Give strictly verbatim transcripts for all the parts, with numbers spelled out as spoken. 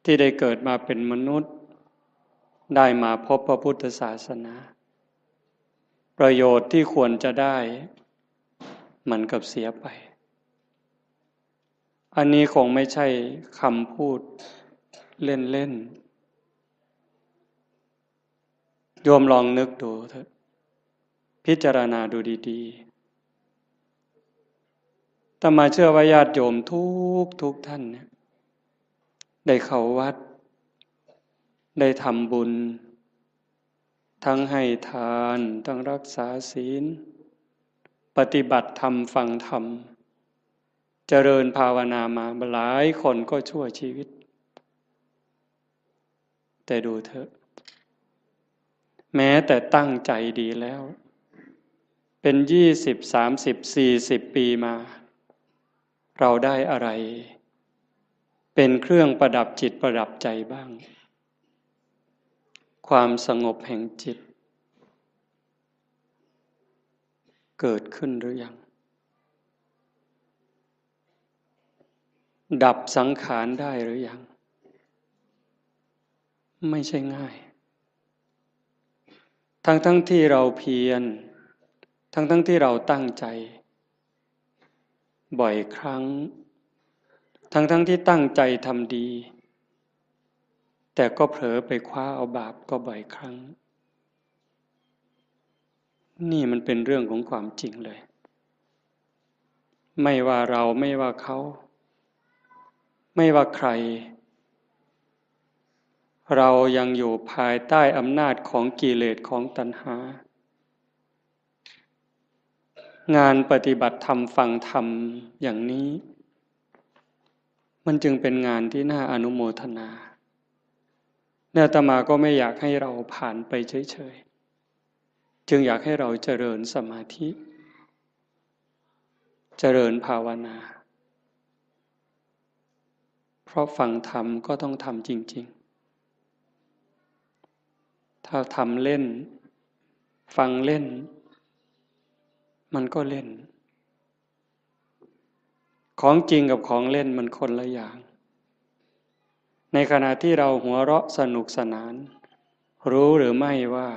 ที่ได้เกิดมาเป็นมนุษย์ ได้มาพบพระพุทธศาสนา ประโยชน์ที่ควรจะได้ มันกลับเสียไป อันนี้คงไม่ใช่คำพูดเล่นๆ โยมลองนึกดูเถอะ พิจารณาดูดีๆ อาตมาเชื่อว่าญาติโยมทุกทุกท่านเนี่ย ได้เข้าวัด ได้ทำบุญ ทั้งให้ทาน ทั้งรักษาศีล ปฏิบัติธรรม ฟังธรรม เจริญภาวนามาหลายคนก็ชั่วชีวิต แต่ดูเถอะ แม้แต่ตั้งใจดีแล้ว เป็นยี่สิบ สามสิบ สี่สิบ ปีมา เราได้อะไร เป็นเครื่องประดับจิตประดับใจบ้าง ความสงบแห่งจิต เกิดขึ้นหรือยัง ดับสังขารได้หรือยัง ไม่ใช่ง่าย ทั้งๆ ที่เราเพียร ทั้งๆ ที่เราตั้งใจ บ่อยครั้ง ทั้งๆ ที่ตั้งใจทำดี แต่ก็เผลอไปคว้าเอาบาปก็บ่อยครั้ง นี่มันเป็นเรื่องของความจริงเลย ไม่ว่าเรา ไม่ว่าเขา ไม่ว่าใคร เรายังอยู่ภายใต้อำนาจของกิเลส ของตัณหา งานปฏิบัติธรรม ฟังธรรมอย่างนี้ มันจึงเป็นงานที่น่าอนุโมทนา และอาตมาก็ไม่อยากให้เราผ่านไปเฉยๆ จึงอยากให้เราเจริญสมาธิ เจริญภาวนา เพราะฟังธรรมก็ต้องทำจริงๆ ถ้าทำเล่น ฟังเล่น มันก็เล่น ของจริงกับของเล่นมันคนละอย่าง ในขณะที่เราหัวเราะสนุกสนาน รู้หรือไม่ว่า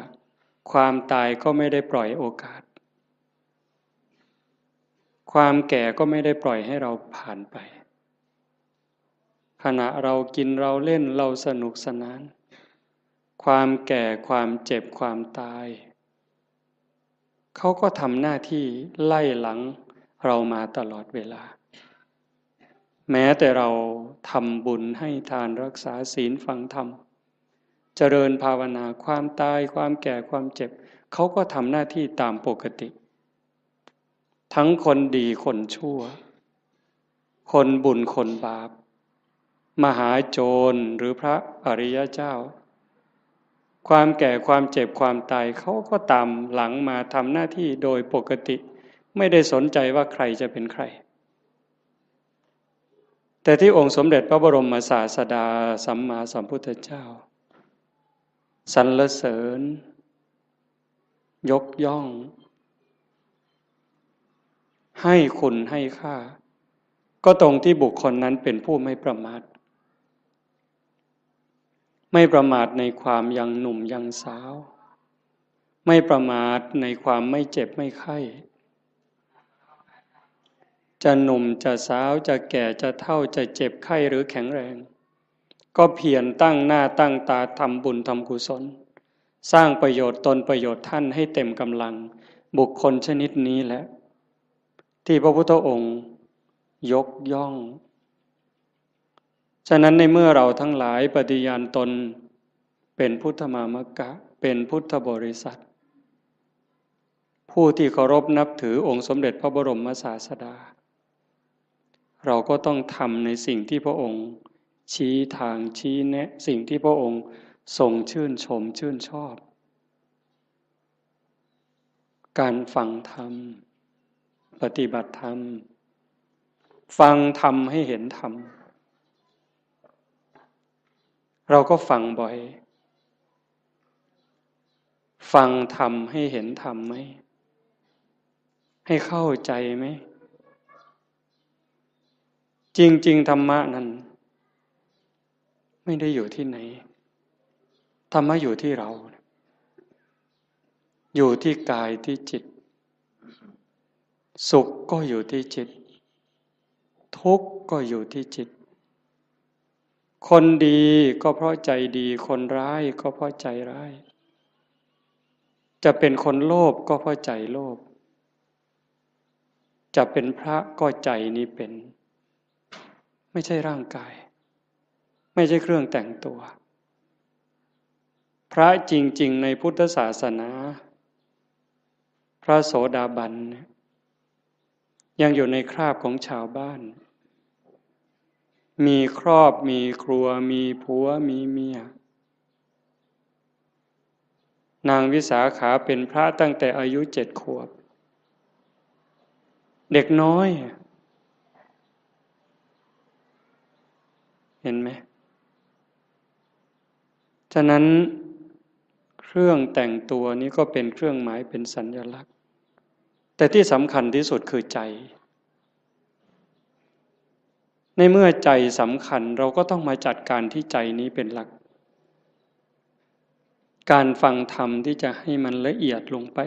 ความตายก็ไม่ได้ปล่อยโอกาส ความแก่ก็ไม่ได้ปล่อยให้เราผ่านไป ขณะเรากินเราเล่นเราสนุกสนาน ความแก่ ความเจ็บ ความตาย เขาก็ทำหน้าที่ไล่หลังเรามาตลอดเวลา แม้แต่เราทำบุญให้ทาน รักษาศีล ฟังธรรม เจริญภาวนา ความตาย ความแก่ ความเจ็บ เขาก็ทำหน้าที่ตามปกติ ทั้งคนดีคนชั่ว คนบุญคนบาป มหาโจรหรือพระอริยเจ้า ความแก่ ความเจ็บ ความตาย เขาก็ตามหลังมาทำหน้าที่โดยปกติ ไม่ได้สนใจว่าใครจะเป็นใคร แต่ที่องค์สมเด็จพระบรมศาสดาสัมมาสัมพุทธเจ้า สรรเสริญ ยกย่อง ให้คุณให้ค่า ก็ตรงที่บุคคลนั้นเป็นผู้ไม่ประมาท ไม่ประมาทในความยังหนุ่มยังสาว ไม่ประมาทในความไม่เจ็บไม่ไข้ จะหนุ่มจะสาว จะแก่จะเฒ่า จะเจ็บไข้หรือแข็งแรง ก็เพียรตั้งหน้าตั้งตาทำบุญทำกุศล สร้างประโยชน์ตนประโยชน์ท่านให้เต็มกำลัง บุคคลชนิดนี้แหละ ที่พระพุทธองค์ยกย่อง ฉะนั้นในเมื่อเราทั้งหลายปฏิญาณตนเป็นพุทธมามกะ เป็นพุทธบริษัท ผู้ที่เคารพนับถือองค์สมเด็จพระบรมศาสดา เราก็ต้องทำในสิ่งที่พระองค์ชี้ทางชี้แนะ สิ่งที่พระองค์ทรงชื่นชมชื่นชอบ การฟังธรรม ปฏิบัติธรรม ฟังธรรมให้เห็นธรรม เราก็ฟังบ่อย ฟังธรรมให้เห็นธรรมไหม ให้เข้าใจไหม จริงๆ ธรรมะนั้น ไ ไม่ได้อยู่ที่ไหน ธรรมะอยู่ที่เรา อยู่ที่กายที่จิต สุขก็อยู่ที่จิต ทุกข์ก็อยู่ที่จิต คนดีก็เพราะใจดี คนร้ายก็เพราะใจร้าย จะเป็นคนโลภก็เพราะใจโลภ จะเป็นพระก็ใจนี้เป็น ไม่ใช่ร่างกาย ไม่ใช่เครื่องแต่งตัว พระจริงๆในพุทธศาสนา พระโสดาบันเนี่ย ยังอยู่ในคราบของชาวบ้าน มีครอบ มีครัว มีผัว มีเมีย นางวิสาขาเป็นพระตั้งแต่อายุเจ็ดขวบ เด็กน้อย เห็นไหม ฉะนั้นเครื่องแต่งตัวนี้ก็เป็นเครื่องหมาย เป็นสัญลักษณ์ แต่ที่สำคัญที่สุดคือใจ ในเมื่อใจสำคัญ เราก็ต้องมาจัดการที่ใจนี้เป็นหลัก การฟังธรรมที่จะให้มันละเอียดลงไป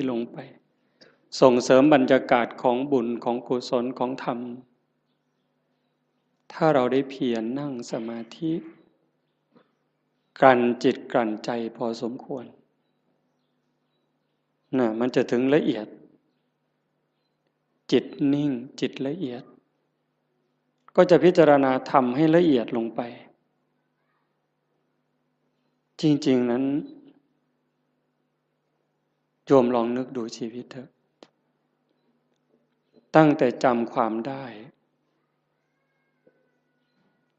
ลงไป ส่งเสริมบรรยากาศของบุญ ของกุศล ของธรรม ถ้าเราได้เพียรนั่งสมาธิ กลั่นจิตกลั่นใจพอสมควร นะ มันจะถึงละเอียด จิตนิ่ง จิตละเอียด ก็จะพิจารณาธรรมให้ละเอียดลงไป จริงๆนั้น โยมลองนึกดูชีวิตเถอะ ตั้งแต่จำความได้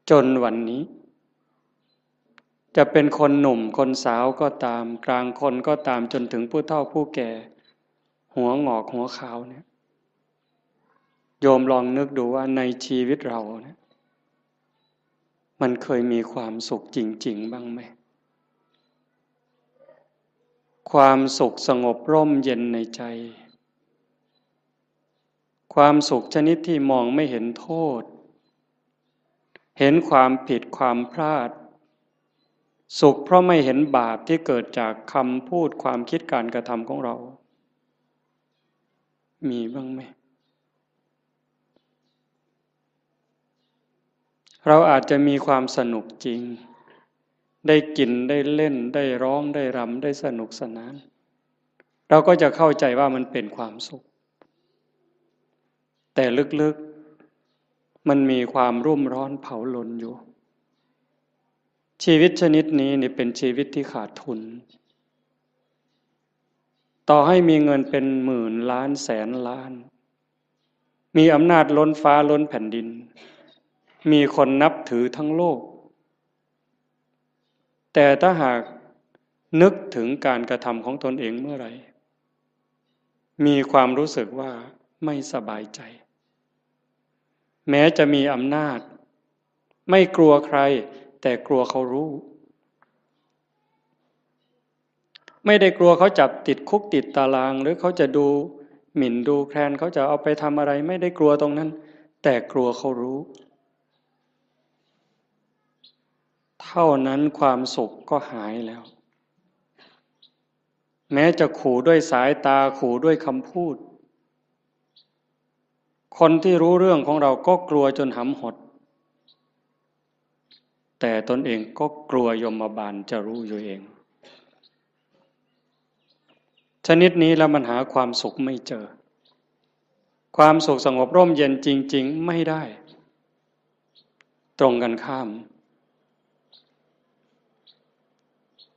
จนวันนี้ จะเป็นคนหนุ่มคนสาวก็ตาม กลางคนก็ตาม จนถึงผู้เฒ่าผู้แก่ หัวหงอกหัวขาวเนี่ย โยมลองนึกดูว่าในชีวิตเราเนี่ย มันเคยมีความสุขจริงๆบ้างไหม ความสุขสงบร่มเย็นในใจ ความสุขชนิดที่มองไม่เห็นโทษ เห็นความผิดความพลาด สุขเพราะไม่เห็นบาปที่เกิดจากคำพูด ความคิด การกระทำของเรา มีบ้างไหม เราอาจจะมีความสนุกจริง ได้กิน ได้เล่น ได้ร้อง ได้รำ ได้สนุกสนาน เราก็จะเข้าใจว่ามันเป็นความสุข แต่ลึกๆ มันมีความรุ่มร้อนเผาลนอยู่ ชีวิตชนิดนี้เนี่ยเป็นชีวิตที่ขาดทุน ต่อให้มีเงินเป็นหมื่นล้านแสนล้าน มีอำนาจล้นฟ้าล้นแผ่นดิน มีคนนับถือทั้งโลก แต่ถ้าหากนึกถึงการกระทำของตนเองเมื่อไหร่ มีความรู้สึกว่าไม่สบายใจ แม้จะมีอำนาจ ไม่กลัวใคร แต่กลัวเขารู้ ไม่ได้กลัวเขาจับติดคุกติดตาราง หรือเขาจะดูหมิ่นดูแคลน เขาจะเอาไปทำอะไร ไม่ได้กลัวตรงนั้น แต่กลัวเขารู้ เท่านั้นความสุขก็หายแล้ว แม้จะขู่ด้วยสายตา ขู่ด้วยคำพูด คนที่รู้เรื่องของเราก็กลัวจนหำหด แต่ตนเองก็กลัวยมบาลจะรู้อยู่เอง ชนิดนี้แล้วมันหาความสุขไม่เจอ ความสุขสงบร่มเย็นจริงๆไม่ได้ ตรงกันข้าม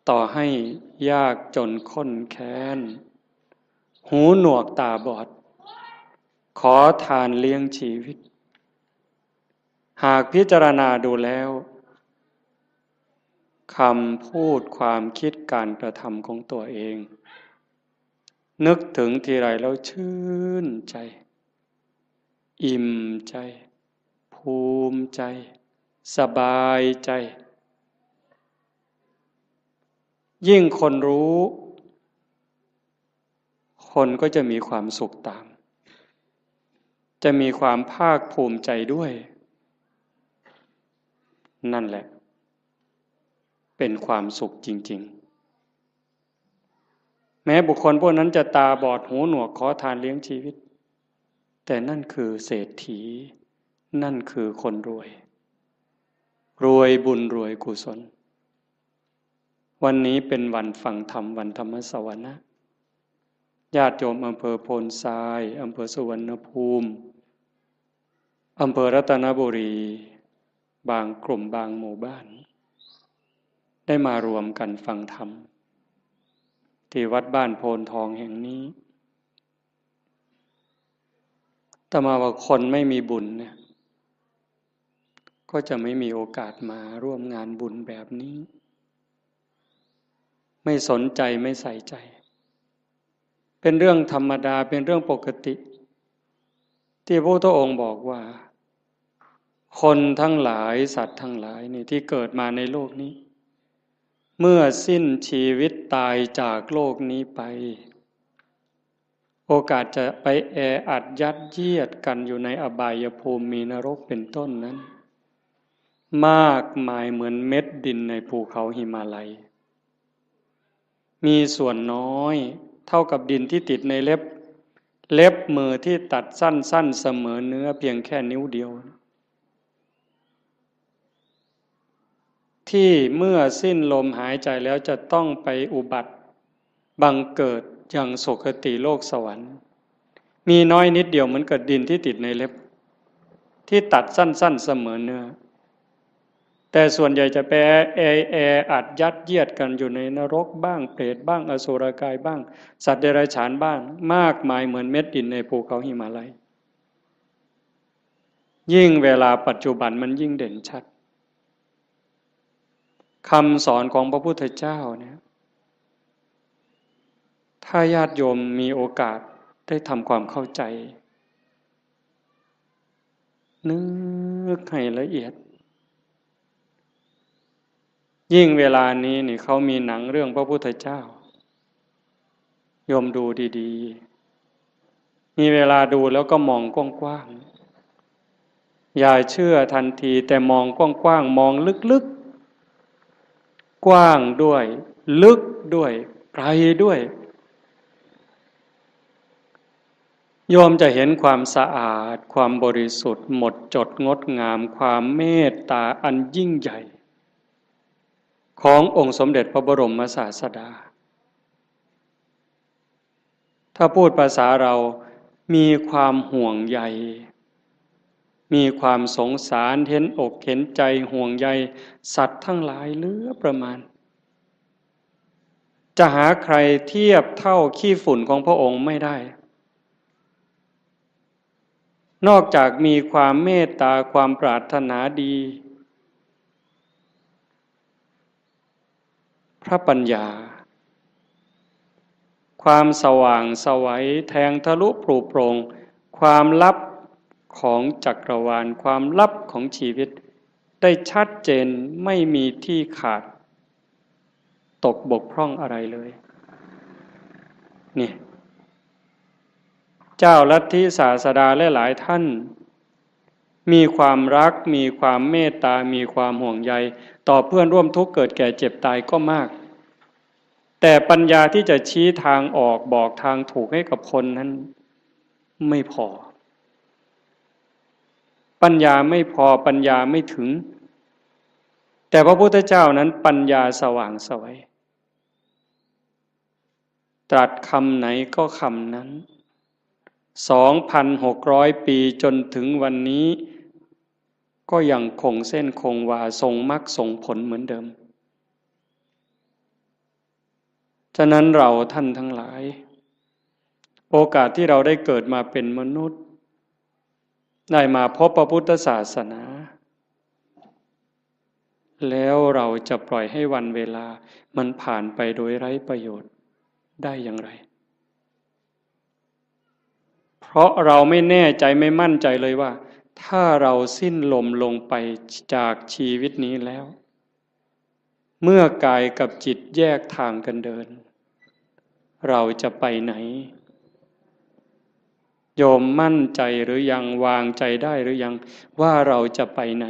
ต่อให้ยากจนข้นแค้น หูหนวกตาบอด ขอทานเลี้ยงชีวิต หากพิจารณาดูแล้ว คำพูด ความคิด การกระทำของตัวเอง นึกถึงทีไรแล้วชื่นใจ อิ่มใจ ภูมิใจ สบายใจ ยิ่งคนรู้ คนก็จะมีความสุขตาม จะมีความภาคภูมิใจด้วย นั่นแหละ เป็นความสุขจริงๆ แม้บุคคลพวกนั้นจะตาบอดหูหนวกขอทานเลี้ยงชีวิต แต่นั่นคือเศรษฐี นั่นคือคนรวย รวยบุญรวยกุศล วันนี้เป็นวันฟังธรรม วันธรรมสวนะ ญาติโยมอำเภอโพนทราย อำเภอสุวรรณภูมิ อำเภอรัตนบุรี บางกลุ่มบางหมู่บ้าน ได้มารวมกันฟังธรรม ที่วัดบ้านโพนทองแห่งนี้ แต่มาว่าคนไม่มีบุญเนี่ย ก็จะไม่มีโอกาสมาร่วมงานบุญแบบนี้ ไม่สนใจไม่ใส่ใจ เป็นเรื่องธรรมดา เป็นเรื่องปกติ ที่พระพุทธองค์บอกว่า คนทั้งหลายสัตว์ทั้งหลายนี่ที่เกิดมาในโลกนี้ เมื่อสิ้นชีวิตตายจากโลกนี้ไป โอกาสจะไปแออัดยัดเยียดกันอยู่ในอบายภูมิมีนรกเป็นต้นนั้น มากมายเหมือนเม็ดดินในภูเขาหิมาลัย มีส่วนน้อยเท่ากับดินที่ติดในเล็บ เล็บมือที่ตัดสั้นๆ เสมอเนื้อเพียงแค่นิ้วเดียว ที่เมื่อสิ้นลมหายใจแล้วจะต้องไปอุบัติบังเกิดยังสุคติโลกสวรรค์ มีน้อยนิดเดียวเหมือนกับดินที่ติดในเล็บ ที่ตัดสั้นๆ เสมอเนื้อ แต่ส่วนใหญ่จะไปแอแออัดยัดเยียดกันอยู่ในนรกบ้าง เปรตบ้าง อสุรกายบ้าง สัตว์เดรัจฉานบ้าง มากมายเหมือนเม็ดดินในภูเขาหิมาลัย ยิ่งเวลาปัจจุบันมันยิ่งเด่นชัด คำสอนของพระพุทธเจ้าเนี่ย ถ้าญาติโยมมีโอกาสได้ทำความเข้าใจ นึกให้ละเอียด ยิ่งเวลานี้นี่เขามีหนังเรื่องพระพุทธเจ้า โยมดูดีๆ มีเวลาดูแล้วก็มองกว้างๆ อย่าเชื่อทันที แต่มองกว้างๆ มองลึกๆ กว้างด้วย ลึกด้วย ไกลด้วย โยมจะเห็นความสะอาด ความบริสุทธิ์ หมดจดงดงาม ความเมตตาอันยิ่งใหญ่ ขององค์สมเด็จพระบรมศาสดา ถ้าพูดภาษาเรา มีความห่วงใย มีความสงสาร เห็นอกเห็นใจ ห่วงใยสัตว์ทั้งหลายเหลือประมาณ จะหาใครเทียบเท่าขี้ฝุ่นของพระองค์ไม่ได้ นอกจากมีความเมตตา ความปรารถนาดี พระปัญญา ความสว่างไสว แทงทะลุปรุโปร่ง ความลับของจักรวาล ความลับของชีวิต ได้ชัดเจน ไม่มีที่ขาด ตกบกพร่องอะไรเลย นี่ เจ้าลัทธิศาสดาหลายๆ ท่าน มีความรัก มีความเมตตา มีความห่วงใย ต่อเพื่อนร่วมทุกข์เกิดแก่เจ็บตายก็มาก แต่ปัญญาที่จะชี้ทางออก บอกทางถูกให้กับคนนั้น ไม่พอ ปัญญาไม่พอ ปัญญาไม่ถึง แต่พระพุทธเจ้านั้นปัญญาสว่างไสว ตรัสคำไหนก็คำนั้น สองพันหกร้อย ปีจนถึงวันนี้ ก็ยังคงเส้นคงวา ทรงมรรคทรงผลเหมือนเดิม ฉะนั้นเราท่านทั้งหลาย โอกาสที่เราได้เกิดมาเป็นมนุษย์ ได้มาพบพระพุทธศาสนา แล้วเราจะปล่อยให้วันเวลามันผ่านไปโดยไร้ประโยชน์ได้อย่างไร เพราะเราไม่แน่ใจ ไม่มั่นใจเลยว่า ถ้าเราสิ้นลมลงไปจากชีวิตนี้แล้ว เมื่อกายกับจิตแยกทางกันเดิน เราจะไปไหน โยมมั่นใจหรือยัง วางใจได้หรือยัง ว่าเราจะไปไหน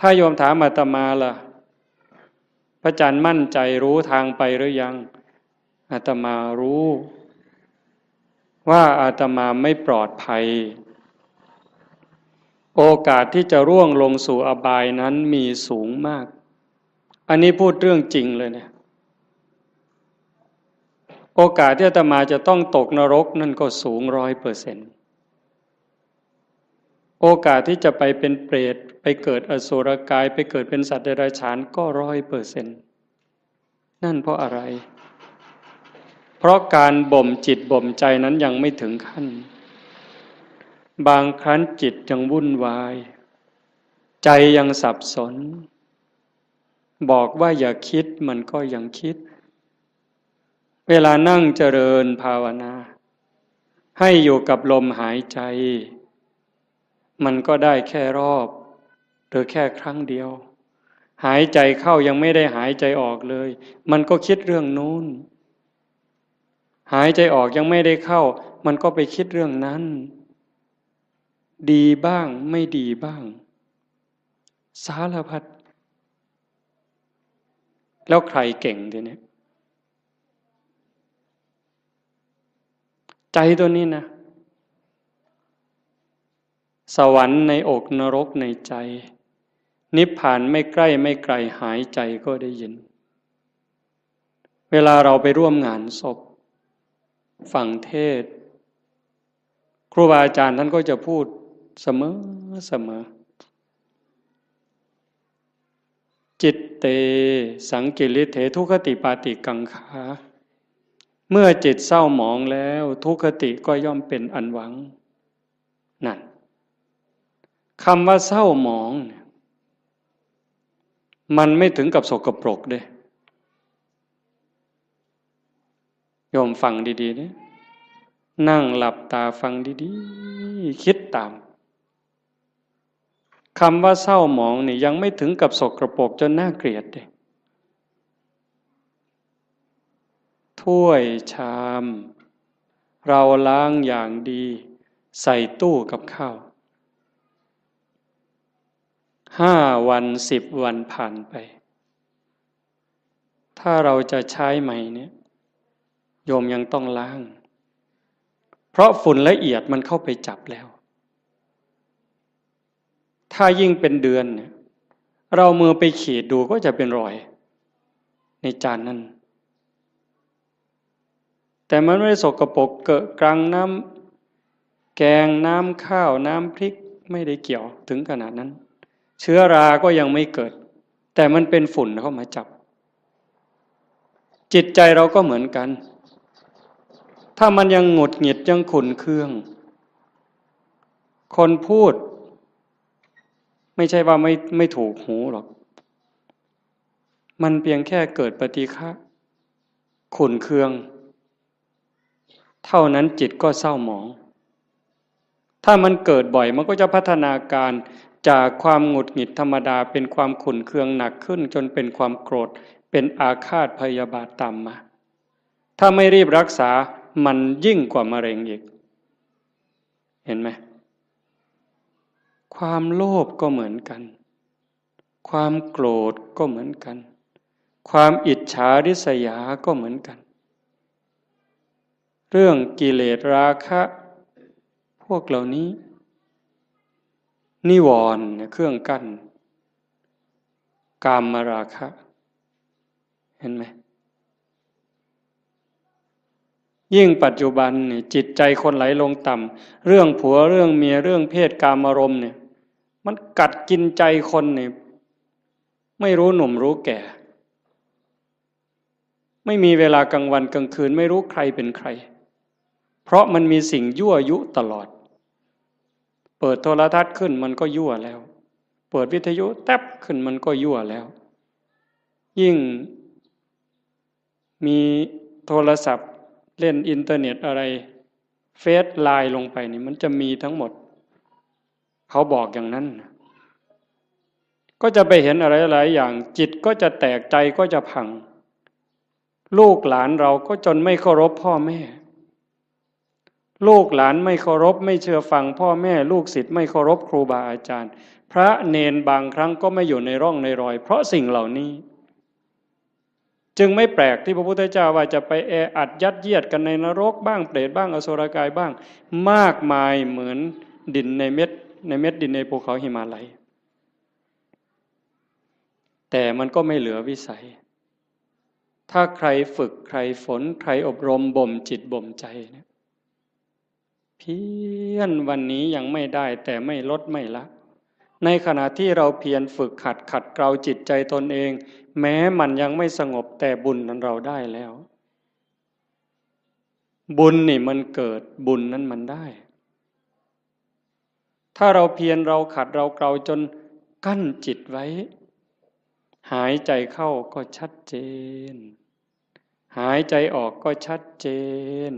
ถ้าโยมถามอาตมาล่ะ พระอาจารย์มั่นใจรู้ทางไปหรือยัง อาตมารู้ ว่าอาตมาไม่ปลอดภัย โอกาสที่จะร่วงลงสู่อบายนั้นมีสูงมาก อันนี้พูดเรื่องจริงเลยเนี่ย โอกาสที่อาตมาจะต้องตกนรกนั่นก็สูงร้อยเปอร์เซ็นต์ โอกาสที่จะไปเป็นเปรต ไปเกิดอสุรกาย ไปเกิดเป็นสัตว์เดรัจฉานก็ร้อยเปอร์เซ็นต์ นั่นเพราะอะไร เพราะการบ่มจิตบ่มใจนั้นยังไม่ถึงขั้น บางครั้งจิตยังวุ่นวาย ใจยังสับสน บอกว่าอย่าคิดมันก็ยังคิด เวลานั่งเจริญภาวนา ให้อยู่กับลมหายใจ มันก็ได้แค่รอบ หรือแค่ครั้งเดียว หายใจเข้ายังไม่ได้หายใจออกเลย มันก็คิดเรื่องนู้น หายใจออกยังไม่ได้เข้า มันก็ไปคิดเรื่องนั้น ดีบ้างไม่ดีบ้าง สารพัด แล้วใครเก่งทีเนี้ย ใจตัวนี้นะ สวรรค์ในอกนรกในใจ นิพพานไม่ใกล้ไม่ไกล หายใจก็ได้ยิน เวลาเราไปร่วมงานศพ ฟังเทศน์ ครูบาอาจารย์ท่านก็จะพูดเสมอเสมอ จิตเต สังกิริเถ ทุคติปาติกังขา เมื่อจิตเศร้าหมองแล้ว ทุคติก็ย่อมเป็นอันหวัง นั่น คำว่าเศร้าหมองเนี่ย มันไม่ถึงกับสกปรกเด้ โยมฟังดีๆเนี่ย นั่งหลับตาฟังดีๆ คิดตาม คำว่าเศร้าหมองนี่ยังไม่ถึงกับสกปรกจนน่าเกลียดเด้ ถ้วยชาม เราล้างอย่างดี ใส่ตู้กับข้าว ห้าวัน สิบวันผ่านไป ถ้าเราจะใช้ใหม่เนี่ย โยมยังต้องล้าง เพราะฝุ่นละเอียดมันเข้าไปจับแล้ว ถ้ายิ่งเป็นเดือนเนี่ย เรามือไปขีดดูก็จะเป็นรอย ในจานนั้น แต่มันไม่ได้สกปรกเกอะกรัง น้ำแกง น้ำข้าว น้ำพริก ไม่ได้เกี่ยวถึงขนาดนั้น เชื้อราก็ยังไม่เกิด แต่มันเป็นฝุ่นเข้ามาจับ จิตใจเราก็เหมือนกัน ถ้ามันยังหงุดหงิดยังขุ่นเคือง คนพูด ไม่ใช่ว่าไม่ไม่ถูกหูหรอก มันเพียงแค่เกิดปฏิฆะ ขุ่นเคือง เท่านั้นจิตก็เศร้าหมอง ถ้ามันเกิดบ่อยมันก็จะพัฒนาการจากความหงุดหงิดธรรมดา เป็นความขุ่นเคืองหนักขึ้น จนเป็นความโกรธ เป็นอาฆาตพยาบาทตามมา ถ้าไม่รีบรักษา มันยิ่งกว่ามะเร็งอีก เห็นไหม ความโลภก็เหมือนกัน ความโกรธก็เหมือนกัน ความอิจฉาริษยาก็เหมือนกัน เรื่องกิเลสราคะ พวกเหล่านี้ นิวรณ์เนี่ยเครื่องกั้น กามราคะ เห็นไหม ยิ่งปัจจุบันเนี่ยจิตใจคนไหลลงต่ำ เรื่องผัวเรื่องเมีย เรื่องเพศกามารมณ์เนี่ย มันกัดกินใจคนเนี่ย ไม่รู้หนุ่มรู้แก่ ไม่มีเวลากลางวันกลางคืน ไม่รู้ใครเป็นใคร เพราะมันมีสิ่งยั่วยุตลอด เปิดโทรทัศน์ขึ้นมันก็ยั่วแล้ว เปิดวิทยุแต๊บขึ้นมันก็ยั่วแล้ว ยิ่งมีโทรศัพท์เล่นอินเทอร์เน็ตอะไร เฟซไลน์ลงไปนี่มันจะมีทั้งหมด เขาบอกอย่างนั้นนะ ก็จะไปเห็นอะไรหลายอย่าง จิตก็จะแตก ใจก็จะพัง ลูกหลานเราก็จนไม่เคารพพ่อแม่ ลูกหลานไม่เคารพ ไม่เชื่อฟังพ่อแม่ ลูกศิษย์ไม่เคารพครูบาอาจารย์ เพ พระเณรบางครั้งก็ไม่อยู่ในร่องในรอย เพราะสิ่งเหล่านี้ จึงไม่แปลกที่พระพุทธเจ้าว่าจะไปแออัดยัดเยียดกันในนรกบ้าง เปรตบ้าง อสุรกายบ้าง มากมายเหมือนดินในเม็ดในเม็ดดินในภูเขาหิมาลัย แต่มันก็ไม่เหลือวิสัย ถ้าใครฝึกใครฝนใครอบรมบ่มจิตบ่มใจเนี่ย เพี้ยนวันนี้ยังไม่ได้แต่ไม่ลดไม่ละ ในขณะที่เราเพียรฝึกหัดขัดเกลาจิตใจตนเอง แม้มันยังไม่สงบแต่บุญนั้นเราได้แล้ว บุญนี่มันเกิดบุญนั้นมันได้ ถ้าเราเพียรเราขัดเราเกลาจนกั้นจิตไว้ หายใจเข้าก็ชัดเจน หายใจออกก็ชัดเจน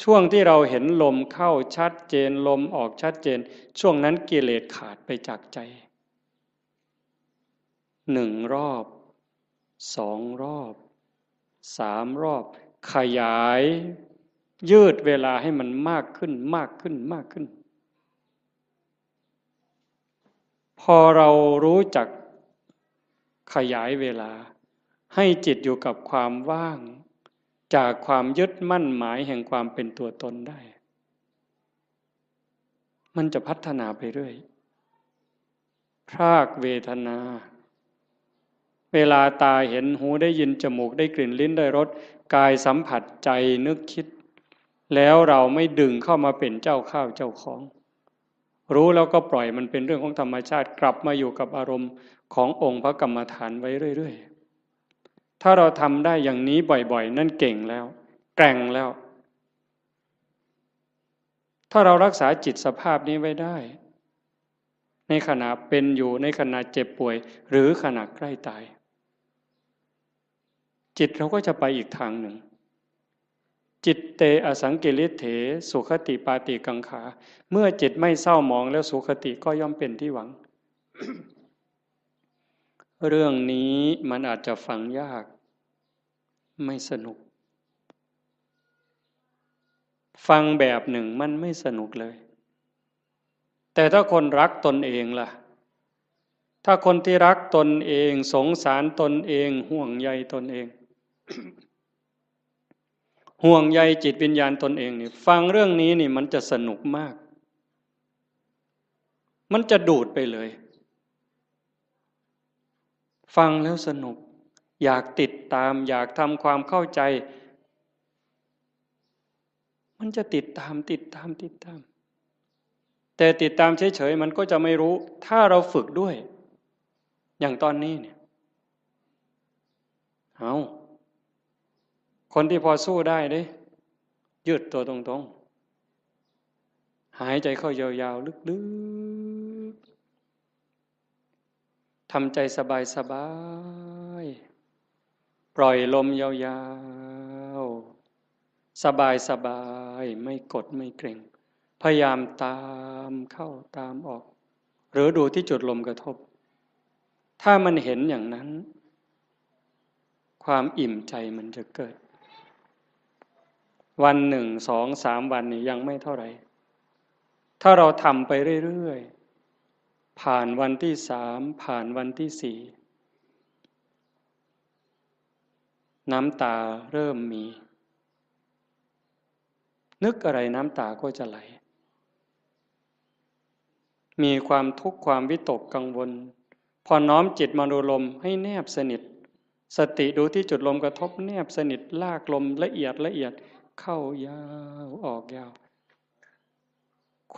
ช่วงที่เราเห็นลมเข้าชัดเจน ลมออกชัดเจน ช่วงนั้นกิเลสขาดไปจากใจ หนึ่งรอบ สองรอบ สามรอบ ขยาย ยืดเวลาให้มันมากขึ้น มากขึ้น มากขึ้น พอเรารู้จักขยายเวลา ให้จิตอยู่กับความว่าง จากความยึดมั่นหมายแห่งความเป็นตัวตนได้ มันจะพัฒนาไปเรื่อย พรากเวทนา เวลาตาเห็น หูได้ยิน จมูกได้กลิ่น ลิ้นได้รส กายสัมผัส ใจนึกคิด แล้วเราไม่ดึงเข้ามาเป็นเจ้าข้าวเจ้าของ รู้แล้วก็ปล่อยมันเป็นเรื่องของธรรมชาติ กลับมาอยู่กับอารมณ์ขององค์พระกรรมฐานไว้เรื่อยๆ ถ้าเราทำได้อย่างนี้บ่อยๆ นั่นเก่งแล้ว แกร่งแล้ว ถ้าเรารักษาจิตสภาพนี้ไว้ได้ ในขณะเป็นอยู่ ในขณะเจ็บป่วย หรือขณะใกล้ตาย จิตเราก็จะไปอีกทางหนึ่ง จิตเตอสังกิริเถ สุคติปาติกังขา เมื่อจิตไม่เศร้าหมองแล้ว สุคติก็ย่อมเป็นที่หวัง เรื่องนี้มันอาจจะฟังยาก ไม่สนุก ฟังแบบหนึ่งมันไม่สนุกเลย แต่ถ้าคนรักตนเองล่ะ ถ้าคนที่รักตนเอง สงสารตนเอง ห่วงใยตนเอง ห่วงใยจิตวิญญาณตนเองนี่ ฟังเรื่องนี้นี่มันจะสนุกมาก มันจะดูดไปเลย ฟังแล้วสนุก อยากติดตาม อยากทำความเข้าใจ มันจะติดตาม ติดตาม ติดตาม แต่ติดตามเฉยๆ มันก็จะไม่รู้ ถ้าเราฝึกด้วย อย่างตอนนี้เนี่ย เอา คนที่พอสู้ได้เด้ ยืดตัวตรงๆ หายใจเข้ายาวๆ ลึกๆ ทำใจสบายๆ ปล่อยลมยาวๆ สบายๆ ไม่กดไม่เกร็ง พยายามตามเข้าตามออก หรือดูที่จุดลมกระทบ ถ้ามันเห็นอย่างนั้น ความอิ่มใจมันจะเกิด วันหนึ่ง สอง สาม วันนี่ยังไม่เท่าไหร่ ถ้าเราทำไปเรื่อยๆ ผ่านวันที่สาม ผ่านวันที่สี่ น้ำตาเริ่มมี นึกอะไรน้ำตาก็จะไหล มีความทุกข์ความวิตกกังวล พอน้อมจิตมาดูลมให้แนบสนิท สติดูที่จุดลมกระทบแนบสนิท ลากลมละเอียดละเอียด เข้ายาวออกยาว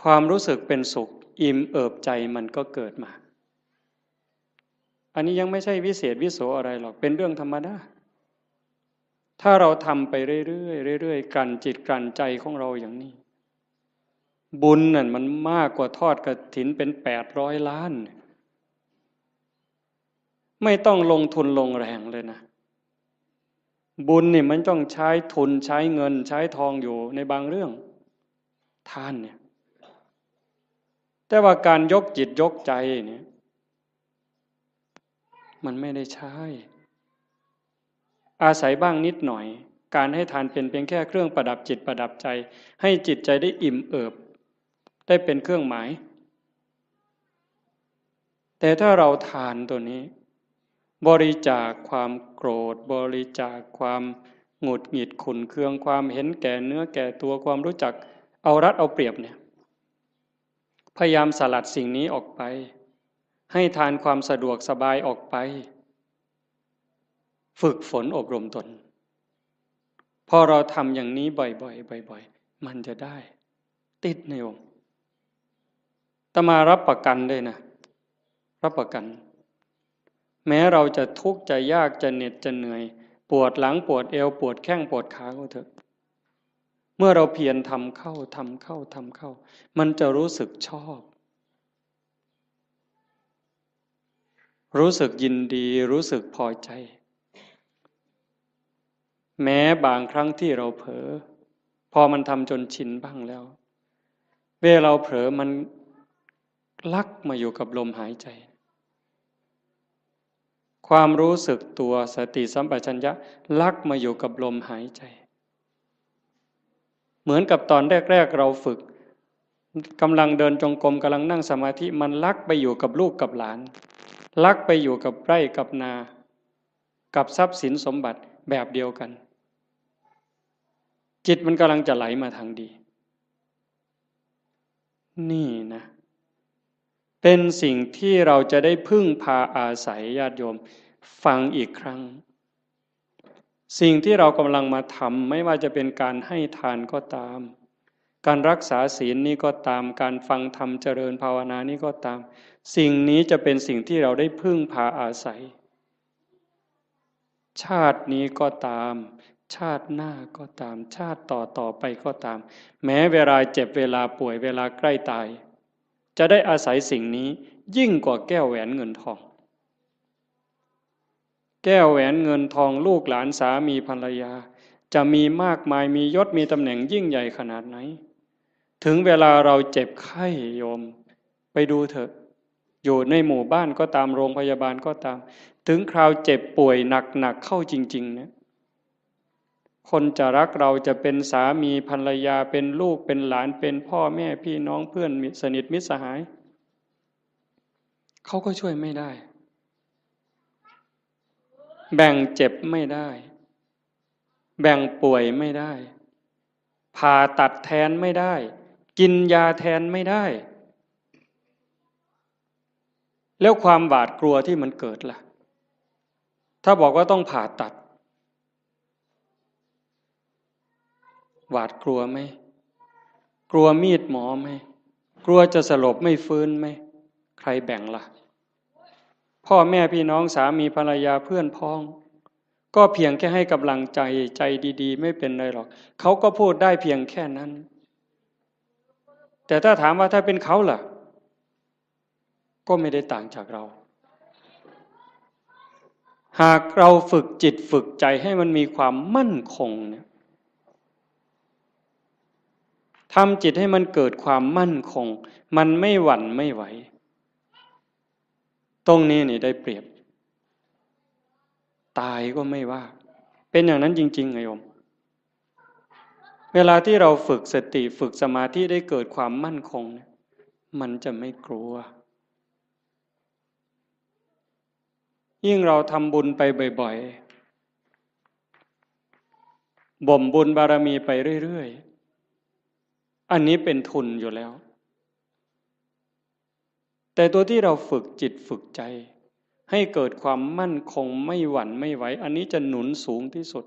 ความรู้สึกเป็นสุข อิ่มเอิบใจมันก็เกิดมา อันนี้ยังไม่ใช่วิเศษวิโสอะไรหรอก เป็นเรื่องธรรมดา ถ้าเราทำไปเรื่อยๆ เรื่อยๆ กลั่นจิตกลั่นใจของเราอย่างนี้ บุญนั่นมันมากกว่าทอดกฐินเป็นแปดร้อยล้าน ไม่ต้องลงทุนลงแรงเลยนะ บุญนี่มันต้องใช้ทุนใช้เงินใช้ทองอยู่ในบางเรื่อง ทานเนี่ย แต่ว่าการยกจิตยกใจเนี่ย มันไม่ได้ใช้ อาศัยบ้างนิดหน่อย การให้ทานเป็นเพียงแค่เครื่องประดับจิตประดับใจ ให้จิตใจได้อิ่มเอิบ ได้เป็นเครื่องหมาย แต่ถ้าเราทานตัวนี้ บริจาคความโกรธ บริจาคความหงุดหงิดขุ่นเคือง ความเห็นแก่เนื้อแก่ตัว ความรู้จักเอารัดเอาเปรียบเนี่ย พยายามสลัดสิ่งนี้ออกไป ให้ทานความสะดวกสบายออกไป ฝึกฝนอบรมตน พอเราทำอย่างนี้บ่อยๆ บ่อยๆ มันจะได้ ติดในองค์ อาตมารับประกันเลยนะ รับประกัน แม้เราจะทุกข์จะยากจะเหน็ดจะเหนื่อย ปวดหลังปวดเอว ปวดแข้งปวดขาก็เถอะ เมื่อเราเพียรทำเข้าทำเข้าทำเข้า มันจะรู้สึกชอบ รู้สึกยินดี รู้สึกพอใจ แม้บางครั้งที่เราเผลอ พอมันทำจนชินบ้างแล้ว เวลาเราเผลอมันลักมาอยู่กับลมหายใจ ความรู้สึกตัว สติสัมปชัญญะลักมาอยู่กับลมหายใจ เหมือนกับตอนแรกๆเราฝึก กำลังเดินจงกรม กำลังนั่งสมาธิ มันลักไปอยู่กับลูกกับหลาน ลักไปอยู่กับไร่กับนา กับทรัพย์สินสมบัติแบบเดียวกัน จิตมันกำลังจะไหลมาทางดี นี่นะ เป็นสิ่งที่เราจะได้พึ่งพาอาศัย ญาติโยม ฟังอีกครั้ง สิ่งที่เรากำลังมาทำ ไม่ว่าจะเป็นการให้ทานก็ตาม การรักษาศีลนี้ก็ตาม การฟังธรรมเจริญภาวนานี้ก็ตาม สิ่งนี้จะเป็นสิ่งที่เราได้พึ่งพาอาศัย ชาตินี้ก็ตาม ชาติหน้าก็ตาม ชาติต่อต่อไปก็ตาม แม้เวลาเจ็บ เวลาป่วย เวลาใกล้ตาย จะได้อาศัยสิ่งนี้ยิ่งกว่าแก้วแหวนเงินทอง แก้วแหวนเงินทอง ลูกหลาน สามีภรรยา จะมีมากมาย มียศมีตำแหน่งยิ่งใหญ่ขนาดไหน ถึงเวลาเราเจ็บไข้ โยม ไปดูเถอะ อยู่ในหมู่บ้านก็ตาม โรงพยาบาลก็ตาม ถึงคราวเจ็บป่วยหนักๆเข้าจริงๆเนี่ย คนจะรักเรา จะเป็นสามีภรรยา เป็นลูกเป็นหลาน เป็นพ่อแม่พี่น้อง เพื่อนสนิทมิตรสหาย เขาก็ช่วยไม่ได้ แบ่งเจ็บไม่ได้ แบ่งป่วยไม่ได้ ผ่าตัดแทนไม่ได้ กินยาแทนไม่ได้ แล้วความหวาดกลัวที่มันเกิดล่ะ ถ้าบอกว่าต้องผ่าตัด หวาดกลัวไหม กลัวมีดหมอไหม กลัวจะสลบไม่ฟื้นไหม ใครแบ่งล่ะ พ่อแม่พี่น้อง สามีภรรยา เพื่อนพ้อง ก็เพียงแค่ให้กำลังใจ ใจดีๆ ไม่เป็นไรหรอก เขาก็พูดได้เพียงแค่นั้น แต่ถ้าถามว่าถ้าเป็นเขาล่ะ ก็ไม่ได้ต่างจากเรา หากเราฝึกจิตฝึกใจให้มันมีความมั่นคงเนี่ย ทำจิตให้มันเกิดความมั่นคง มันไม่หวั่นไม่ไหว ตรงนี้นี่ได้เปรียบ ตายก็ไม่ว่า เป็นอย่างนั้นจริงๆ ไงโยม เวลาที่เราฝึกสติฝึกสมาธิได้เกิดความมั่นคงเนี่ย มันจะไม่กลัว ยิ่งเราทำบุญไปบ่อยๆ บ่มบุญบารมีไปเรื่อยๆ อันนี้เป็นทุนอยู่แล้ว แต่ตัวที่เราฝึกจิตฝึกใจ ให้เกิดความมั่นคง ไม่หวั่นไม่ไหว อันนี้จะหนุนสูงที่สุด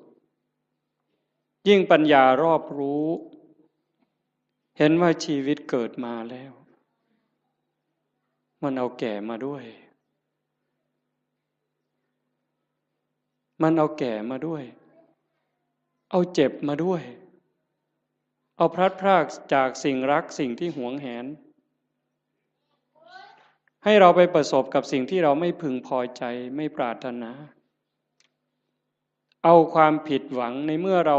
ยิ่งปัญญารอบรู้ เห็นว่าชีวิตเกิดมาแล้ว มันเอาแก่มาด้วย มันเอาแก่มาด้วย เอาเจ็บมาด้วย เอาพลัดพรากจากสิ่งรักสิ่งที่หวงแหน ให้เราไปประสบกับสิ่งที่เราไม่พึงพอใจ ไม่ปรารถนา เอาความผิดหวังในเมื่อเรา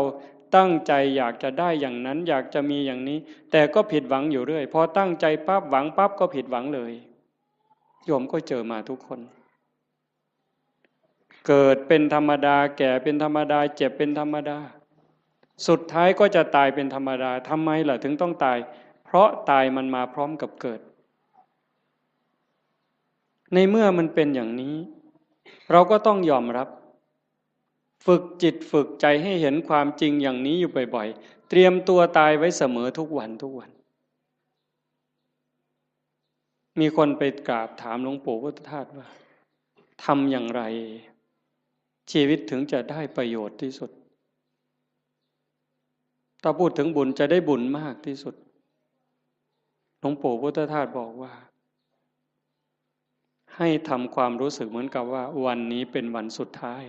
ตั้งใจอยากจะได้อย่างนั้น อยากจะมีอย่างนี้ แต่ก็ผิดหวังอยู่เรื่อย พอตั้งใจปั๊บหวังปั๊บก็ผิดหวังเลย โยมก็เจอมาทุกคน เกิดเป็นธรรมดา แก่เป็นธรรมดา เจ็บเป็นธรรมดา สุดท้ายก็จะตายเป็นธรรมดา ทำไมล่ะถึงต้องตาย เพราะตายมันมาพร้อมกับเกิด ในเมื่อมันเป็นอย่างนี้ เราก็ต้องยอมรับ ฝึกจิตฝึกใจให้เห็นความจริงอย่างนี้อยู่บ่อยๆ เตรียมตัวตายไว้เสมอทุกวันทุกวัน มีคนไปกราบถามหลวงปู่พุทธทาสว่า ทำอย่างไร ชีวิตถึงจะได้ประโยชน์ที่สุด ถ้าพูดถึงบุญจะได้บุญมากที่สุด หลวงปู่พุทธทาสบอกว่า ให้ทำความรู้สึกเหมือนกับว่าวันนี้เป็นวันสุดท้าย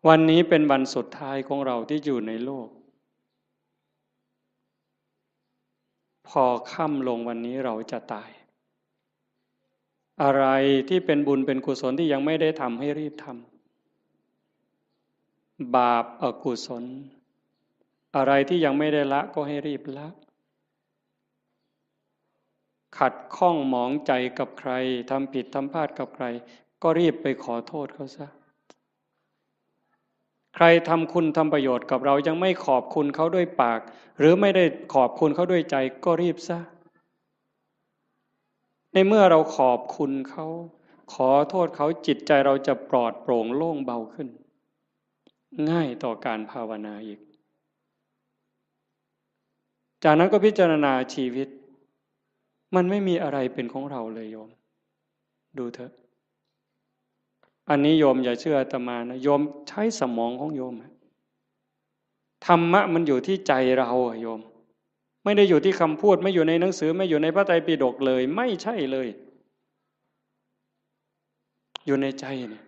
วันนี้เป็นวันสุดท้ายของเราที่อยู่ในโลก พอค่ำลงวันนี้เราจะตาย อะไรที่เป็นบุญเป็นกุศลที่ยังไม่ได้ทำให้รีบทำ บาปอกุศล อะไรที่ยังไม่ได้ละก็ให้รีบละ ขัดข้องหมองใจกับใคร ทำผิดทำพลาดกับใคร ก็รีบไปขอโทษเขาซะ ใครทำคุณทำประโยชน์กับเรายังไม่ขอบคุณเขาด้วยปาก หรือไม่ได้ขอบคุณเขาด้วยใจก็รีบซะ ในเมื่อเราขอบคุณเขา ขอโทษเขา จิตใจเราจะปลอดโปร่งโล่งเบาขึ้น ง่ายต่อการภาวนาอีก จากนั้นก็พิจารณาชีวิต มันไม่มีอะไรเป็นของเราเลยโยม ดูเถอะ อันนี้โยมอย่าเชื่ออาตมานะ โยมใช้สมองของโยมอะ ธรรมะมันอยู่ที่ใจเราอะโยม ไม่ได้อยู่ที่คำพูด ไม่อยู่ในหนังสือ ไม่อยู่ในพระไตรปิฎกเลย ไม่ใช่เลย อยู่ในใจเนี่ย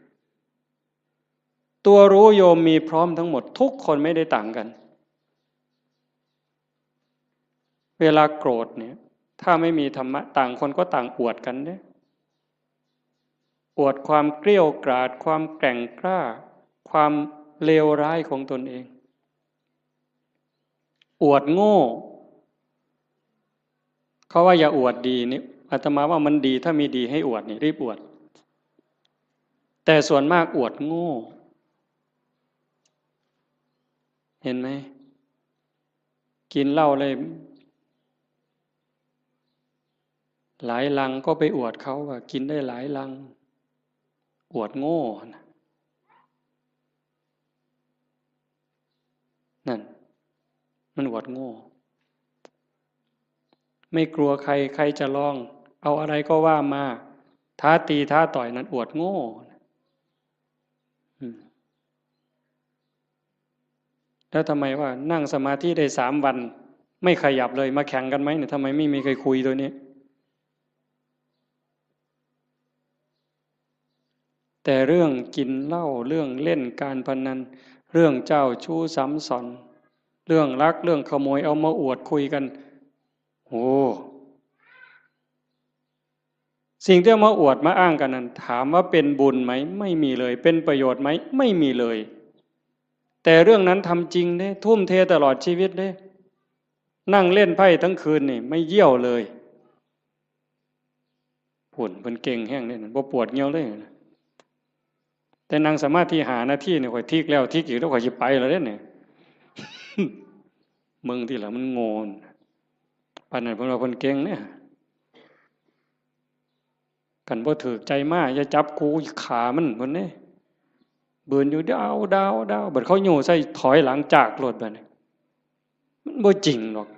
ตัวรู้โยมมีพร้อมทั้งหมด ทุกคนไม่ได้ต่างกัน เวลาโกรธเนี่ย ถ้าไม่มีธรรมะ ต่างคนก็ต่างอวดกันเนี่ย อวดความเกรี้ยวกราด ความแกร่งกล้า ความเลวร้ายของตนเอง อวดโง่ เขาว่าอย่าอวดดีนี่ อาตมาว่ามันดี ถ้ามีดีให้อวดนี่ รีบอวด แต่ส่วนมากอวดโง่ เห็นไหม กินเหล้าเลย หลายลังก็ไปอวดเขาว่ากินได้หลายลัง อวดโง่นะ นั่น มันอวดโง่ ไม่กลัวใคร ใครจะลอง เอาอะไรก็ว่ามา ท้าตีท้าต่อย นั่นอวดโง่ อืม แล้วทำไมว่านั่งสมาธิได้สามวัน ไม่ขยับเลย มาแข่งกันไหมเนี่ย ทำไมไม่มีใครคุยตัวนี้ แต่เรื่องกินเหล้า เรื่องเล่นการพนัน เรื่องเจ้าชู้ซ้ำซ้อน เรื่องลัก เรื่องขโมย เอามาอวดคุยกัน โอ้ สิ่งที่เอามาอวดมาอ้างกันนั้น ถามว่าเป็นบุญไหม ไม่มีเลย เป็นประโยชน์ไหม ไม่มีเลย แต่เรื่องนั้นทำจริงเด้ ทุ่มเทตลอดชีวิตเด้ นั่งเล่นไพ่ทั้งคืนนี่ ไม่เยี่ยวเลย ผุ่นเพิ่นเก่งแฮงเด้ บ่ปวดเยี่ยวเลย แต่นั่งสมาธิห้านาทีนี่ ข้อยทิกแล้วทิกอีก แล้วข้อยสิไปแล้วเด้เนี่ย เบิ่งทีหลังมันโง่ ปานนั้นเพิ่นว่าเพิ่นเก่งเนี่ย คันบ่ถูกใจมา อย่าจับกู ขามันเพิ่นเด้ บืนอยู่ดาวดาวดาว บัดเขาโย่ใส่ถอยหลังจากโลดบัดนี้ มันบ่จริงหรอก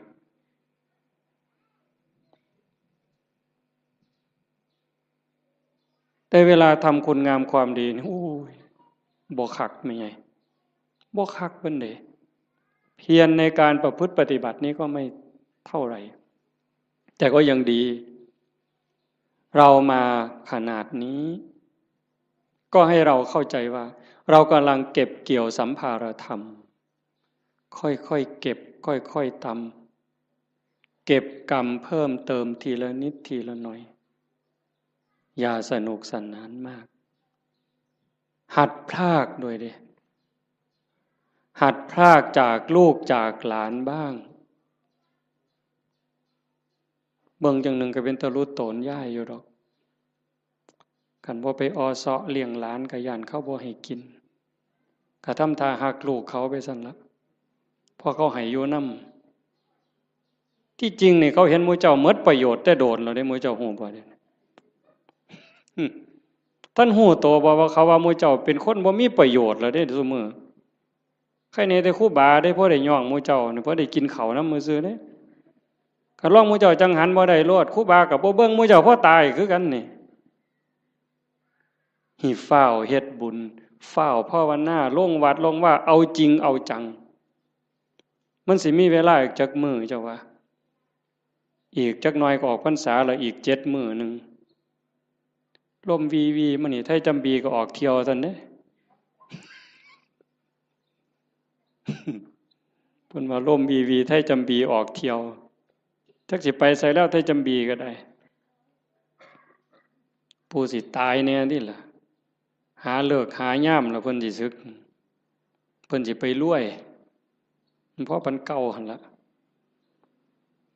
แต่เวลาทำคุณงามความดีนี่ โอ้ย บ่คักแม่ใหญ่ บ่คักปานใด เพียรในการประพฤติปฏิบัตินี้ก็ไม่เท่าไหร่ แต่ก็ยังดี เรามาขนาดนี้ ก็ให้เราเข้าใจว่า เรากำลังเก็บเกี่ยวสัมภารธรรม ค่อยๆเก็บ ค่อยๆตำ เก็บกรรมเพิ่มเติมทีละนิดทีละหน่อย อย่าสนุกสนานมาก หัดพรากด้วยเด้ หัดพรากจากลูกจากหลานบ้าง เบิ่งจั่งหนึ่งก็เป็นตาหลุดโตนย้ายอยู่ดอก คันบ่ไปออเซาะเลี้ยงหลานก็ย้านเขาบ่ให้กิน ก็ทำท่าฮักลูกเขาไปซั่นละ เพราะเขาให้อยู่นำ ที่จริงนี่เขาเห็นหมู่เจ้าหมดประโยชน์แต่โดนแล้วเด้ หมู่เจ้าฮู้บ่เด้ ท่านฮู้โตบ่ว่าเขาว่าหมู่เจ้าเป็นคนบ่มีประโยชน์แล้วเด้ซุมื้อ ใครแหน่แต่ครูบาเด้ พอได้ย่องหมู่เจ้านี่ พอได้กินข้าวนำซื่อๆเด้ คันลองหมู่เจ้าจั่งหันบ่ได้โลด ครูบาก็บ่เบิ่งหมู่เจ้า พอตายคือกันนี่ ให้ฟ้าวเฮ็ดบุญ ฟ้าวภาวนา ลงวัดลงวา เอาจริงเอาจัง มันสิมีเวลาอีกจักมื้อเจ้าว่า อีกจักหน่อยก็ออกพรรษาแล้ว อีกเจ็ดมื้อหนึ่ง ลมวีวีมานี่ ไทยจำบีก็ออกเที่ยวซั่นเด้ เพิ่นว่าลมวีวี ไทยจำบีออกเที่ยว จักสิไปไสแล้ว ไทยจำบีก็ได้ ผู้สิตายแหน่นี่ล่ะ หาฤกษ์หายามแล้วเพิ่นสิสึก เพิ่นสิไปรวย มันพอปานเก่าหั่นละ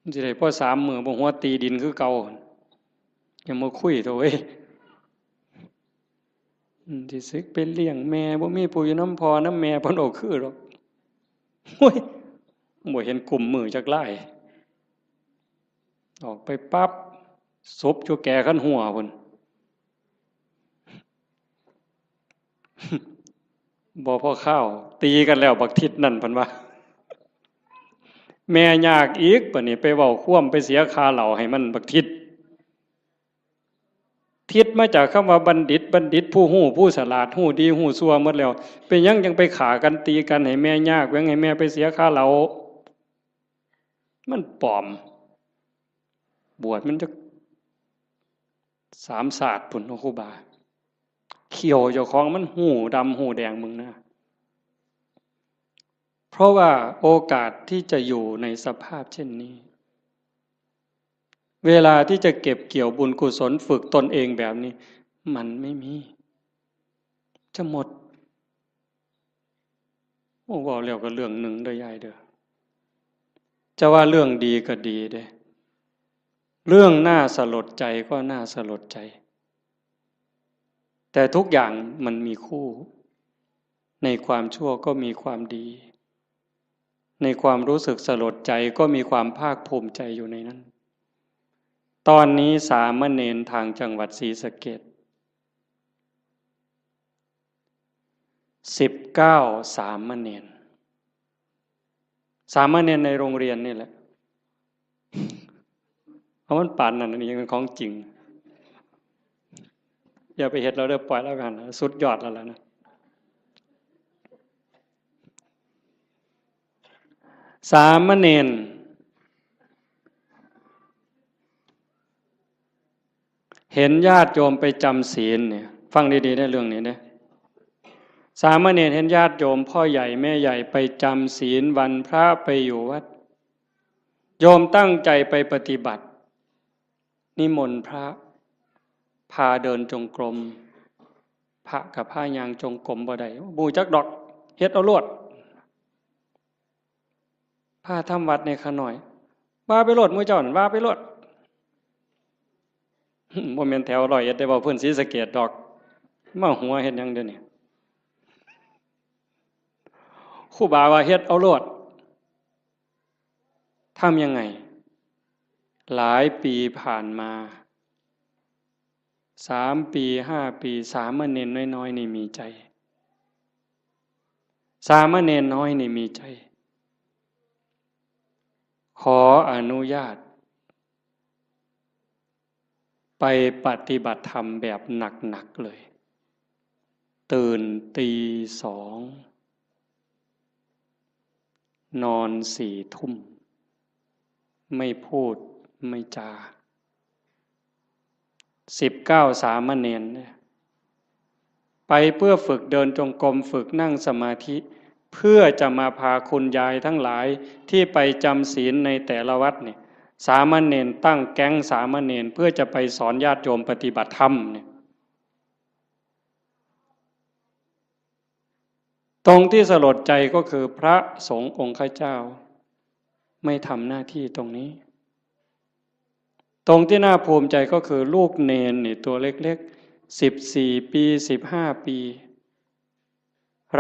มันสิได้พอสามมื้อ บ่หัวตีดินคือเก่า อย่ามาคุยเถาะเว้ย อืม สิสึกไปเลี้ยงแม่ บ่มีผู้อยู่นำพ่อนำแม่ เพิ่นเอาคือดอก โอ้ย บ่เห็นกุมมือจักลาย ออกไปปั๊บ ศพอยู่แก่คันหัวพุ้น บ่พอคาว ตีกันแล้วบักทิศนั่น เพิ่นว่า แม่ยากอีก บัดนี้ไปเว้าความ ไปเสียค่าเหล้าให้มันบักทิศ ทิศมาจากคำว่าบัณฑิต บัณฑิตผู้ฮู้ ผู้ฉลาด ฮู้ดีฮู้ชั่วหมดแล้ว เป็นหยังจั่งไปฆ่ากันตีกันให้แม่ยาก แหว่งให้แม่ไปเสียค่าเหล้า มันปลอม บวชมันจักสามชาติพุ้นเนาะครูบา เขี้ยวเจ้าของมันฮู้ดำฮู้แดงมึงนะ เพราะว่าโอกาสที่จะอยู่ในสภาพเช่นนี้ เวลาที่จะเก็บเกี่ยวบุญกุศลฝึกตนเองแบบนี้ มันไม่มี จะหมด โอ้ เว้าแล้วก็เรื่องหนึ่งเด้อยายเด้อ จะว่าเรื่องดีก็ดีเด้ เรื่องน่าสลดใจก็น่าสลดใจ แต่ทุกอย่างมันมีคู่ ในความชั่วก็มีความดี ในความรู้สึกสลดใจก็มีความภาคภูมิใจอยู่ในนั้น ตอนนี้สามเณรทางจังหวัดศรีสะเกษ สิบเก้า สามเณร สามเณรในโรงเรียนนี่แหละ เอามันปานนั้น อันนี้ยังเป็นของจริง อย่าไปเฮ็ดแล้วเด้อ ปล่อยแล้วกัน สุดยอดแล้วล่ะนะ สามเณร เห็นญาติโยมไปจำศีลเนี่ย ฟังดีๆ ในเรื่องนี้นะ สามเณรเห็นญาติโยมพ่อใหญ่แม่ใหญ่ไปจำศีลวันพระไปอยู่วัด โยมตั้งใจไปปฏิบัติ นิมนต์พระ พาเดินจงกรม พระกับพาย่างจงกรมบ่ได้ บ่ฮู้จักดอก เฮ็ดเอาโลด พาทำวัดในขาน้อย ว่าไปโลด หมู่เจ้านั่น ว่าไปโลด บ่แม่นแถวร้อยเอ็ดได้ เว้าพื้นศรีสะเกษดอก มาหัวเฮ็ดหยังเดี๋ยวนี้ ครูบาว่าเฮ็ดเอาโลด ทำยังไง หลายปีผ่านมา สามปี ห้าปี สามเณรน้อยๆ นี่มีใจ สามเณรน้อยนี่มีใจ ขออนุญาต ไปปฏิบัติธรรมแบบหนักๆ เลย ตื่นตีสอง นอนสี่ทุ่ม ไม่พูดไม่จา สิบเก้า สามเณรเนี่ย ไปเพื่อฝึกเดินจงกรม ฝึกนั่งสมาธิ เพื่อจะมาพาคุณยายทั้งหลายที่ไปจำศีลในแต่ละวัดเนี่ย สามเณรตั้งแก๊งสามเณรเพื่อจะไปสอนญาติโยมปฏิบัติธรรมเนี่ย ตรงที่สลดใจก็คือพระสงฆ์องค์ข้าเจ้า ไม่ทำหน้าที่ตรงนี้ ตรงที่น่าภูมิใจก็คือลูกเณรนี่ตัวเล็กๆ สิบสี่ปี สิบห้าปี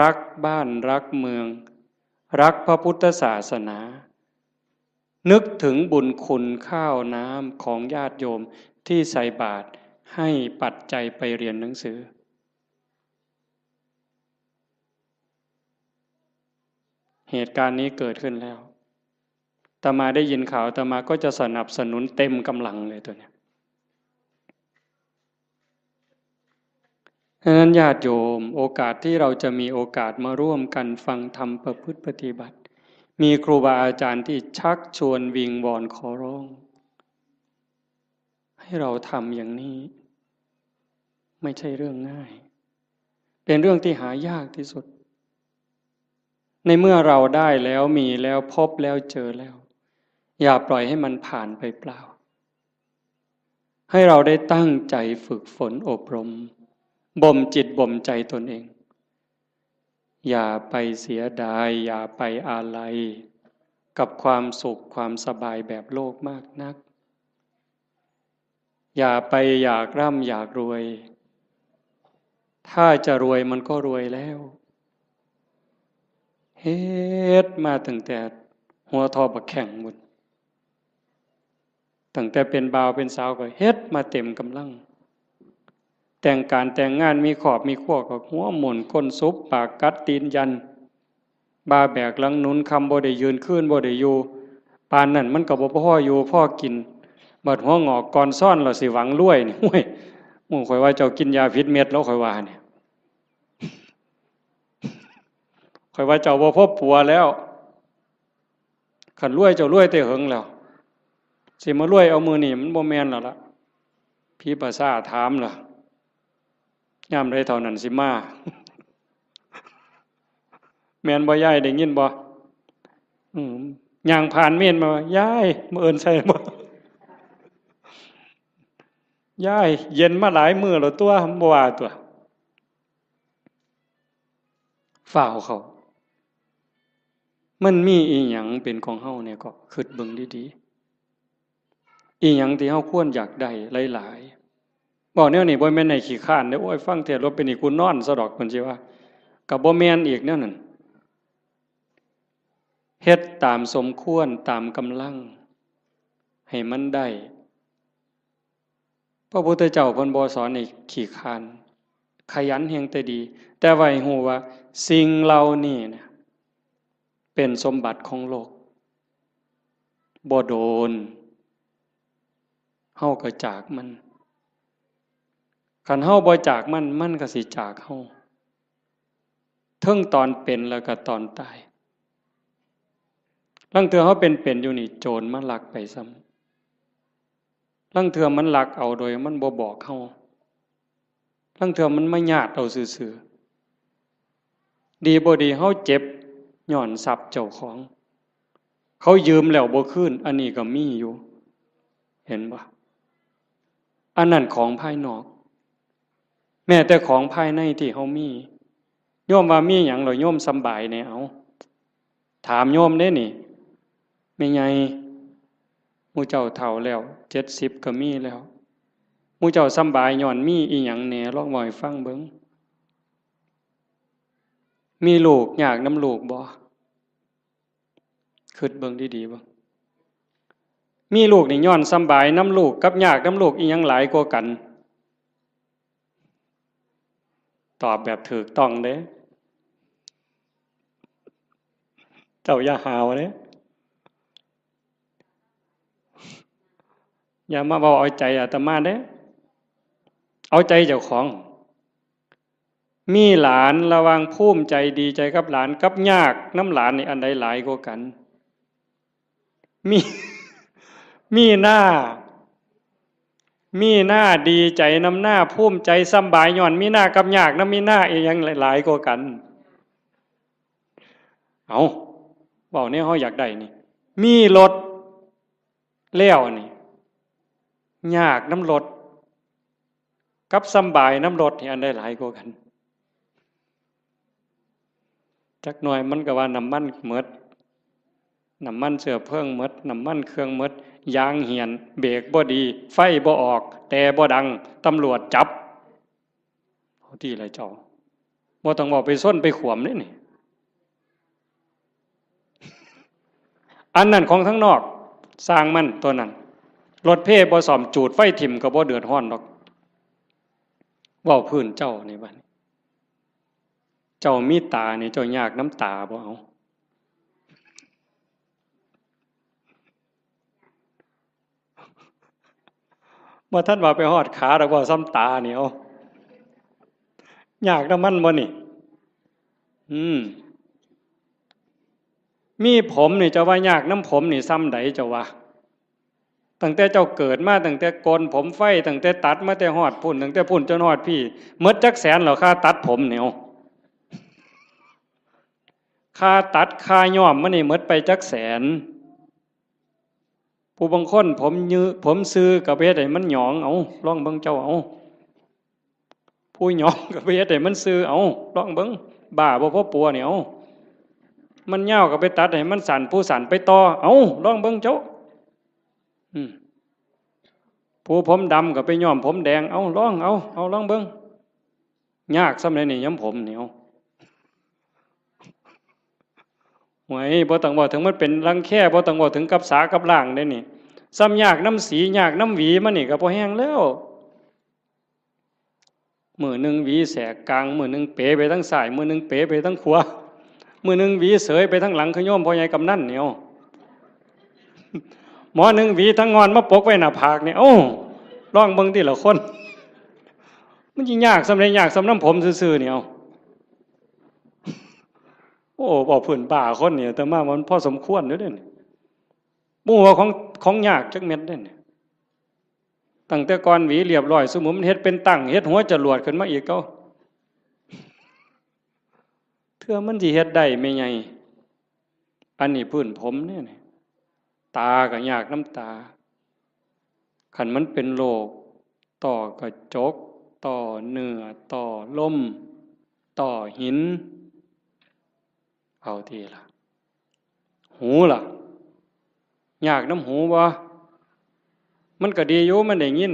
รักบ้านรักเมือง รักพระพุทธศาสนา นึกถึงบุญคุณข้าวน้ำของญาติโยมที่ใส่บาตร ให้ปัจจัยไปเรียนหนังสือ เหตุการณ์นี้เกิดขึ้นแล้ว อาตมาได้ยินข่าว อาตมาก็จะสนับสนุนเต็มกำลังเลยตัวเนี้ย ฉะนั้นญาติโยม โอกาสที่เราจะมีโอกาสมาร่วมกันฟังธรรมประพฤติปฏิบัติ มีครูบาอาจารย์ที่ชักชวนวิงวอนขอร้อง ให้เราทำอย่างนี้ ไม่ใช่เรื่องง่าย เป็นเรื่องที่หายากที่สุด ในเมื่อเราได้แล้วมีแล้วพบแล้วเจอแล้ว อย่าปล่อยให้มันผ่านไปเปล่า ให้เราได้ตั้งใจฝึกฝนอบรม บ่มจิตบ่มใจตนเอง อย่าไปเสียดาย อย่าไปอาลัย กับความสุขความสบายแบบโลกมากนัก อย่าไปอยากร่ำอยากรวย ถ้าจะรวยมันก็รวยแล้ว เฮ็ดมาตั้งแต่หัวทอบักแข่งบุญ ตั้งแต่เป็นบ่าวเป็นสาวก็เฮ็ดมาเต็มกำลัง แต่งการแต่งงานมีครอบมีครัวก็หัวหมุนก้นสุบปากกัดตีนยัน บ่าแบกหลังหนุน ค่ำบ่ได้ยืน คืนบ่ได้อยู่ ปานนั้นมันก็บ่พออยู่พอกิน บัดหัวงอกก่อนซ้อน เราสิหวังรวยนี่ ห้วย หมู่ข่อยว่าเจ้ากินยาผิดเม็ดแล้ว ข่อยว่าเนี่ย ข่อยว่าเจ้าบ่พบปัวแล้ว คันรวยเจ้ารวยแต่เหิงแล้ว สิมารวยเอามื้อนี้มันบ่แม่นแล้วล่ะ ผีประสาทถามล่ะ ยามใดเท่านั้นสิมา แม่นบ่ยาย ได้ยินบ่ อืม ย่างผ่านเมนมา ยาย มื้ออื่นใส่บ่ ยาย เย็นมาหลายมื้อแล้วตัว บ่ว่าตัว ฟ้าวเขา มันมีอีหยังเป็นของเฮาเนี่ย ก็คิดเบิ่งดีๆ อีหยังที่เฮาควรอยากได้หลายๆ บอกแนวนี้บ่แม่นให้ขี้คร้านเด้อ โอ้ย ฟังเทศน์แล้วเป็นนี่กูนอนซะดอก เพิ่นสิว่า ก็บ่แม่นอีกแนวนั้น เฮ็ดตามสมควร ตามกำลัง ให้มันได้ พระพุทธเจ้าเพิ่นบ่สอนให้ขี้คร้าน ขยันแฮงแต่ดี แต่ว่าให้ฮู้ว่าสิ่งเหล่านี้เนี่ย เป็นสมบัติของโลก บ่โดน เฮาก็จากมัน คันเฮาบ่จากมัน มันก็สิจากเฮา เทิงตอนเป็นแล้วก็ตอนตาย ลางเทื่อเฮาเป็นๆ อยู่นี่ โจรมาลักไปซ้ำ ลางเทื่อมันลักเอาโดยมันบ่บอกเฮา ลางเทื่อมันมาญาติเอาซื่อๆ ดีบ่ดีเฮาเจ็บย้อนทรัพย์เจ้าของ เขายืมแล้วบ่คืน อันนี้ก็มีอยู่ เห็นบ่ อันนั้นของภายนอก แม้แต่ของภายในที่เฮามี โยมว่ามีหยังเหรอ โยมสำบายแหน่ เอา ถามโยมเด้นี่ แม่ใหญ่ หมู่เจ้าเฒ่าแล้ว เจ็ดสิบก็มีแล้ว หมู่เจ้าสำบายย้อนมีอีหยังแหน่ ลองเว้าให้ฟังเบิ่ง มีลูกยากนำลูกบ่ คิดเบิ่งดีๆ เบิ่ง มีลูกนี่ย้อนสำบายนำลูกกับยากนำลูก อีหยังหลายกว่ากัน ตอบแบบถูกต้องเด้ เจ้าอย่าหาวเด้ อย่ามาเว้าเอาใจอาตมาเด้ เอาใจเจ้าของ มีหลาน ระหว่างภูมิใจดีใจกับหลานกับยากนำหลานนี่ อันใดหลายกว่ากัน มี มีหน้า มีหน้าดีใจนำหน้า ภูมิใจสำบายย้อนมีหน้ากับยากนำมีหน้า อีหยังหลายกว่ากัน เอา เว้าแนวเฮาอยากได้นี่ มีรถแล้วนี่ ยากนำรถ กับสำบายนำรถนี่ อันใดหลายกว่ากัน จักหน่อยมันก็ว่าน้ำมันหมด น้ำมันเชื้อเพลิงหมด น้ำมันเครื่องหมด ยางเหี่ยน เบรกบ่ดี ไฟบ่ออก แต่บ่ดัง ตำรวจจับ เอาติล่ะเจ้า บ่ต้องเว้าไปชนไปขวมเด้นี่ อันนั้นของทางนอก ซ่างมันตัวนั้น รถเพบ่ซ่อม จูดไฟถิ่มก็บ่เดือดร้อนดอก เว้าพื้นเจ้านี่บัดนี้ เจ้ามีตานี่ เจ้ายากนำตาบ่ เอา บ่ทันว่าไปฮอดขาดอก เว้าส่ำตานี่ เอา ยากนำมันบ่นี่ อืม มีผมนี่ เจ้าว่ายากนำผมนี่ส่ำใด เจ้าว่า ตั้งแต่เจ้าเกิดมา ตั้งแต่โกนผมไฟ ตั้งแต่ตัดมาแต่ฮอดพุ้น ตั้งแต่พุ้นจนฮอดพี้ หมดจักแสนแล้ว ค่าตัดผมนี่ เอา ค่าตัด ค่าย้อมมันนี่ หมดไปจักแสน ผู้บางคนผมยือ ผมซื่อก็ไปเฮ็ดให้มันหยอง เอา ลองเบิ่งเจ้า เอา ผู้หยองก็ไปเฮ็ดให้มันซื่อ เอา ลองเบิ่ง บ้าบ่พอปัวนี่ เอา มันยาวก็ไปตัดให้มันสั้น ผู้สั้นไปต่อ เอา ลองเบิ่งเจ้า อืม ผู้ผมดำก็ไปย้อมผมแดง เอา ลอง เอา เอา ลองเบิ่ง ยากส่ำใดนี่ ย้อมผมนี่ เอา โอ้ย บ่ต้องเว้าถึงมันเป็นรังแค บ่ต้องเว้าถึงกับสากับล้างเด้นี่ ส่ำยากนำสี ยากนำหวีมันนี่ก็พอแฮงแล้ว มื้อหนึ่งหวีแสกกลาง มื้อหนึ่งเป๋ไปทางซ้าย มื้อหนึ่งเป๋ไปทางขวา มื้อหนึ่งหวีเสยไปทางหลัง คือโยมพ่อใหญ่กำนันนี่ เอา หมอหนึ่งหวีทางงอนมาปกไว้หน้าผากนี่ เอ้า ลองเบิ่งติละคน มันสิยากส่ำใด ยากส่ำนำผมซื่อๆนี่ เอา โอ้ เว้าพื้นบ้าคนนี่ อาตมามันพอสมควรอยู่เด้นี่ บ่ฮู้ว่าของ ของยากจักเม็ดเด้นี่ ตั้งแต่ก่อนหวีเรียบร้อย ซุมื้อมันเฮ็ดเป็นตั้ง เฮ็ดหัวจรวดขึ้นมาอีก เอ้า เทื่อมันสิเฮ็ดได้แม่ใหญ่ อันนี้พื้นผมเด้นี่ ตาก็ยากนำตา คันมันเป็นโรคต้อกระจก ต้อเนื้อ ต้อลม ต้อหิน เอาติล่ะ หูล่ะ ยากนำหูบ่ มันก็ดีอยู่ มันได้ยิน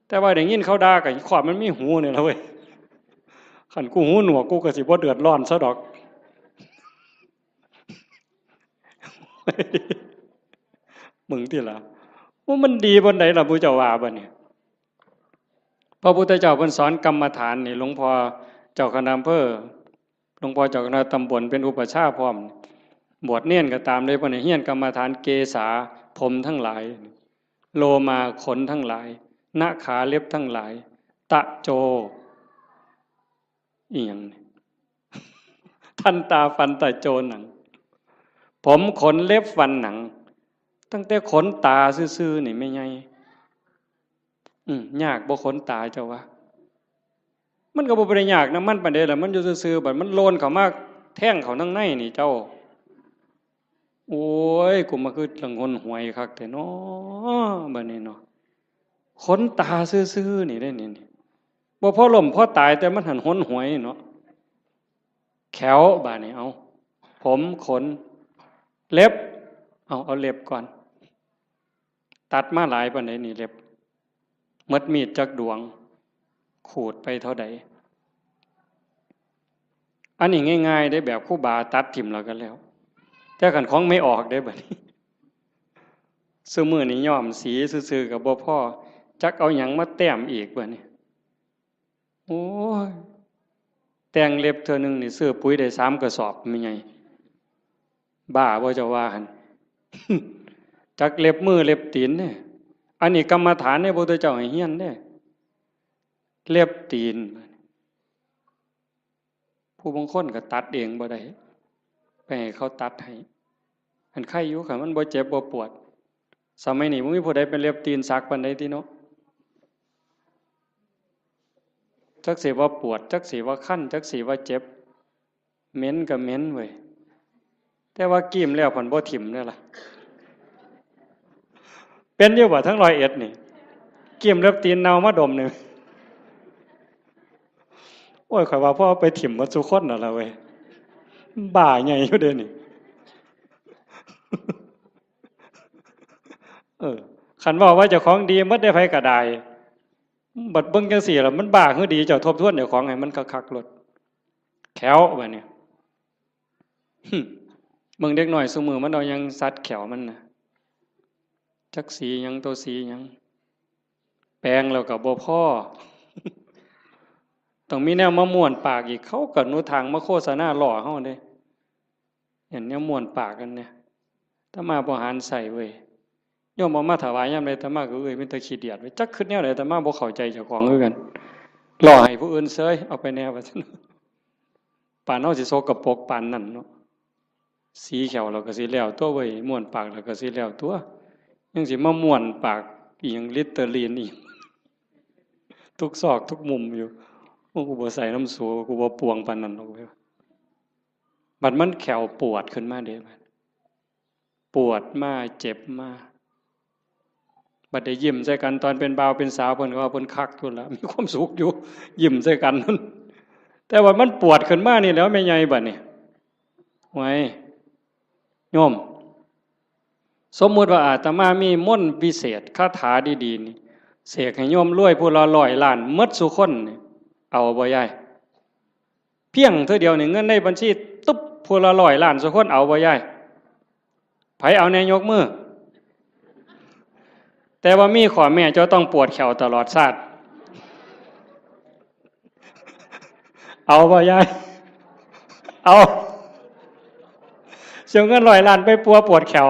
แต่ว่าได้ยินเขาด่าก็ขอบมันมีหูนี่ล่ะเว้ย คันกูหูหนวก กูก็สิบ่เดือดร้อนซะดอก มึงติล่ะ ว่ามันดีปานใดล่ะ ผู้เจ้าว่าบัดนี้ พระพุทธเจ้าเพิ่นสอนกรรมฐานนี่ หลวงพ่อเจ้าคณะอำเภอ หลวงพ่อเจ้าคณะตำบลเป็นอุปัชฌาย์พร้อม บวชเณรก็ตามเลย เพิ่นให้เฮียนกรรมฐาน เกสา ผมทั้งหลาย โลมา ขนทั้งหลาย นะขา เล็บทั้งหลาย ตะโจ อีหยังนี่ ทันตา ฟัน ตะโจ หนัง ผม ขน เล็บ ฟัน หนัง ตั้งแต่ขนตาซื่อๆนี่แม่ใหญ่ อืม ยากบ่ขนตาเจ้าว่า มันก็บ่ได้ยากนำมันปานใดล่ะ มันอยู่ซื่อๆ บัดมันโลนเข้ามาแทงเข้าทางในนี่เจ้า โอ้ย กูมาคือจั่งหนหวยคักแท้น้อ บัดนี้เนาะ ขนตาซื่อๆนี่เด้นี่ นี่ บ่พอล้มพอตาย แต่มันหั้นหนหวยเนาะ แข้ว บาดนี้ เอา ผม ขน เล็บ เอา เอาเล็บก่อน ตัดมาหลายปานใดนี่เล็บ หมดมีดจักดวง ขูดไปเท่าใด อันนี้ง่ายๆเด้ แบบครูบาตัดถิ่มแล้วก็แล้ว แต่คันของไม่ออกเด้บัดนี้ ซุมื้อนี้ย้อมสีซื่อๆก็บ่พอ จักเอาหยังมาแต้มอีกบัดนี้ โอ้ย แต่งเล็บเทื่อหนึ่งนี่ซื้อปุ๋ยได้สามกระสอบแม่ใหญ่ บ้าบ่เจ้าว่าหั่น จักเล็บมือเล็บตีนเด้ อันนี้กรรมฐานเด้ พระพุทธเจ้าให้เฮียนเด้ เล็บตีน ผู้บางคนก็ตัดเองบ่ได้ ไปให้เขาตัดให้ อันไคอยู่ คันมันบ่เจ็บบ่ปวด สมัยนี้บ่มีผู้ใดเป็นเล็บตีนสักปานใดติเนาะ จักสิว่าปวด จักสิว่าคัน จักสิว่าเจ็บ เหม็นก็เหม็นเว้ย แต่ว่ากรีมแล้วพันบ่ถิ่มเด้อล่ะ เป็นอยู่บ่ ทั้งร้อยเอ็ดนี่ กรีมเล็บตีนเน่ามาดมนี่ โอ้ย ข้อยว่าพอเอาไปถิ่มหมดซุคนนั่นล่ะเว้ย บ้าใหญ่อยู่เด้นี่ เออ คันเว้าว่าเจ้าของดีหมดได้ ไผก็ได้ บัดเบิ่งจั่งซี้ล่ะ มันบ้าคือดี เจ้าทบทวนเจ้าของให้มันคักๆโลด แข้วบัดนี้ หึ เบิ่งเด็กน้อยซุมื้อมันเอาหยังสัดแข้วมันน่ะ จักสีหยัง ตัวสีหยัง แปรงแล้วก็บ่พอ ต้องมีแนวมาม่วนปากอีก เขาก็หนุทางมาโฆษณาล่อเฮาเด้ อย่างแนวม่วนปากกันเนี่ย อาตมาบ่หารใส่เว้ย โยมเอามาถวายยามใด อาตมาก็เอ้ย มีแต่ขี้เดียดเว้ย จักคิดแนวใด อาตมาบ่เข้าใจเจ้าของคือกัน ล่อให้ผู้อื่นเสย เอาไปแน่ว่าซั่น ปานเฮาสิสกปรกปานนั้นเนาะ สีแข้วเราก็สิแล้วตัวเว้ย ม่วนปากเราก็สิแล้วตัว ยังสิมาม่วนปากอีหยัง ลิตเตอรีนอีก ทุกซอกทุกมุมอยู่ โอ้ กูบ่ใส่น้ำสู กูบ่ปวงปานนั้นหรอกเว้ย บัดมันแข้วปวดขึ้นมาเด้ บัดปวดมา เจ็บมา บัดได้ยิ้มใส่กัน ตอนเป็นบ่าวเป็นสาว เพิ่นก็ว่าเพิ่นคักอยู่ละ มีความสุขอยู่ ยิ้มใส่กันนั่น แต่ว่ามันปวดขึ้นมานี่แหล้ว แม่ใหญ่บัดนี้ ไว้ โยม สมมุติว่าอาตมามีมนต์วิเศษ คาถาดีๆ นี่ เสกให้โยมรวยผู้ละร้อยล้านหมดซุคนนี่ เอาบ่ยาย เพียงเทื่อเดียวนี่ เงินในบัญชี ตุ๊บ ผู้ละร้อยล้านซุคน เอาบ่ยาย ไผเอาแน่ยกมือ แต่ว่ามีข้อแม้ เจ้าต้องปวดแข้วตลอดชาติ เอาบ่ยาย เอา เสียเงินร้อยล้านไปปัวปวดแข้ว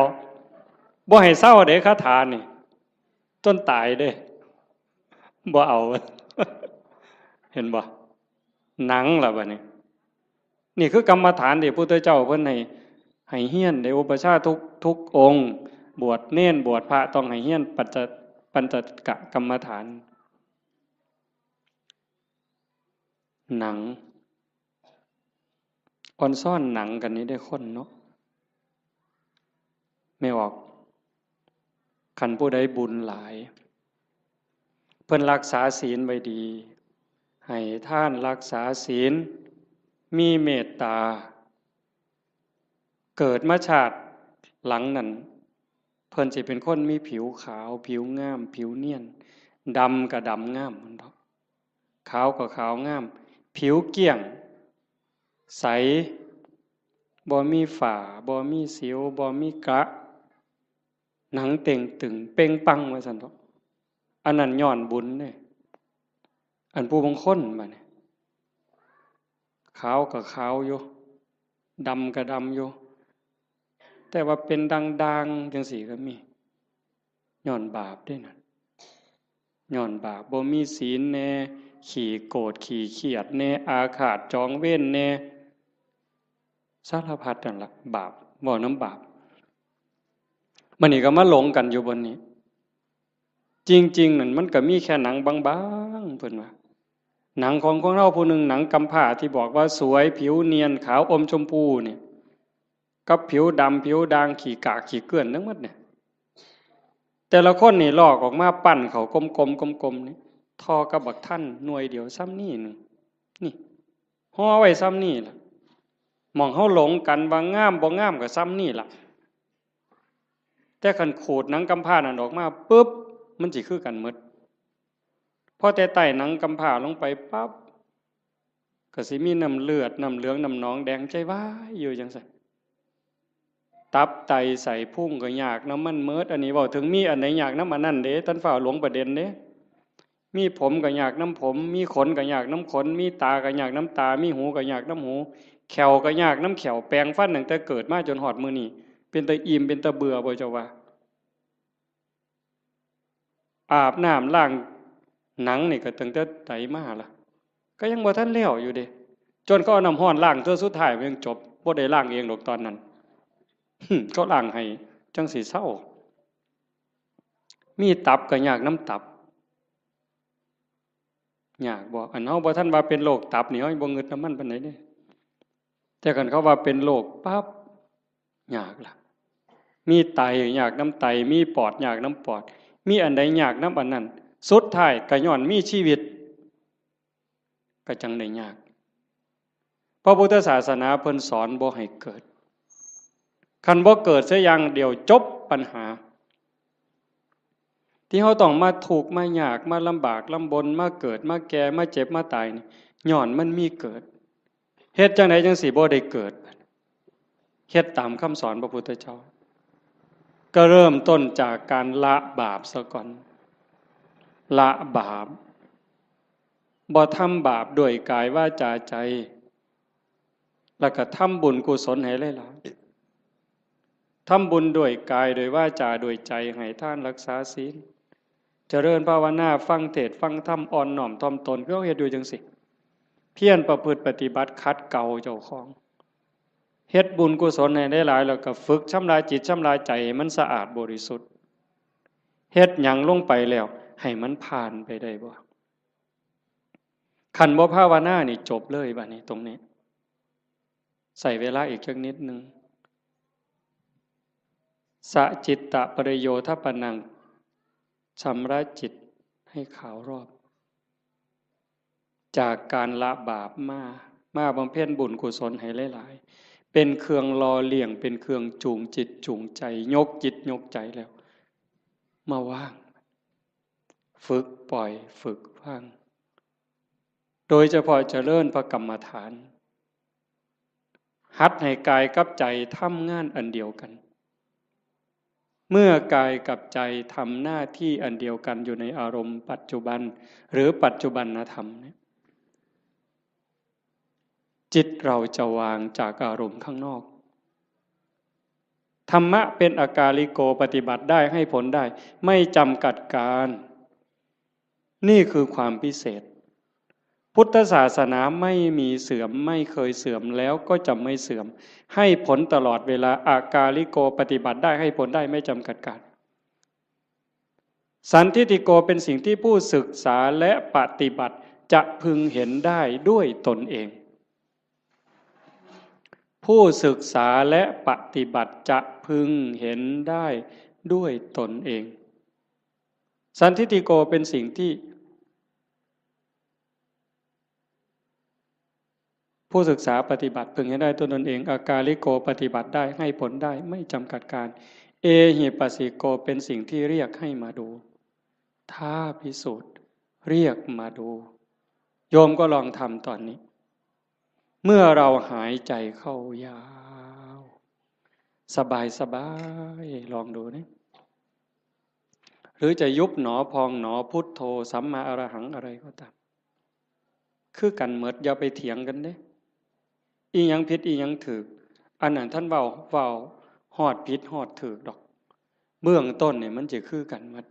บ่ให้เซาเด้ คาถานี่ จนตายเด้ บ่เอา เห็นบ่ หนังล่ะบัดนี้ นี่คือกรรมฐานที่พุทธเจ้าเพิ่นให้ ให้เฮียน ได้อุปัชฌาย์ทุก ทุกองค์ บวชเณร บวชพระ ต้องให้เฮียนปัญจ ปัญจกกรรมฐาน หนัง อ่อนซ้อนหนังกันนี่ได้คนเนาะ แม่ออก คันผู้ใดบุญหลาย เพิ่นรักษาศีลไว้ดี ให้ทาน รักษาศีล มีเมตตา เกิดมาชาติหลังนั้น เพิ่นสิเป็นคนมีผิวขาว ผิวงาม ผิวเนียน ดำก็ดำงามมันดอก ขาวก็ขาวงาม ผิวเกลี้ยง ใส บ่มีฝ้า บ่มีสิว บ่มีกระ หนังเต่งตึงเป่งปังว่าซั่นดอก อันนั้นย้อนบุญเด้ อันผู้บางคนบัดนี้ ขาวก็ขาวอยู่ ดำก็ดำอยู่ แต่ว่าเป็นด่างๆ จังซี่ก็มี ย้อนบาปเด้นั่น ย้อนบาป บ่มีศีลแน่ ขี้โกรธ ขี้เครียดแน่ อาฆาตจองเวรแน่ สารพัดนั่นล่ะ บาป เว้านำบาป บัดนี้ก็มาหลงกันอยู่บนนี้ จริงๆ นั่นมันก็มีแค่หนังบางๆ เพิ่นว่า หนังของคนเฮาผู้หนึ่ง หนังกำพร้าที่บอกว่าสวย ผิวเนียน ขาวอมชมพูเนี่ย กับผิวดำ ผิวด่าง ขี้กาก ขี้เกื้อนทั้งหมดเนี่ย แต่ละคนนี่ลอกออกมาปั้นเข้ากลมๆ กลมๆ นี่ ท่อกับบักทันหน่วยเดียวส่ำนี้หนึ่ง นี่ ห่อไว้ส่ำนี้ล่ะ หม่องเฮาหลงกันว่างามบ่งามก็ส่ำนี้ล่ะ แต่คันขูดหนังกำพร้านั่นออกมาปุ๊บ มันสิคือกันหมด พอแต่ไต่หนังกำพร้าลงไปปั๊บ ก็สิมีน้ำเลือด น้ำเหลือง น้ำหนองแดง ใจวายอยู่จังซั่น ตับไตไส้พุงก็ยากนำมันหมด อันนี้เว้าถึงมีอันใดยากนำอันนั้นเด้ ท่านฟ้าวหลงประเด็นเด้ มีผมก็ยากนำผม มีขนก็ยากนำขน มีตาก็ยากนำตา มีหูก็ยากนำหู แข้วก็ยากนำแข้ว แปรงฟันตั้งแต่เกิดมาจนฮอดมื้อนี้ เป็นตาอิ่ม เป็นตาเบื่อบ่เจ้าว่า อาบน้ำล้างหนังนี่ก็ตั้งแต่ใดมาล่ะ ก็ยังบ่ทันแล้วอยู่เด้ จนเขาเอาน้ำร้อนล้างเทื่อสุดท้ายมันยังจบ บ่ได้ล้างเองดอกตอนนั้น เขาล้างให้จังสิเซา มีตับก็ยากนำตับ ยากบ่ อันเฮาบ่ทันว่าเป็นโรคตับนี่ เฮายังบ่งึดนำมันปานใดเด้ แต่คันเขาว่าเป็นโรคปั๊บ ยากล่ะ มีไตยากนำไต มีปอดยากนำปอด มีอันใดยากนำอันนั้น สุดท้ายก็ย้อนมีชีวิต ก็จั่งได้ยาก พระพุทธศาสนาเพิ่นสอนบ่ให้เกิด คันบ่เกิดเสียอย่างเดียวจบปัญหา ที่เฮาต้องมาทุกข์มายาก มาลำบากลำบน มาเกิด มาแก่ มาเจ็บ มาตายนี่ ย้อนมันมีเกิด เฮ็ดจั่งใดจั่งสิบ่ได้เกิด เฮ็ดตามคำสอนพระพุทธเจ้า ก็เริ่มต้นจากการละบาปซะก่อน ละบาป บ่ทำบาปด้วยกายวาจาใจ แล้วก็ทำบุญกุศลให้หลายๆ ทำบุญด้วยกายด้วยวาจาด้วยใจ ให้ทานรักษาศีล เจริญภาวนา ฟังเทศน์ฟังธรรม อ่อนน้อมถ่อมตน คือเฮาเฮ็ดอยู่จั่งซี้ เพียรประพฤติปฏิบัติขัดเกลาเจ้าของ เฮ็ดบุญกุศลให้หลายๆ แล้วก็ฝึกชำระจิตชำระใจให้มันสะอาดบริสุทธิ์ เฮ็ดหยังลงไปแล้ว ให้มันผ่านไปได้บ่ คันบ่ภาวนานี่จบเลยบัดนี้ตรงนี้ ใส่เวลาอีกจักนิดหนึ่ง สะจิตตะปริโยทปนัง ชำระจิตให้ขาวรอบ จากการละบาปมา มาบำเพ็ญบุญกุศลให้หลายๆ เป็นเครื่องหล่อเลี้ยง เป็นเครื่องจูงจิตจูงใจ ยกจิตยกใจแล้ว มาวาง ฝึกปล่อย ฝึกวาง โดยเฉพาะเจริญพระกรรมฐาน หัดให้กายกับใจทำงานอันเดียวกัน เมื่อกายกับใจทำหน้าที่อันเดียวกันอยู่ในอารมณ์ปัจจุบัน หรือปัจจุบันธรรมเนี่ย จิตเราจะวางจากอารมณ์ข้างนอก ธรรมะเป็นอากาลิโก ปฏิบัติได้ ให้ผลได้ ไม่จำกัดกาล นี่คือความพิเศษ พุทธศาสนาไม่มีเสื่อม ไม่เคยเสื่อม แล้วก็จะไม่เสื่อม ให้ผลตลอดเวลา อากาลิโก ปฏิบัติได้ ให้ผลได้ ไม่จำกัดกาล สันทิฏฐิโก เป็นสิ่งที่ผู้ศึกษาและปฏิบัติจะพึงเห็นได้ด้วยตนเอง ผู้ศึกษาและปฏิบัติจะพึงเห็นได้ด้วยตนเอง สันทิฏฐิโก เป็นสิ่งที่ ผู้ศึกษาปฏิบัติพึงเห็นได้ด้วยตนเอง อากาลิโก ปฏิบัติได้ ให้ผลได้ ไม่จำกัดกาล เอหิปัสสิโก เป็นสิ่งที่เรียกให้มาดู ท้าพิสูจน์ เรียกมาดู โยมก็ลองทำตอนนี้ เมื่อเราหายใจเข้ายาว สบายสบาย ลองดูนะ หรือจะยุบหนอพองหนอ พุทโธ สัมมาอรหัง อะไรก็ตาม คือกันหมด อย่าไปเถียงกันเด้ อีหยังผิดอีหยังถูก อันนั้นท่านเว้า เว้าฮอดผิดฮอดถูกดอก เบื้องต้นเนี่ยมันจะคือกันหมด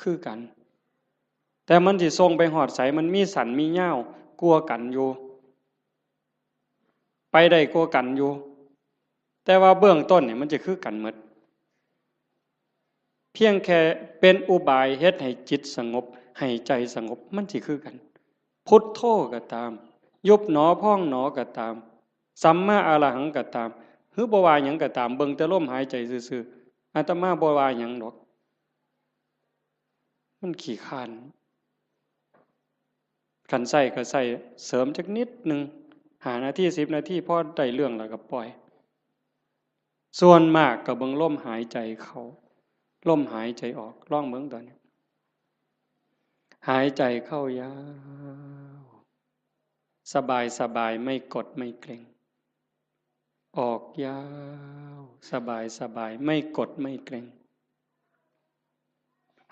คือกัน แต่มันสิส่งไปฮอดไส มันมีสั้นมียาวกว่ากันอยู่ ไปได้กว่ากันอยู่ แต่ว่าเบื้องต้นเนี่ยมันจะคือกันหมด เพียงแค่เป็นอุบายเฮ็ดให้จิตสงบ ให้ใจสงบ มันสิคือกัน พุทโธก็ตาม ยุบหนอพองหนอก็ตาม สัมมาอรหังก็ตาม หรือบ่ว่าหยังก็ตาม เบิ่งแต่ลมหายใจซื่อๆ อาตมาบ่ว่าหยังดอก มันขี้คร้าน คันใช้ก็ใช้เสริมจักนิดหนึ่ง ห้านาที สิบนาที พอได้เรื่องแล้วก็ปล่อย ส่วนมากก็เบิ่งลมหายใจเข้า ลมหายใจออก ลองเบิ่งตอนนี้ หายใจเข้ายาว สบายสบาย ไม่กดไม่เกร็ง ออกยาว สบายสบาย ไม่กดไม่เกร็ง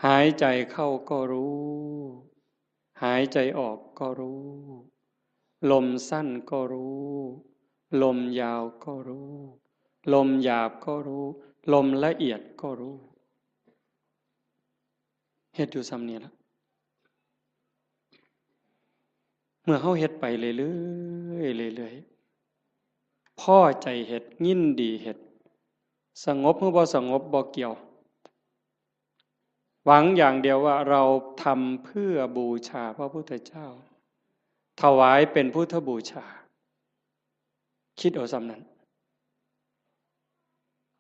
หายใจเข้าก็รู้ หายใจออกก็รู้ ลมสั้นก็รู้ ลมยาวก็รู้ ลมหยาบก็รู้ ลมละเอียดก็รู้ เฮ็ดอยู่ส่ำนี้ล่ะ เมื่อเฮาเฮ็ดไปเรื่อยๆ เรื่อยๆ พอใจเฮ็ด ยินดีเฮ็ด สงบหรือบ่สงบบ่เกี่ยว หวังอย่างเดียวว่าเราทำเพื่อบูชาพระพุทธเจ้า ถวายเป็นพุทธบูชา คิดเอาส่ำนั้น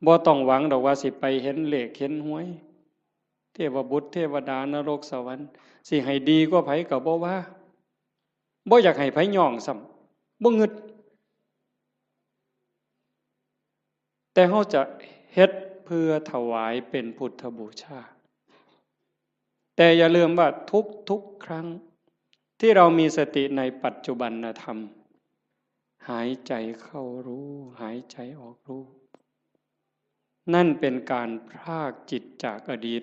บ่ต้องหวังดอกว่าสิไปเห็นเลขเห็นหวย เทวบุตรเทวดานรกสวรรค์ สิให้ดีกว่าไผก็บ่ว่า บ่อยากให้ไผย้องซ้ำ บ่งึด แต่เฮาจะเฮ็ดเพื่อถวายเป็นพุทธบูชา แต่อย่าลืมว่าทุกๆ ครั้งที่เรามีสติในปัจจุบันธรรม หายใจเข้ารู้ หายใจออกรู้ นั่นเป็นการพรากจิตจากอดีต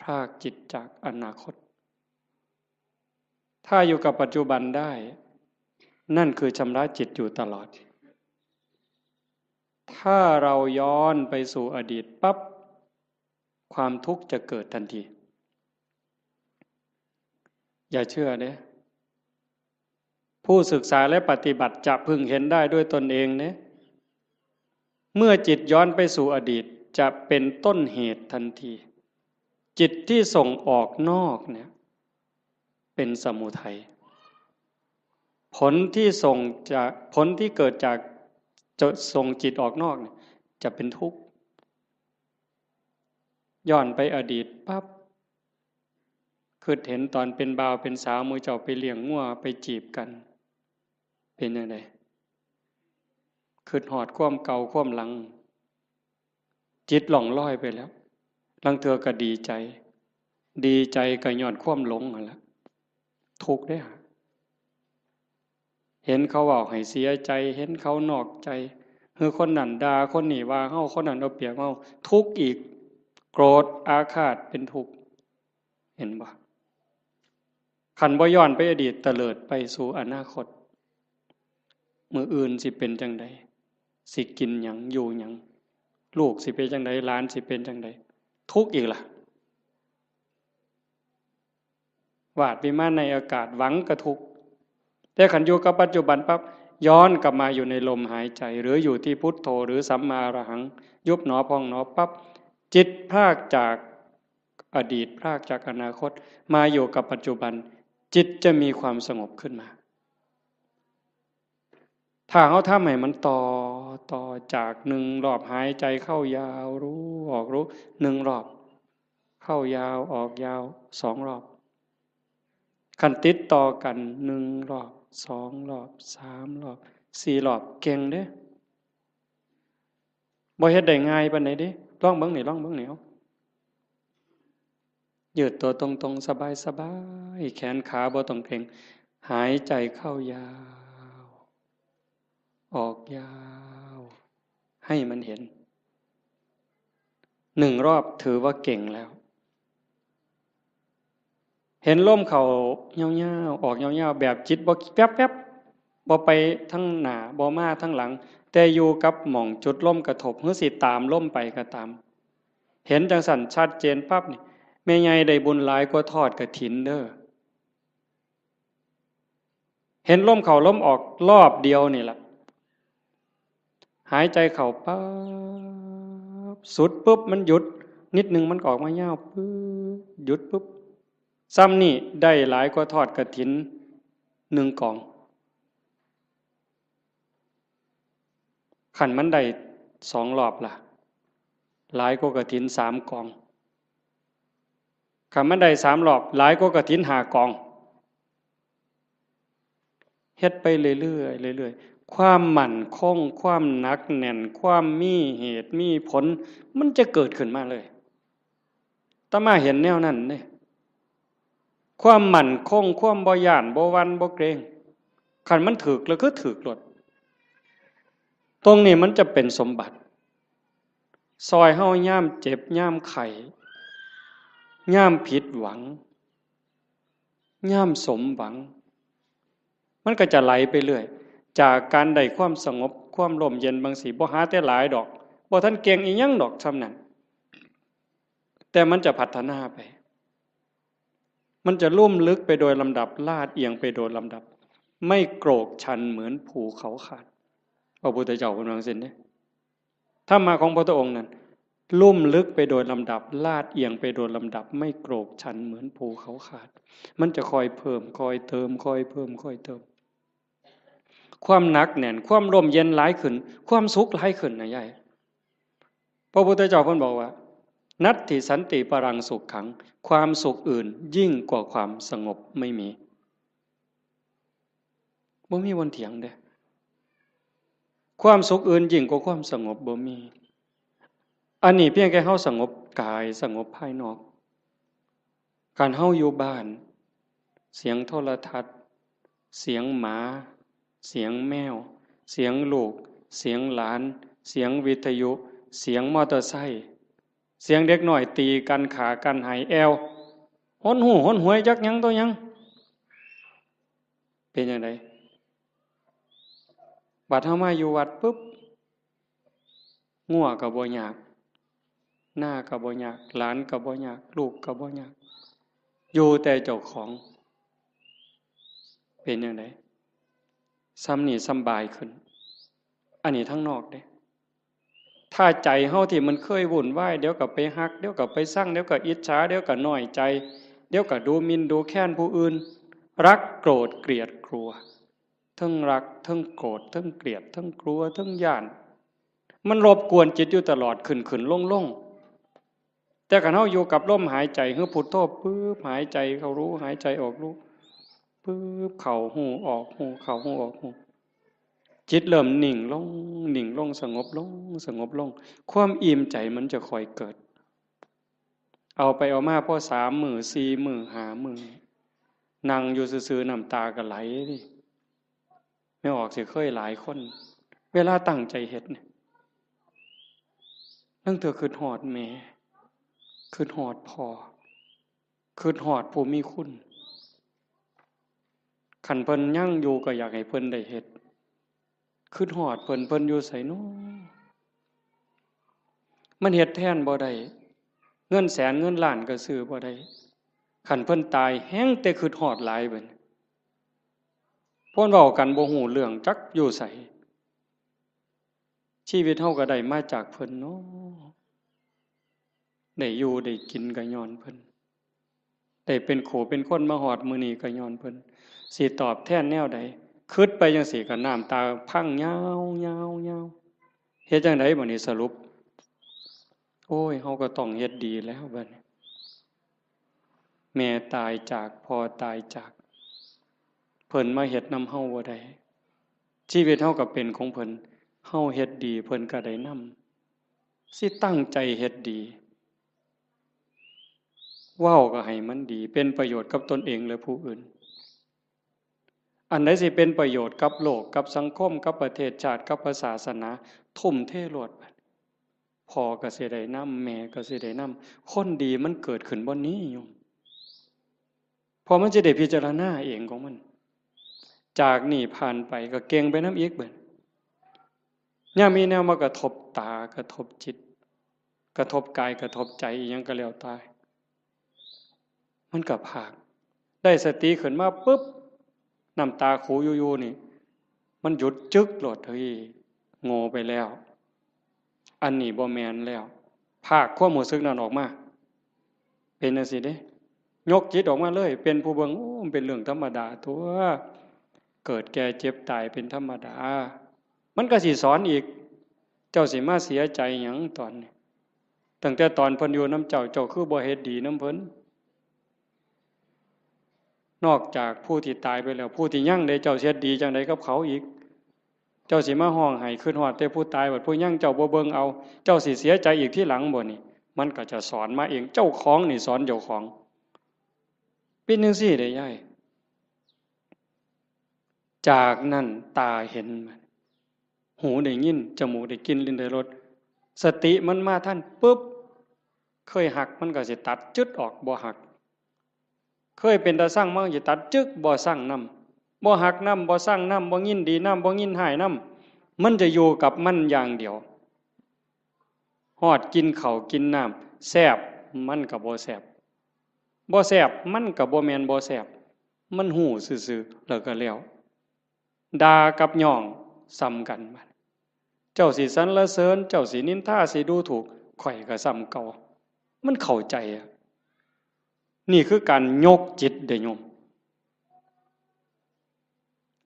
พรากจิตจากอนาคต ถ้าอยู่กับปัจจุบันได้ นั่นคือชำระจิตอยู่ตลอด ถ้าเราย้อนไปสู่อดีตปั๊บ ความทุกข์จะเกิดทันที อย่าเชื่อเด้ ผู้ศึกษาและปฏิบัติจะพึงเห็นได้ด้วยตนเองเด้ เมื่อจิตย้อนไปสู่อดีต จะเป็นต้นเหตุทันที จิตที่ส่งออกนอกเนี่ย เป็นสมุทัย ผลที่ส่งจาก ผลที่เกิดจากจะส่งจิตออกนอกเนี่ย จะเป็นทุกข์ ย้อนไปอดีตปั๊บ คิดเห็นตอนเป็นบ่าวเป็นสาว หมู่เจ้าไปเลี้ยงงัวไปจีบกัน เป็นจั่งใด คิดฮอดความเก่าความหลัง จิตล่องลอยไปแล้ว ลางเทื่อก็ดีใจ ดีใจก็ย้อนความหลงนั่นแหละ ทุกข์เด้อ เห็นเขาเว้าให้เสียใจ เห็นเขานอกใจ คือคนนั้นด่า คนนี้ว่าเฮา คนนั้นเอาเปรียบเฮา ทุกข์อีก โกรธอาฆาตเป็นทุกข์ เห็นบ่ คันบ่ย้อนไปอดีต เตลิดไปสู่อนาคต มื้ออื่นสิเป็นจั่งใด สิกินหยัง อยู่หยัง ลูกสิเป็นจั่งใด หลานสิเป็นจั่งใด ทุกข์อีกล่ะ วาดวิมานในอากาศ หวังก็ทุกข์ แต่คันอยู่กับปัจจุบันปั๊บ ย้อนกลับมาอยู่ในลมหายใจ หรืออยู่ที่พุทโธ หรือสัมมาอรหัง ยุบหนอพองหนอปั๊บ จิตพรากจากอดีต พรากจากอนาคต มาอยู่กับปัจจุบัน จิตจะมีความสงบขึ้นมา ถ้าเฮาทำให้มันต่อ ต่อจากหนึ่งรอบหายใจเข้ายาวรู้ออกรู้ หนึ่งรอบ เข้ายาวออกยาว สองรอบ คันติดต่อกัน หนึ่งรอบ สองรอบ สามรอบ สี่รอบ เก่งเด้ บ่เฮ็ดได้ง่ายปานใดเด้ ลองเบิ่งนี่ ลองเบิ่งนี่ เอา ยืดตัวตรงๆ สบายๆ แขนขาบ่ต้องเกร็ง หายใจเข้ายาว ออกยาว ให้มันเห็น หนึ่งรอบถือว่าเก่งแล้ว เห็นลมเข้ายาวๆ ออกยาวๆ แบบจิตบ่แวบๆ บ่ไปทางหน้า บ่มาทางหลัง แต่อยู่กับหม่องจุดลมกระทบ หรือสิตามลมไปก็ตาม เห็นจั่งซั้นชัดเจนปั๊บนี่ แม่ใหญ่ได้บุญหลายกว่าทอดกฐินเด้อ เห็นลมเข้าลมออกรอบเดียวนี่ล่ะ หายใจเข้าปั๊บ สุดปุ๊บ มันหยุด นิดนึงมันก็ออกมายาวปุ๊บ หยุดปุ๊บ ซ่ำนี่ได้หลายกว่าทอดกฐินหนึ่งกอง คันมันได้สองรอบล่ะ หลายกว่ากฐินสามกอง คันมันได้สามรอบ หลายกว่ากฐินห้ากอง เฮ็ดไปเรื่อยๆ เรื่อยๆ ความมั่นคง ความหนักแน่น ความมีเหตุมีผล มันจะเกิดขึ้นมาเลย อาตมาเห็นแนวนั้นเด้ ความมั่นคง ความบ่ย้าน บ่หวั่น บ่เกรง คันมันถืกแล้วคือถืกโลด ตรงนี้มันจะเป็นสมบัติ ซอยเฮายามเจ็บ ยามไข้ ยามผิดหวัง ยามสมหวัง มันก็จะไหลไปเรื่อย จากการได้ความสงบ ความร่มเย็นบางสี บ่หาแต่หลายดอก บ่ทันเก่งอีหยังดอกซ่ำนั้น แต่มันจะพัฒนาไป มันจะลุ่มลึกไปโดยลำดับ ลาดเอียงไปโดยลำดับ ไม่โกรกชันเหมือนภูเขาขาด พระพุทธเจ้าเพิ่นว่าจั่งซี้เด้ ธรรมะของพระพุทธองค์นั้น ลุ่มลึกไปโดยลำดับ ลาดเอียงไปโดยลำดับ ไม่โกรกชันเหมือนภูเขาขาด มันจะค่อยเพิ่ม ค่อยเติม ค่อยเพิ่ม ค่อยเติม ความหนักแน่น ความร่มเย็นหลายขึ้น ความสุขหลายขึ้นนะยาย พระพุทธเจ้าเพิ่นบอกว่า นัตถิสันติปรังสุขขัง ความสุขอื่นยิ่งกว่าความสงบไม่มี บ่มีวันเถียงเด้ ความสุขอื่นยิ่งกว่าความสงบบ่มี อันนี้เพียงแค่เฮาสงบกาย สงบภายนอก คันเฮาอยู่บ้าน เสียงโทรทัศน์ เสียงหมา เสียงแมว เสียงลูก เสียงหลาน เสียงวิทยุ เสียงมอเตอร์ไซค์ เสียงเด็กน้อยตีกัน ฆ่ากัน ไห้แอ่ว หนหู้หนหวยจักหยังต่อหยัง เป็นจั่งใด บัดเฮามาอยู่วัดปุ๊บ งัวก็บ่ยาก นาก็บ่ยาก หลานก็บ่ยาก ลูกก็บ่ยาก อยู่แต่เจ้าของ เป็นจั่งใด ส่ำนี่สำบายขึ้น อันนี้ทางนอกเด้ ถ้าใจเฮาที่มันเคยวุ่นวาย เดี๋ยวก็ไปฮัก เดี๋ยวก็ไปซัง เดี๋ยวก็อิจฉา เดี๋ยวก็น้อยใจ เดี๋ยวก็ดูหมิ่นดูแคลนผู้อื่น รักโกรธเกลียดกลัว ทั้งรัก ทั้งโกรธ ทั้งเกลียด ทั้งกลัว ทั้งย้าน มันรบกวนจิตอยู่ตลอด ขึ้นขึ้นลงลง แต่คันเฮาอยู่กับลมหายใจ คือพุทโธ ปึ๊บ หายใจเข้ารู้ หายใจออกรู้ ปึ๊บ เข้าฮู้ ออกฮู้ เข้าฮู้ ออกฮู้ จิตเริ่มนิ่งลง นิ่งลง สงบลง สงบลง ความอิ่มใจมันจะค่อยเกิด เอาไปเอามาพอสามมื้อ สี่มื้อ ห้ามื้อ นั่งอยู่ซื่อๆ น้ำตาก็ไหลเด้ แม่ออกสิเคยหลายคน เวลาตั้งใจเฮ็ดเนี่ย ลางเทื่อคิดฮอดแม่ คิดฮอดพ่อ คิดฮอดผู้มีคุณ คันเพิ่นยังอยู่ก็อยากให้เพิ่นได้เฮ็ด คิดฮอดเพิ่น เพิ่นอยู่ไสน้อ มันเฮ็ดแทนบ่ได้ เงินแสนเงินล้านก็ซื้อบ่ได้ คันเพิ่นตายแฮ่งแต่คิดฮอดหลายบัดนี้ เพิ่นเว้ากันบ่ฮู้เรื่อง จักอยู่ไส ชีวิตเฮาก็ได้มาจากเพิ่นเนาะ ได้อยู่ได้กินก็ย้อนเพิ่น ได้เป็นคู่เป็นคนมาฮอดมื้อนี้ก็ย้อนเพิ่น สิตอบแทนแนวใด คิดไปจั่งซี้ก็น้ำตาพังยาวๆๆ เฮ็ดจั่งใดบัดนี้สรุป โอ้ย เฮาก็ต้องเฮ็ดดีแล้วบัดนี้ แม่ตายจาก พ่อตายจาก เพิ่นมาเฮ็ดนำเฮาบ่ได้ ชีวิตเฮาก็เป็นของเพิ่น เฮาเฮ็ดดี เพิ่นก็ได้นำ สิตั้งใจเฮ็ดดี เว้าก็ให้มันดี เป็นประโยชน์กับตนเองและผู้อื่น อันใดสิเป็นประโยชน์กับโลก กับสังคม กับประเทศชาติ กับศาสนา ทุ่มเทโลด พ่อก็สิได้นำ แม่ก็สิได้นำ คนดีมันเกิดขึ้นบ่นี้โยม เพราะมันสิได้พิจารณาเองของมัน จากนี้ผ่านไปก็เก่งไปนำอีกบัด ยามมีแนวมากระทบตา กระทบจิต กระทบกาย กระทบใจ อิหยังก็แล้วแต่ มันก็พาก ได้สติขึ้นมาปุ๊บ น้ำตาคูอยู่ๆนี่ มันหยุดจึกโลด เฮ้ย โง่ไปแล้ว อันนี้บ่แม่นแล้ว พากความรู้สึกนั้นออกมา เป็นจั่งซี้เด้ ยกจิตออกมาเลย เป็นผู้เบิ่ง โอ้ มันเป็นเรื่องธรรมดาตั๊ว เกิดแก่เจ็บตายเป็นธรรมดา มันก็สิสอนอีก เจ้าสิมาเสียใจหยังตอนนี้ ตั้งแต่ตอนเพิ่นอยู่นำเจ้า เจ้าคือบ่เฮ็ดดีนำเพิ่น นอกจากผู้ที่ตายไปแล้ว ผู้ที่ยังเด้ เจ้าสิเฮ็ดดีจั่งใดกับเขาอีก เจ้าสิมาฮ้องไห้คิดฮอดแต่ผู้ตาย บัดผู้ยังเจ้าบ่เบิ่งเอา เจ้าสิเสียใจอีกทีหลังบ่นี่ มันก็จะสอนมาเอง เจ้าของนี่สอนเจ้าของ เป็นจั่งซี้เด้ยาย จากนั้นตาเห็น หูได้ยิน จมูกได้กลิ่น ลิ้นได้รส สติมันมาทันปุ๊บ เคยฮักมันก็สิตัดจึ๊ดออก บ่ฮัก เคยเป็นตาซังมันก็สิตัดจึ๊ก บ่ซังนำ บ่ฮักนำ บ่ซังนำ บ่ยินดีนำ บ่ยินร้ายนำ มันจะอยู่กับมันอย่างเดียว ฮอดกินข้าวกินน้ำ แซ่บ มันก็บ่แซ่บ บ่แซ่บ มันก็บ่แม่นบ่แซ่บ มันฮู้ซื่อๆ แล้วก็แล้ว ด่ากับย้องส่ำกัน เจ้าสิสรรเสริญ เจ้าสินินทา สิดูถูก ข้อยก็ส่ำเก่า มันเข้าใจอะ นี่คือการยกจิตเด้โยม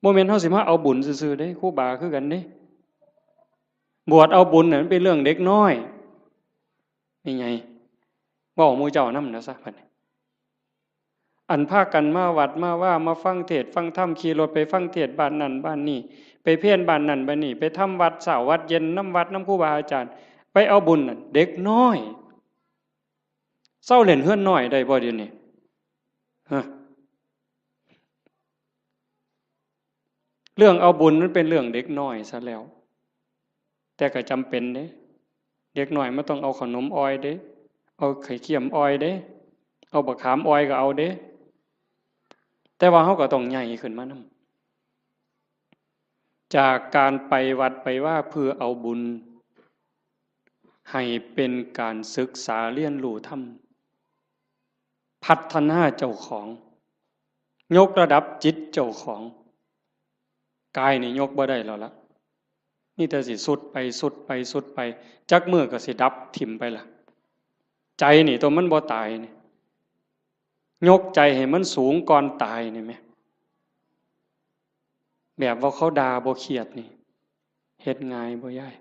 บ่แม่นเฮาสิมาเอาบุญซื่อๆเด้ ครูบาคือกันเด้ บวชเอาบุญน่ะมันเป็นเรื่องเด็กน้อย นี่ไง เว้าหมู่เจ้านำนะซะ บัดนี้ อันพากันมาวัดมาวา มาฟังเทศน์ฟังธรรม ขี่รถไปฟังเทศน์บ้านนั่นบ้านนี่ ไปเพลบ้านนั่นบ้านนี่ ไปทำวัดเช้าวัดเย็นนำวัดนำครูบาอาจารย์ ไปเอาบุญนั่น เด็กน้อย เซาเล่นเฮือนน้อยได้บ่เดี๋ยวนี้ ฮะ เรื่องเอาบุญมันเป็นเรื่องเด็กน้อยซะแล้ว แต่ก็จำเป็นเด้ เด็กน้อยมันต้องเอาขนมอ่อยเด้ เอาไข่เค็มอ่อยเด้ เอาบักขามอ่อยก็เอาเด้ แต่ว่าเฮาก็ต้องใหญ่ขึ้นมานำ จากการไปวัดไปวาเพื่อเอาบุญ ให้เป็นการศึกษาเรียนรู้ธรรม พัฒนาเจ้าของ ยกระดับจิตเจ้าของ กายนี่ยกบ่ได้แล้วละ มีแต่สิทรุดไปทรุดไปทรุดไป จักมื้อก็สิดับถิ่มไปละ ใจนี่ตัวมันบ่ตายนี่ ยกใจให้มันสูงก่อนตายนี่แหม แบบว่าเขาด่าบ่เครียดนี่ เฮ็ดง่ายบ่ยาย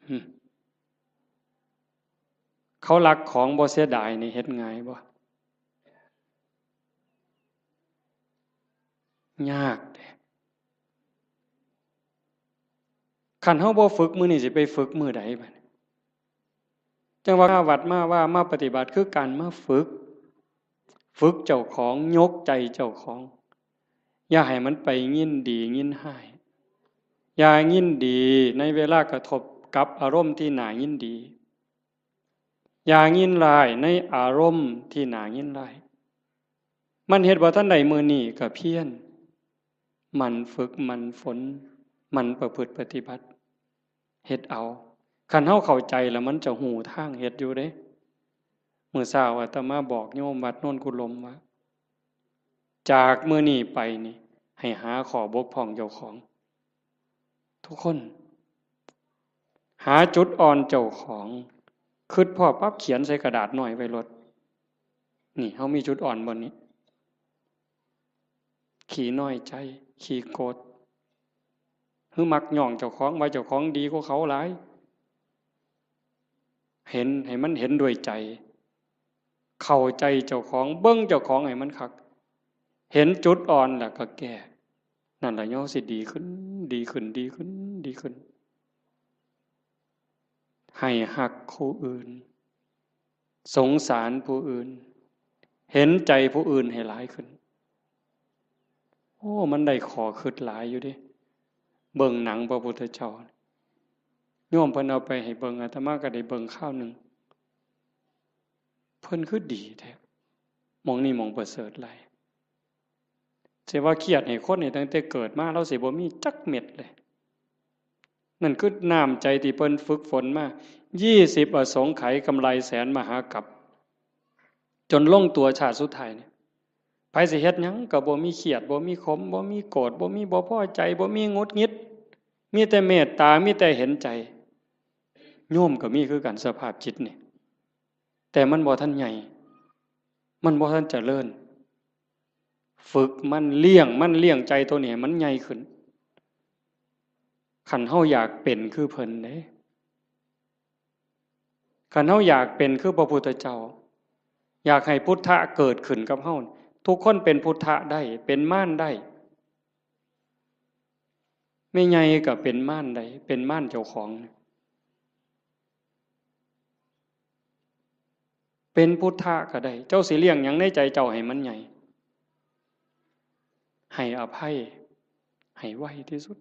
อืม เขาลักของบ่เสียดายนี่ เฮ็ดง่ายบ่ ยากเด้ คันเฮาบ่ฝึกมื้อนี้สิไปฝึกมื้อใดบัดนี้ จั่งว่ามาวัดมาวามาปฏิบัติคือการมาฝึก ฝึกเจ้าของ ยกใจเจ้าของ อย่าให้มันไปยินดียินร้าย อย่ายินดีในเวลากระทบกับอารมณ์ที่น่ายินดี อย่ายินร้ายในอารมณ์ที่น่ายินร้าย มันเฮ็ดบ่ทันได้มื้อนี้ก็เพียร หมั่นฝึก หมั่นฝน หมั่นประพฤติปฏิบัติ เฮ็ดเอา คันเฮาเข้าใจแล้วมันจะฮู้ทางเฮ็ดอยู่เด้ มื้อเช้าอาตมาบอกโยมวัดโนนกุลมว่า จากมื้อนี้ไปนี่ ให้หาข้อบกพร่องเจ้าของ ทุกคน หาจุดอ่อนเจ้าของ คิดพ้อปั๊บเขียนใส่กระดาษน้อยไว้โลด นี่ เฮามีจุดอ่อนบ่นี้ ขี้น้อยใจ ขี้โกรธ หรือมักย้องเจ้าของว่าเจ้าของดีกว่าเขาหลาย เห็นให้มันเห็นด้วยใจ เข้าใจเจ้าของ เบิ่งเจ้าของให้มันคัก เห็นจุดอ่อนแล้วก็แก้ นั่นล่ะ เฮาสิดีขึ้น ดีขึ้น ดีขึ้น ดีขึ้น ให้ฮักผู้อื่น สงสารผู้อื่น เห็นใจผู้อื่นให้หลายขึ้น โอ้ มันได้ข้อคิดหลายอยู่เด้ เบิ่งหนังพระพุทธเจ้า โยมเพิ่นเอาไปให้เบิ่ง อาตมาก็ได้เบิ่งคราวหนึ่ง เพิ่นคือดีแท้ หม่องนี้หม่องประเสริฐหลาย สิว่าเครียดให้คนนี่ตั้งแต่เกิดมา ลาวสิบ่มีจักเม็ดเลย นั่นคือน้ำใจที่เพิ่นฝึกฝนมา ยี่สิบอสงไขยกำไรแสนมหากัป จนลงตัวชาติสุดท้ายนี่ ไผสิเฮ็ดหยังก็บ่มีเครียด บ่มีขม บ่มีโกรธ บ่มีบ่พอใจ บ่มีหงุดหงิด มีแต่เมตตา มีแต่เห็นใจ โยมก็มีคือกันสภาพจิตนี่ แต่มันบ่ทันใหญ่ มันบ่ทันเจริญ ฝึกมัน เลี้ยงมัน เลี้ยงใจตัวนี้ให้มันใหญ่ขึ้น คันเฮาอยากเป็นคือเพิ่นเด้ คันเฮาอยากเป็นคือพระพุทธเจ้า อยากให้พุทธะเกิดขึ้นกับเฮา ทุกคนเป็นพุทธะได้ เป็นมารได้ แม่ใหญ่ก็เป็นมารได้ เป็นมารเจ้าของ เป็นพุทธะก็ได้ เจ้าสิเลี้ยงหยังในใจเจ้าให้มันใหญ่ ให้อภัย ให้ไวที่สุด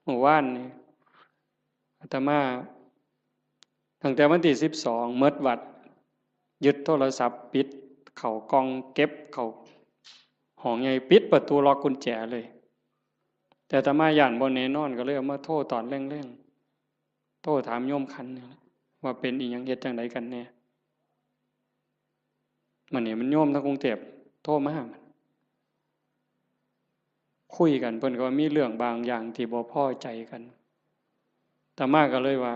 เมื่อวานนี่ อาตมา ตั้งแต่วันที่สิบสอง หมดวัด ยึดโทรศัพท์ ปิดเข้ากล่อง เก็บเข้าห้องใหญ่ ปิดประตู ล็อกกุญแจเลย แต่อาตมาย้านบ่แน่นอน ก็เลยเอามาโทรตอนแลงๆ โทรถามโยมขันนี่แหละ ว่าเป็นอีหยัง เฮ็ดจั่งใดกันแน่ มื้อนี้มันโยมทางกรุงเทพฯโทรมา คุยกัน เพิ่นก็ว่ามีเรื่องบางอย่างที่บ่พอใจกัน อาตมาก็เลยว่า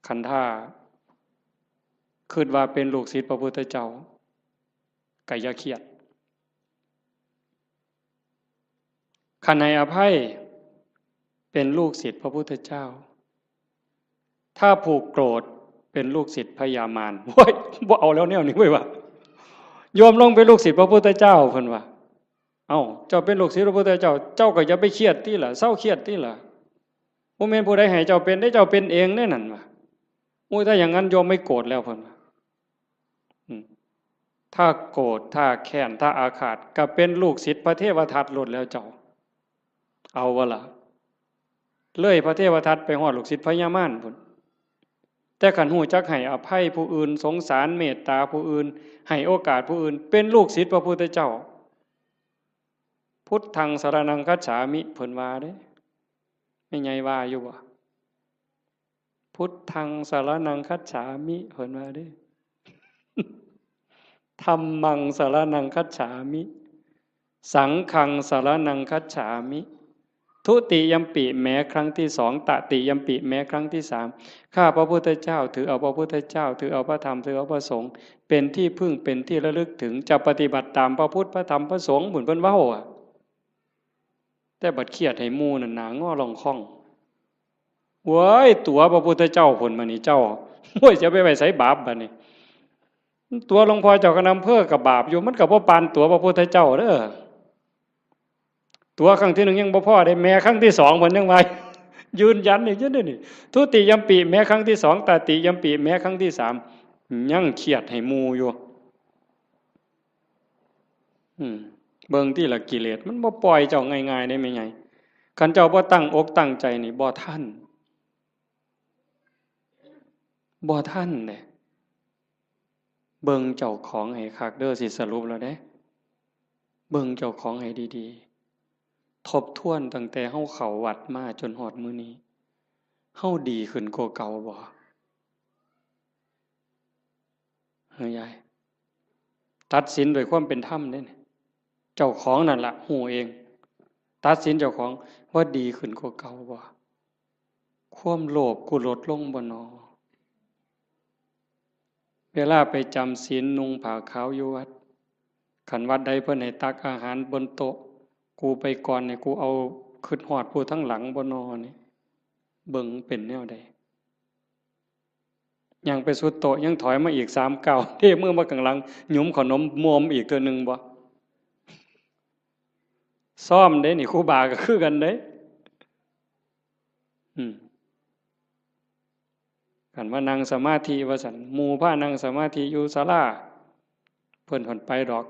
คันถ้าคิดว่าเป็นลูกศิษย์พระพุทธเจ้า ก็อย่าเครียด คันให้อภัย เป็นลูกศิษย์พระพุทธเจ้า ถ้าผูกโกรธ เป็นลูกศิษย์พญามาร โอ้ย บ่เอาแล้วแนวนี้เว้ยว่ะ โยมลงเป็นลูกศิษย์พระพุทธเจ้า เพิ่นว่า เอ้า เจ้าเป็นลูกศิษย์พระพุทธเจ้า เจ้าก็อย่าไปเครียดติล่ะ เซาเครียดติล่ะ บ่แม่นผู้ใดให้เจ้าเป็นเด้ เจ้าเป็นเองเด้นั่นว่ะ โอ้ย ถ้าอย่างนั้นโยมไม่โกรธแล้ว เพิ่นว่า อืม ถ้าโกรธ ถ้าแค้น ถ้าอาฆาต ก็เป็นลูกศิษย์พระเทวทัตโลดแล้วเจ้า เอาบ่ล่ะ เลยพระเทวทัตไปฮอดลูกศิษย์พญามารพุ้น แต่คันฮู้จักให้อภัยผู้อื่น สงสารเมตตาผู้อื่น ให้โอกาสผู้อื่น เป็นลูกศิษย์พระพุทธเจ้า พุทธังสรณังคัจฉามิ เพิ่นว่าเด้ แม่ใหญ่ว่าอยู่บ่ พุทธังสรณังคัจฉามิ เพิ่นว่าเด้ ธัมมังสรณังคัจฉามิ สังฆังสรณังคัจฉามิ ทุติยมปิแม้ครั้งที่สอง ตติยมปิแม้ครั้งที่สาม ข้าพระพุทธเจ้าถือเอาพระพุทธเจ้า ถือเอาพระธรรม ถือเอาพระสงฆ์ เป็นที่พึ่ง เป็นที่ระลึกถึง จะปฏิบัติตามพระพุทธ พระธรรม พระสงฆ์ เหมือนเพิ่นเว้าอะ แต่บัดเครียดให้หมู่นั่นหน้างอลองคอง เว้ย ตั๋วพระพุทธเจ้าพุ้นมานี่เจ้า โอ้ย จะไปไว้ไสบาปบัดนี้ ตั๋วหลวงพ่อเจ้าคณะอำเภอก็บาปอยู่ มันก็บ่ปานตั๋วพระพุทธเจ้าเด้อ ตั๋วครั้งที่หนึ่งยังบ่พอเด้ แม้ครั้งที่สองเพิ่นยังว่า ยืนยันอีกอยู่เด้อนี่ ทุติยมปิแม้ครั้งที่สอง ตติยมปิแม้ครั้งที่สาม ยังเครียดให้หมู่อยู่ อืม เบิ่งติล่ะ กิเลสมันบ่ปล่อยเจ้าง่ายๆเด้แม่ใหญ่ คันเจ้าบ่ตั้งอกตั้งใจนี่บ่ทัน บ่ทันเด้ เบิ่งเจ้าของให้คักเด้อ สิสรุปแล้วเด้ เบิ่งเจ้าของให้ดีๆ ทบทวนตั้งแต่เฮาเข้าวัดมาจนฮอดมื้อนี้ เฮาดีขึ้นกว่าเก่าบ่ เฮ้ยยาย ตัดสินด้วยความเป็นธรรมเด้นี่ เจ้าของนั่นล่ะฮู้เอง ตัดสินเจ้าของว่าดีขึ้นกว่าเก่าบ่ ความโลภกูลดลงบ่นอ เวลาไปจำศีลนุ่งผ้าขาวอยู่วัด คันวัดใดเพิ่นให้ตักอาหารบนโต๊ะ กูไปก่อนนี่ กูเอาคิดฮอดผู้ทั้งหลังบ่นอนี่ เบิ่งเป็นแนวใด ย่างไปสุดโต๊ะ ยังถอยมาอีกสามก้าว เทมือมาข้างหลัง หยุมขนมมวมอีกเทื่อหนึ่งบ่ ซ้อมเด้นี่ ครูบาก็คือกันเด้ อืม คันว่านั่งสมาธิว่าซั่น หมู่พานั่งสมาธิอยู่ศาลา เพิ่นผ่อนไปดอก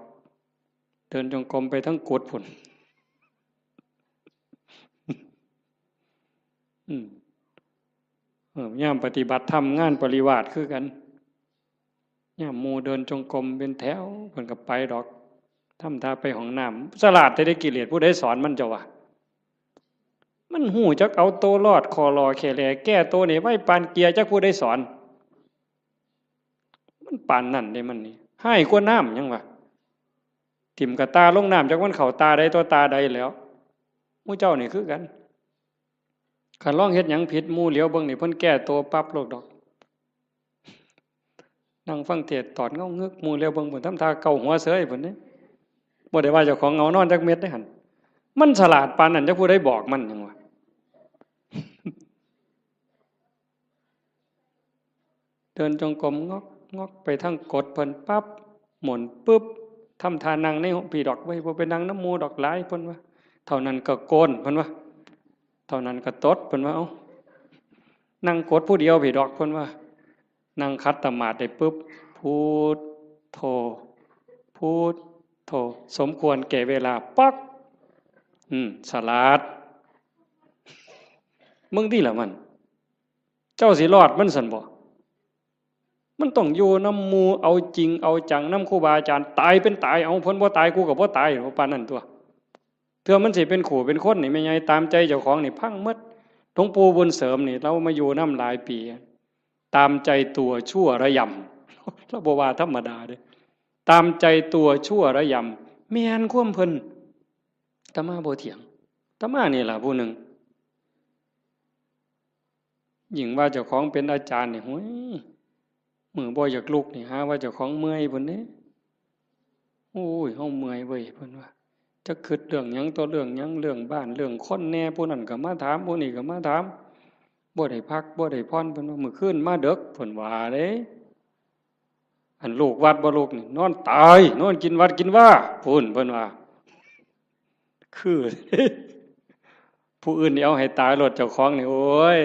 เดินจงกรมไปทั้งกุฏิพุ้น อืม เออ ยามปฏิบัติธรรมงานปริวาสคือกัน ยามหมู่เดินจงกรมเป็นแถว เพิ่นก็ไปดอก ทำท่าไปห้องน้ำ สลาดแต่ได้กิเลส ผู้ใดสอนมันเจ้าวะ มันฮู้จักเอาตัวรอด คอลอแค่แล แก้ตัวนี่ไวปานเกียร์ จักผู้ใดสอน มันปานนั่นเด้มันนี่ ฮ้ายกว่าน้ำหยังวะ ถิ่มกะตาลงน้ำ จักมันเข้าตาใดต่อตาใดแล้ว หมู่เจ้านี่คือกัน คันลองเฮ็ดหยังผิด หมู่เหลียวเบิ่งนี่ เพิ่นแก้ตัวปั๊บโลดดอก นั่งฟังเทศน์ตอดเงางึก หมู่เหลียวเบิ่งพุ้น ทำท่าเกาหัวเสยพุ้นเด้ บ่ได้ว่าเจ้าของเหงานอนจักเม็ดเด้หั่น มันสลาดปานนั้น จักผู้ใดบอกมันหยังวะ เดินจงกรมงอกงอกไปทางกุฏิเพิ่นปั๊บ หมุนปึ๊บ ทำท่านั่งในห้องพีดอก เว้ย บ่ไปนั่งนำหมู่ดอก หลาย เพิ่นว่า เท่านั้นก็โกน เพิ่นว่า เท่านั้นก็ตด เพิ่นว่า เอ้า นั่งกุฏิผู้เดียวพีดอก เพิ่นว่า นั่งขัดสมาธิได้ปึ๊บ พุทโธ พุทโธ สมควรแก่เวลา ปั๊ก อืม สลาด มึงติล่ะมัน เจ้าสิรอดมันซั่นบ่ มันต้องอยู่นำหมู่ เอาจริงเอาจังนำครูบาอาจารย์ ตายเป็นตาย เอา เพิ่นบ่ตาย กูก็บ่ตาย ว่าปานนั้นตั่ว เทื่อมันสิเป็นคู่เป็นคนนี่ แม่ใหญ่ ตามใจเจ้าของนี่พังหมด หลวงปู่บุญเสริมนี่ ลาวมาอยู่นำหลายปี ตามใจตัวชั่วระยำ ลาวบ่ว่าธรรมดาเด้ ตามใจตัวชั่วระยำ แม่นความเพิ่น อาตมาบ่เถียง อาตมานี่ล่ะผู้หนึ่ง ยิ่งว่าเจ้าของเป็นอาจารย์นี่ โอ้ย มื้อบ่อยากลุกนี่ หาว่าเจ้าของเมื่อยพุ้นเด้ โอ้ย เฮาเมื่อยเว้ย เพิ่นว่า จักคิดเรื่องหยังต่อเรื่องหยัง เรื่องบ้าน เรื่องคนแหน่ ผู้นั้นก็มาถาม ผู้นี้ก็มาถาม บ่ได้พัก บ่ได้ผ่อน เพิ่นว่า มื้อคืนมาดึก เพิ่นว่าเด้ อันลูกวัดบ่ลุกนี่ นอนตาย นอนกินวัดกินวาพุ้น เพิ่นว่า คือ ผู้อื่นนี่เอาให้ตายโลด เจ้าของนี่ โอ้ย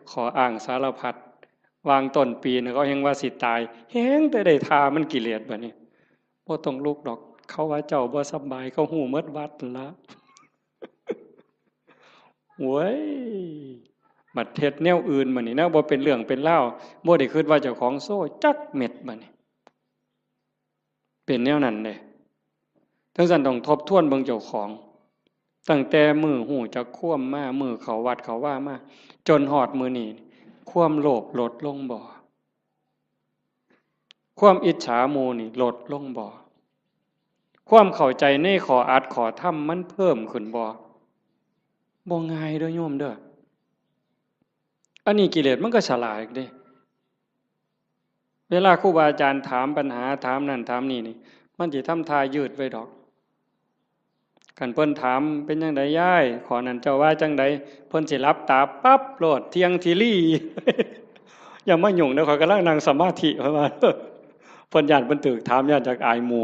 ข้ออ้างสารพัด วางต้นปีนี่เขาแฮงว่าสิตาย แฮงแต่ได้ท่ามันกิเลสบัดนี้ บ่ต้องลุกดอก เขาว่าเจ้าบ่สำบาย เขาฮู้หมดวัดนั่นละ โว้ย บัดเฮ็ดแนวอื่นบัดนี้ แนวบ่เป็นเรื่องเป็นราว บ่ได้คิดว่าเจ้าของโซ่จักเม็ดบัดนี้ เป็นแนวนั้นเด้ จั่งซั้นต้องทบทวนเบิ่งเจ้าของ ตั้งแต่มื้อฮู้จักความมา มื้อเข้าวัดเข้าวามา จนฮอดมื้อนี้ ความโลภลดลงบ่? ความอิจฉาหมู่นี่ลดลงบ่? ความเข้าใจในข้ออัดข้อธรรมมันเพิ่มขึ้นบ่? บ่ง่ายเด้อโยมเด้อ อันนี้กิเลสมันก็ฉลาดเด้ เวลาครูบาอาจารย์ถามปัญหา ถามนั่นถามนี่นี่ มันสิทำท่ายืดไว้ดอก คันเพิ่นถามเป็นจั่งใดยาย ข้อนั้นเจ้าว่าจั่งใด เพิ่นสิหลับตาปั๊บโลด เที่ยงทีรี อย่ามายุ่งเด้อ ข้อยกำลังนั่งสมาธิ เพิ่นว่า เพิ่นย้านเพิ่นถูกถาม ย้านจักอายหมู่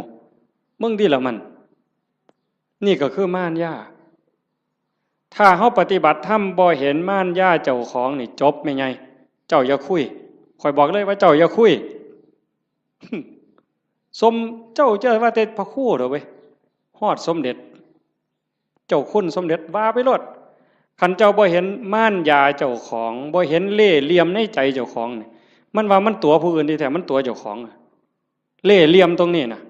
มึงติล่ะมัน นี่ก็คือมารยา ถ้าเฮาปฏิบัติธรรมบ่เห็นมารยาเจ้าของนี่จบแม่ใหญ่ เจ้าอย่าคุย ข้อยบอกเลยว่าเจ้าอย่าคุย สม เจ้า เจ้าว่าแต่พระครูเด้อเว้ย ฮอดสมเด็จ เจ้าคุณสมเด็จว่าไปโลด คันเจ้าบ่เห็นมารยาเจ้าของ บ่เห็นเล่ห์เหลี่ยมในใจเจ้าของนี่ มันว่ามันตั๋วผู้อื่นที่แท้มันตั๋วเจ้าของ เล่ห์เหลี่ยมตรงนี้นะ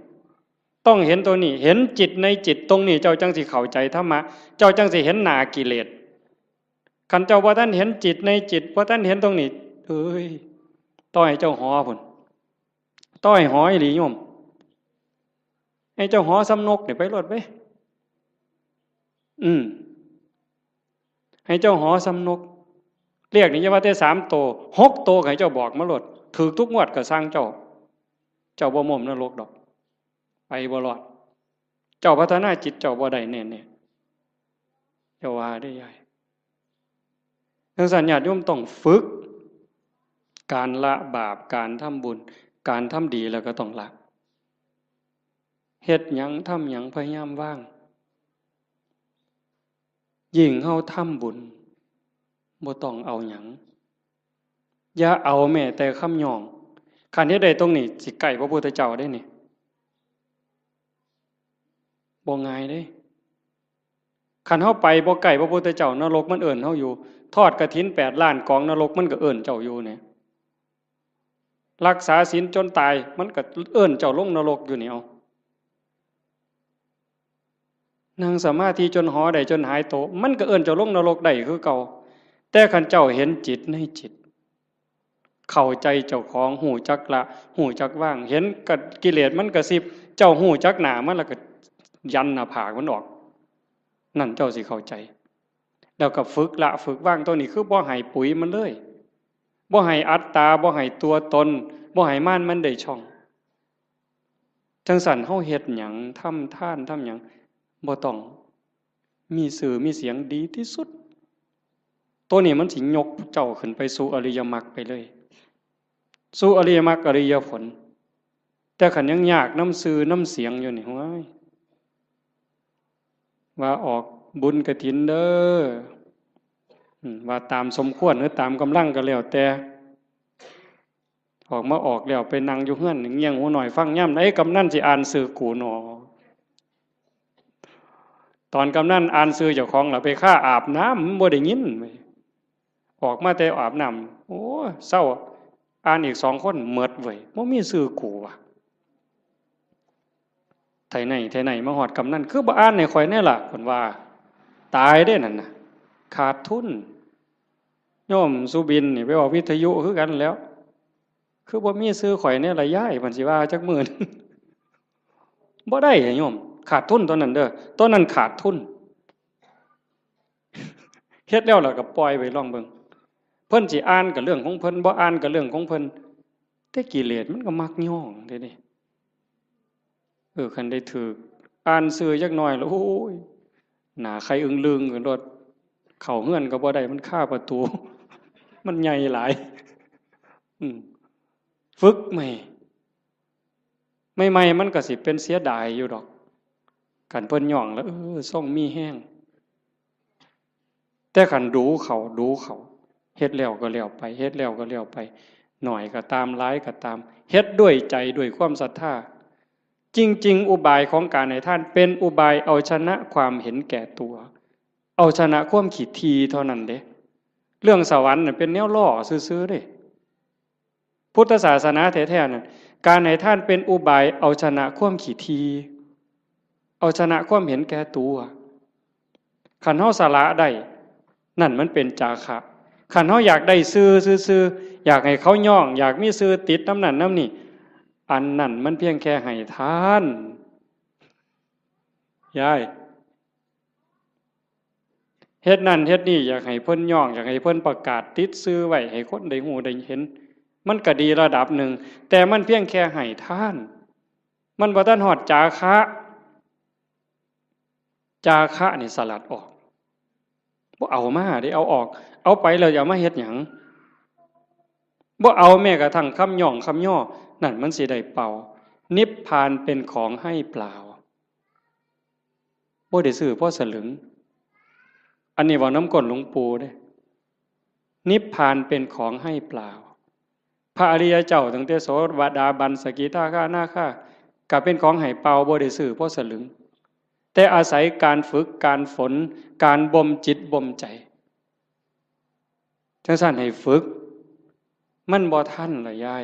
ต้องเห็นตรงนี้ เห็นจิตในจิตตรงนี้ เจ้าจั่งสิเข้าใจธรรมะ เจ้าจั่งสิเห็นหน้ากิเลส คันเจ้าบ่ทันเห็นจิตในจิต บ่ทันเห็นตรงนี้ เอ้ย ต่อให้เจ้าหอพุ้น ต่อให้หออีหลีโยม ให้เจ้าหอส่ำนกนี่ไปโลดเว้ย อืม ให้เจ้าหอส่ำนก เลขนี่อย่าว่าแต่สามโต หกโตก็ให้เจ้าบอกมาโลด ถูกทุกงวดก็ซ่างเจ้า เจ้าบ่ม่มนรกดอก ไปบ่รอด เจ้าพัฒนาจิตเจ้าบ่ได้แน่ๆ อย่าว่าเด้อยาย จั่งซั้นญาติโยมต้องฝึก การละบาป การทำบุญ การทำดีแล้วก็ต้องละ เฮ็ดหยังทำหยังพยายามวาง ยิ่งเฮาทำบุญ บ่ต้องเอาหยัง อย่าเอาแม้แต่คำย่อง คันเฮ็ดได้ตรงนี้ สิใกล้พระพุทธเจ้าเด้นี่ บ่ง่ายเด้ คันเฮาไปบ่ใกล้พระพุทธเจ้า นรกมันเอิ้นเฮาอยู่ ทอดกฐินแปดล้านกอง นรกมันก็เอิ้นเจ้าอยู่เนี่ย รักษาศีลจนตาย มันก็เอิ้นเจ้าลงนรกอยู่นี่ เอา นั่งสมาธิจนหอได้ จนหายโต มันก็เอิ้นเจ้าลงนรกได้คือเก่า แต่คันเจ้าเห็นจิตในจิต เข้าใจเจ้าของ ฮู้จักละ ฮู้จักวาง เห็นกะ กิเลสมันกระซิบ เจ้าฮู้จักหน้ามันแล้วก็ยันหน้าผากมันออก นั่นเจ้าสิเข้าใจ แล้วก็ฝึกละฝึกวาง ตัวนี้คือบ่ให้ปุ๋ยมันเลย บ่ให้อัตตา บ่ให้ตัวตน บ่ให้มารมันได้ช่อง จั่งซั้นเฮาเฮ็ดหยัง ทำทาน ทำหยัง บ่ต้องมีชื่อมีเสียง ดีที่สุด ตัวนี้มันสิยกเจ้าขึ้นไปสู่อริยมรรคไปเลย สู่อริยมรรคอริยผล แต่คันยังยากนำชื่อนำเสียงอยู่นี่ โอ้ย ว่าออกบุญกฐินเด้อ อืม ว่าตามสมควรหรือตามกำลังก็แล้วแต่ ออกมาออกแล้วไปนั่งอยู่เฮือนเงี่ยงหูหน่อยฟัง ยามใดกำนันสิอ่านชื่อกูหนอ ตอนกำนันอ่านชื่อเจ้าของล่ะ ไปคาอาบน้ำ มันบ่ได้ยินเว้ย ออกมาแต่อาบน้ำ โอ้ เซา อ่านอีกสองคน หมดเว้ย บ่มีชื่อกูว่ะ ไถไหนไถไหนมาฮอดกำนัน คือบ่อ่านให้ข้อยแน่ล่ะ เพิ่นว่า ตายเด้นั่นน่ะ ขาดทุน โยมสุบินนี่ไปออกวิทยุคือกันแหล้ว คือบ่มีชื่อข้อยแน่ล่ะยาย เพิ่นสิว่าจักมื้อ บ่ได้อะโยม ขาดทุนตัวนั้นเด้อ ตัวนั้นขาดทุน เฮ็ดแล้วล่ะก็ปล่อยไว้ลองเบิ่ง เพิ่นสิอ่านก็เรื่องของเพิ่น บ่อ่านก็เรื่องของเพิ่น แต่กิเลสมันก็มักย่องเด้นี่ เออ คันได้ถืกอ่านชื่อจักหน่อยแล้ว โอ้ย หน้าไข่อึ่งลึงกันโลด เข้าเฮือนก็บ่ได้ มันคาประตู มันใหญ่หลาย อืม ฝึกใหม่ ใหม่ๆ มันก็สิเป็นเสียดายอยู่ดอก คันเพิ่นย่องแล้ว เออ ทรงมีแฮง แต่คันดูเขา ดูเขา เฮ็ดแล้วก็แล้วไป เฮ็ดแล้วก็แล้วไป น้อยก็ตาม หลายก็ตาม เฮ็ดด้วยใจ ด้วยความศรัทธา จริงๆ อุบายของการให้ทานเป็นอุบายเอาชนะความเห็นแก่ตัว เอาชนะความขี้ถี่เท่านั้นเด้ เรื่องสวรรค์น่ะเป็นแนวล่อซื่อๆ เด้ พุทธศาสนาแท้ๆ นั่น การให้ทานเป็นอุบายเอาชนะความขี้ถี่ เอาชนะความเห็นแก่ตัว คันเฮาสละได้ นั่นมันเป็นจาคะ คันเฮาอยากได้ชื่อซื่อๆ อยากให้เขาย้อง อยากมีชื่อติดนำนั่นนำนี่ อันนั้นมันเพียงแค่ให้ทาน ยาย เฮ็ดนั่นเฮ็ดนี่ อยากให้เพิ่นย้อง อยากให้เพิ่นประกาศติดชื่อไว้ ให้คนได้ฮู้ได้เห็น มันก็ดีระดับหนึ่ง แต่มันเพียงแค่ให้ทาน มันบ่ทันฮอดจาคะ จาคะนี่สลัดออก บ่เอามาเด้ เอาออก เอาไปแล้วจะเอามาเฮ็ดหยัง บ่เอาแม้กระทั่งคำย้องคำย่อ นั่นมันสิได้เป่า นิพพานเป็นของให้เปล่า บ่ได้ซื้อพอสลึง อันนี้เว้านำก้นหลวงปู่เด้ นิพพานเป็นของให้เปล่า พระอริยเจ้าตั้งแต่โสดาบัน สกิทาคานาคา ก็เป็นของให้เปล่า บ่ได้ซื้อพอสลึง แต่อาศัยการฝึก การฝน การบ่มจิตบ่มใจ จั่งซั้นให้ฝึก มันบ่ทันล่ะยาย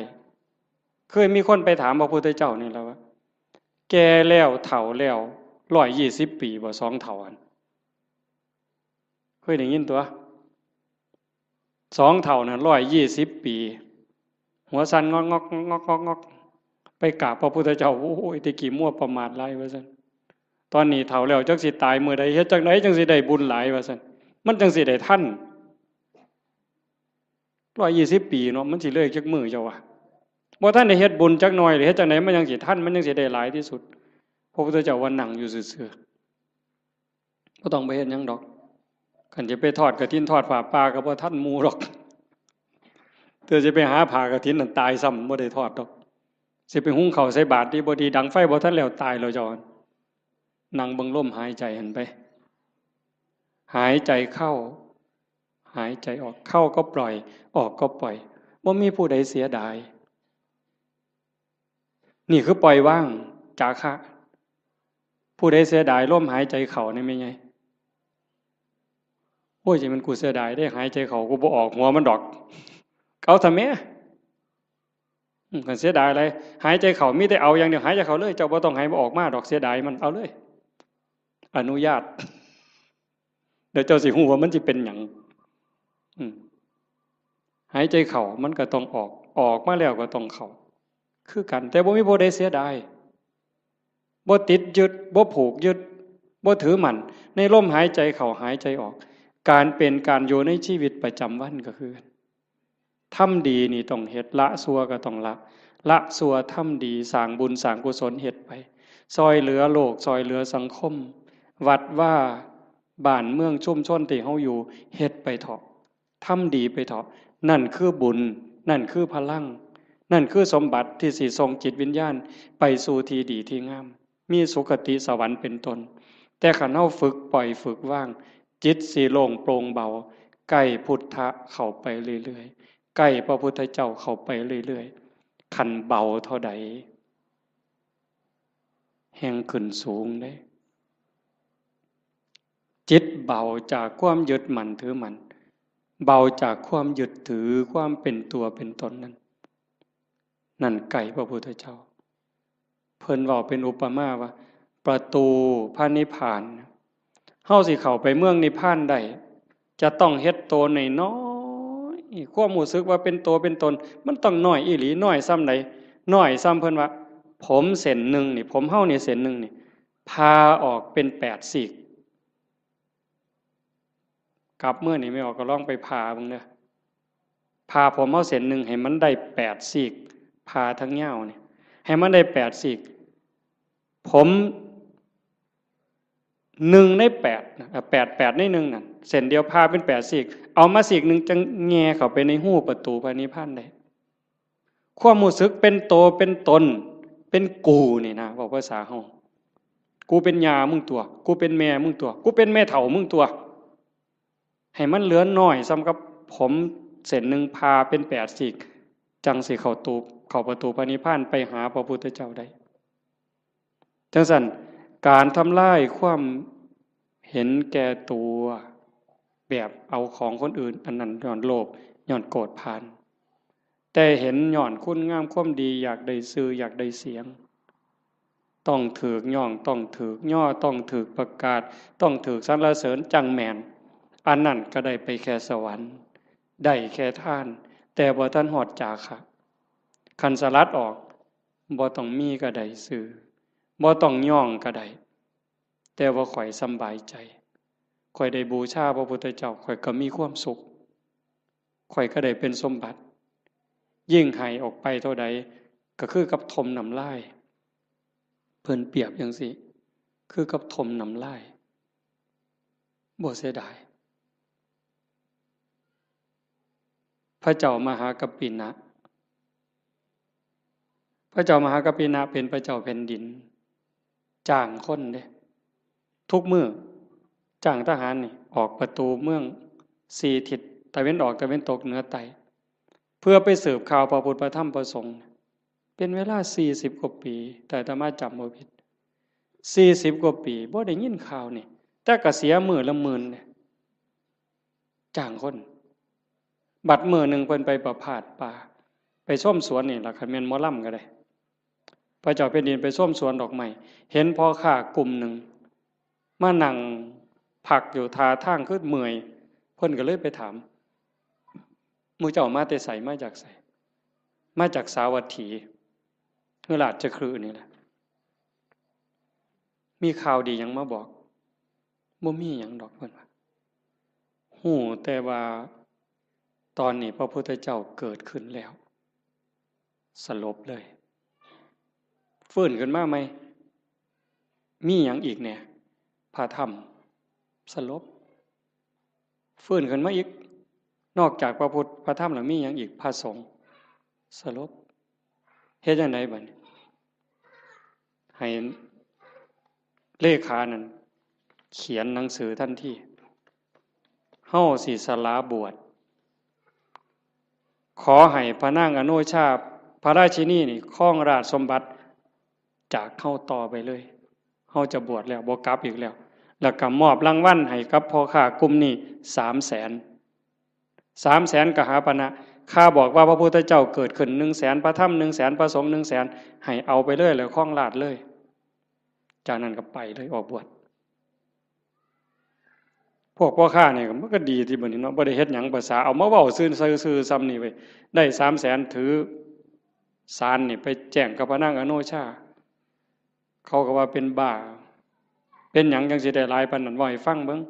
เคยมีคนไปถามพระพุทธเจ้านี่ล่ะว่า แก่แล้วเฒ่าแล้ว ร้อยยี่สิบปีบ่ สองเฒ่าหั่น เคยได้ยินตั๊ว สองเฒ่านั่น ร้อยยี่สิบปี หัวสั่นงอกๆ งอกๆ งอกๆ ไปกราบพระพุทธเจ้า โอ้ย แต่กี้มัวประมาทหลายว่าซั่น ตอนนี้เฒ่าแล้วจักสิตายมื้อใด เฮ็ดจั่งใดจั่งสิได้บุญหลายว่าซั่น มันจั่งสิได้ทัน ร้อยยี่สิบปีเนาะ มันสิเลยจักมื้อเจ้าว่า บ่ทันได้เฮ็ดบุญจักหน่อยเลย เฮ็ดจั่งใดมันจั่งสิทัน มันจั่งสิได้หลายที่สุด พระพุทธเจ้าว่านั่งอยู่ซื่อๆ บ่ต้องไปเฮ็ดหยังดอก คันจะไปทอดกฐินทอดผ้าป่าก็บ่ทันหมู่ดอก เทื่อสิไปหาผ้ากฐินนั่นตายซ้ำ บ่ได้ทอดดอก สิไปหุงข้าวใส่บาตรดีบ่ดี ดังไฟบ่ทันแล้ว ตายแล้วเจ้า นั่งเบิ่งลมหายใจหั่นไป หายใจเข้า หายใจออก เข้าก็ปล่อย ออกก็ปล่อย บ่มีผู้ใดเสียดาย นี่คือปล่อยวาง จาคะ ผู้ใดเสียดายลมหายใจเข้านี่แม่นไง โอ้ย จะมันกูเสียดายได้หายใจเข้า กูบ่ออกหัวมันดอก เอาซะแม่ อืม คันเสียดายอะไร หายใจเข้ามีแต่เอาอย่างเดียว หายใจเข้าเลย เจ้าบ่ต้องให้มันออกมาดอก เสียดายมัน เอาเลย อนุญาต เดี๋ยวเจ้าสิฮู้ว่ามันสิเป็นหยัง อืม หายใจเข้ามันก็ต้องออก ออกมาแล้วก็ต้องเข้า คือกัน แต่บ่มีผู้ใดเสียดาย บ่ติดยึด บ่ผูกยึด บ่ถือมั่น ในลมหายใจเข้าหายใจออก การเป็นการอยู่ในชีวิตประจำวันก็คือ ทำดีนี่ต้องเฮ็ด ละชั่วก็ต้องละ ละชั่วทำดี สร้างบุญสร้างกุศลเฮ็ดไป ซ่อยเหลือโลก ซ่อยเหลือสังคม วัดวา บ้านเมืองชุมชนที่เฮาอยู่ เฮ็ดไปเถาะ ทำดีไปเถาะ นั่นคือบุญ นั่นคือพลัง นั่นคือสมบัติที่สิส่งจิตวิญญาณไปสู่ที่ดีที่งาม มีสุคติสวรรค์เป็นต้น แต่คันเฮาฝึกปล่อยฝึกวาง จิตสิโล่งโปร่งเบา ใกล้พุทธะเข้าไปเรื่อยๆ ใกล้พระพุทธเจ้าเข้าไปเรื่อยๆ คันเบาเท่าใด แฮ่งขึ้นสูงเด้ จิตเบาจากความยึดมั่นถือมั่น เบาจากความยึดถือความเป็นตัวเป็นตนนั้น นั่นใกล้พระพุทธเจ้า เพิ่นเว้าเป็นอุปมาว่า ประตูพระนิพพาน เฮาสิเข้าไปเมืองนิพพานได้ จะต้องเฮ็ดโตน้อยๆ ความรู้สึกว่าเป็นโตเป็นตน มันต้องน้อยอีหลี น้อยส่ำใด น้อยส่ำเพิ่นว่า ผมเส้นหนึ่งนี่ ผมเฮานี่เส้นหนึ่งนี่ ผ่าออกเป็นแปดซีก กลับมื้อนี่แม่ออกก็ลองไปผ่าเบิ่งเด้อ ผ่าผมเฮาเส้นหนึ่งให้มันได้แปดซีก ผ่าทั้งยาวนี่ ให้มันได้แปดซีก ผมหนึ่งในแปดนะ แปด แปดในหนึ่งนั่น เส้นเดียวผ่าเป็นแปดซีก เอามาซีกหนึ่งจั่งแหย่เข้าไปในฮูประตูพระนิพพานได้ ความรู้สึกเป็นโตเป็นตน เป็นกูนี่นะ เว้าภาษาเฮา กูเป็นย่ามึงตั๊ว กูเป็นแม่มึงตั๊ว กูเป็นแม่เฒ่ามึงตั๊ว ให้มันเหลือน้อยส่ำกับผมเส้นหนึ่งผ่าเป็นแปดซีก จั่งสิเข้าตู เข้าประตูพระนิพพานไปหาพระพุทธเจ้าได้ จั่งซั้น การทำลายความเห็นแก่ตัว แบบเอาของคนอื่น อันนั้นย้อนโลภ ย้อนโกรธผ่าน แต่เห็นย้อนคุณงามความดี อยากได้ชื่อ อยากได้เสียง ต้องถืกย่อง ต้องถืกย่อ ต้องถืกประกาศ ต้องถืกสรรเสริญจั่งแม่น อันนั้นก็ได้ไปแค่สวรรค์ ได้แค่ทาน แต่บ่ทันฮอดจาคะ คันสลัดออก บ่ต้องมีก็ได้ซื่อ บ่ต้องย่องก็ได้ แต่ว่าข้อยสำบายใจ ข้อยได้บูชาพระพุทธเจ้า ข้อยก็มีความสุข ข้อยก็ได้เป็นสมบัติ ยิ่งให้ออกไปเท่าใด ก็คือกับถมน้ำลาย เพิ่นเปรียบจั่งซี้ คือกับถมน้ำลาย บ่เสียดาย พระเจ้ามหากัปปินะ พระเจ้ามหากัปปินะเป็นพระเจ้าแผ่นดิน จ้างคนเด้ ทุกมื้อ จ้างทหารนี่ ออกประตูเมืองสี่ทิศ ตะเว็นออก ตะเว็นตก เหนือ ใต้ เพื่อไปสืบข่าวพระพุทธ พระธรรม พระสงฆ์ เป็นเวลาสี่สิบกว่าปี แต่อาตมาจำบ่ผิด สี่สิบกว่าปี บ่ได้ยินข่าวนี่ แต่ก็เสียมื้อละหมื่นเด้ จ้างคน บัดมื้อหนึ่งเพิ่นไปประพาสป่า ไปชมสวนนี่ล่ะ คันแม่นหมอลำก็ได้ พระเจ้าแผ่นดินไปชมสวนดอกไม้ เห็นพ่อค้ากลุ่มหนึ่ง มานั่งพักอยู่ ท่าทางคือเมื่อย เพิ่นก็เลยไปถาม หมู่เจ้ามาแต่ไส มาจากไส มาจากสาวัตถี คือราชคฤห์นี่แหละ มีข่าวดีหยังมาบอก บ่มีหยังดอก เพิ่นว่า ฮู้แต่ว่าตอนนี้พระพุทธเจ้าเกิดขึ้นแล้ว สลบเลย ฟื้นขึ้นมาใหม่ มีหยังอีกแหน่ พระธรรม สลบ ฟื้นขึ้นมาอีก นอกจากพระพุทธ พระธรรมแล้วมีหยังอีก พระสงฆ์ สลบ เฮ็ดจั่งใดบัดนี้ ให้เลขานั่นเขียนหนังสือทันที เฮาสิสละบวช ขอให้พระนางอโนชา พระราชินีนี่ครองราชสมบัติจากเฮาต่อไปเลย เฮาจะบวชแล้ว บ่กลับอีกแล้ว แล้วก็มอบรางวัลให้กับพ่อค้ากลุ่มนี้สามแสน สามแสนกหาปณะ ข้าบอกว่าพระพุทธเจ้าเกิดขึ้นหนึ่งแสน พระธรรมหนึ่งแสน พระสงฆ์หนึ่งแสน ให้เอาไปเลย แล้วครองราชย์เลย จากนั้นก็ไปเลย ออกบวช พวกพ่อค้าเนี่ยมันก็ดีที่บัดนี้เนาะ บ่ได้เฮ็ดหยัง ภาษาเอามาเว้าซื่อๆ ซื่อๆ ซ้ำนี่เว้ย ได้สามแสน ถือสารนี่ไปแจ้งกับพระนางอโนชา เขาก็ว่าเป็นบ้า เป็นหยังจั่งสิได้หลายปานนั้น เว้าให้ฟังเบิ่ง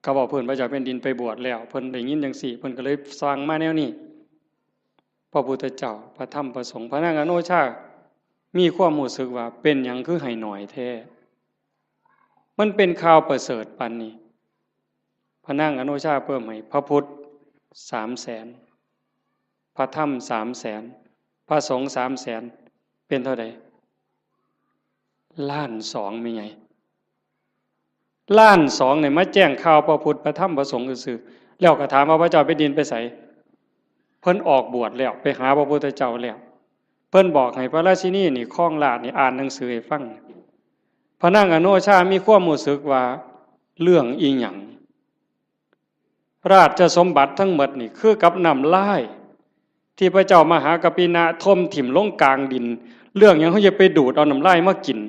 เขาบอกเพิ่น พระเจ้าแผ่นดินไปบวชแล้ว เพิ่นได้ยินจั่งซี้ เพิ่นก็เลยสั่งมาแนวนี้ พระพุทธเจ้า พระธรรม พระสงฆ์ พระนางอโนชา มีความรู้สึกว่าเป็นหยังคือให้น้อยแท้ มันเป็นข่าวประเสริฐปานนี้ พระนางอโนชาเพิ่มให้พระพุทธสามแสน พระธรรมสามแสน พระสงฆ์สามแสน เป็นเท่าใด ล้านสอง แม่ใหญ่ ล้านสองเนี่ยมาแจ้งข่าวพระพุทธ พระธรรม พระสงฆ์ซื่อๆ แล้วก็ถามว่าพระเจ้าแผ่นดินไปไส เพิ่นออกบวชแล้ว ไปหาพระพุทธเจ้าแล้ว เพิ่นบอกให้พระราชินีนี่ครองราชย์นี่ อ่านหนังสือให้ฟัง พระนางอโนชามีความรู้สึกว่าเรื่องอีหยัง ราชสมบัติทั้งหมดนี่คือกับน้ำลาย ที่พระเจ้ามหากัปปินะถมถิ่มลงกลางดิน เรื่องหยังเขาจะไปดูดเอาน้ำลายมากิน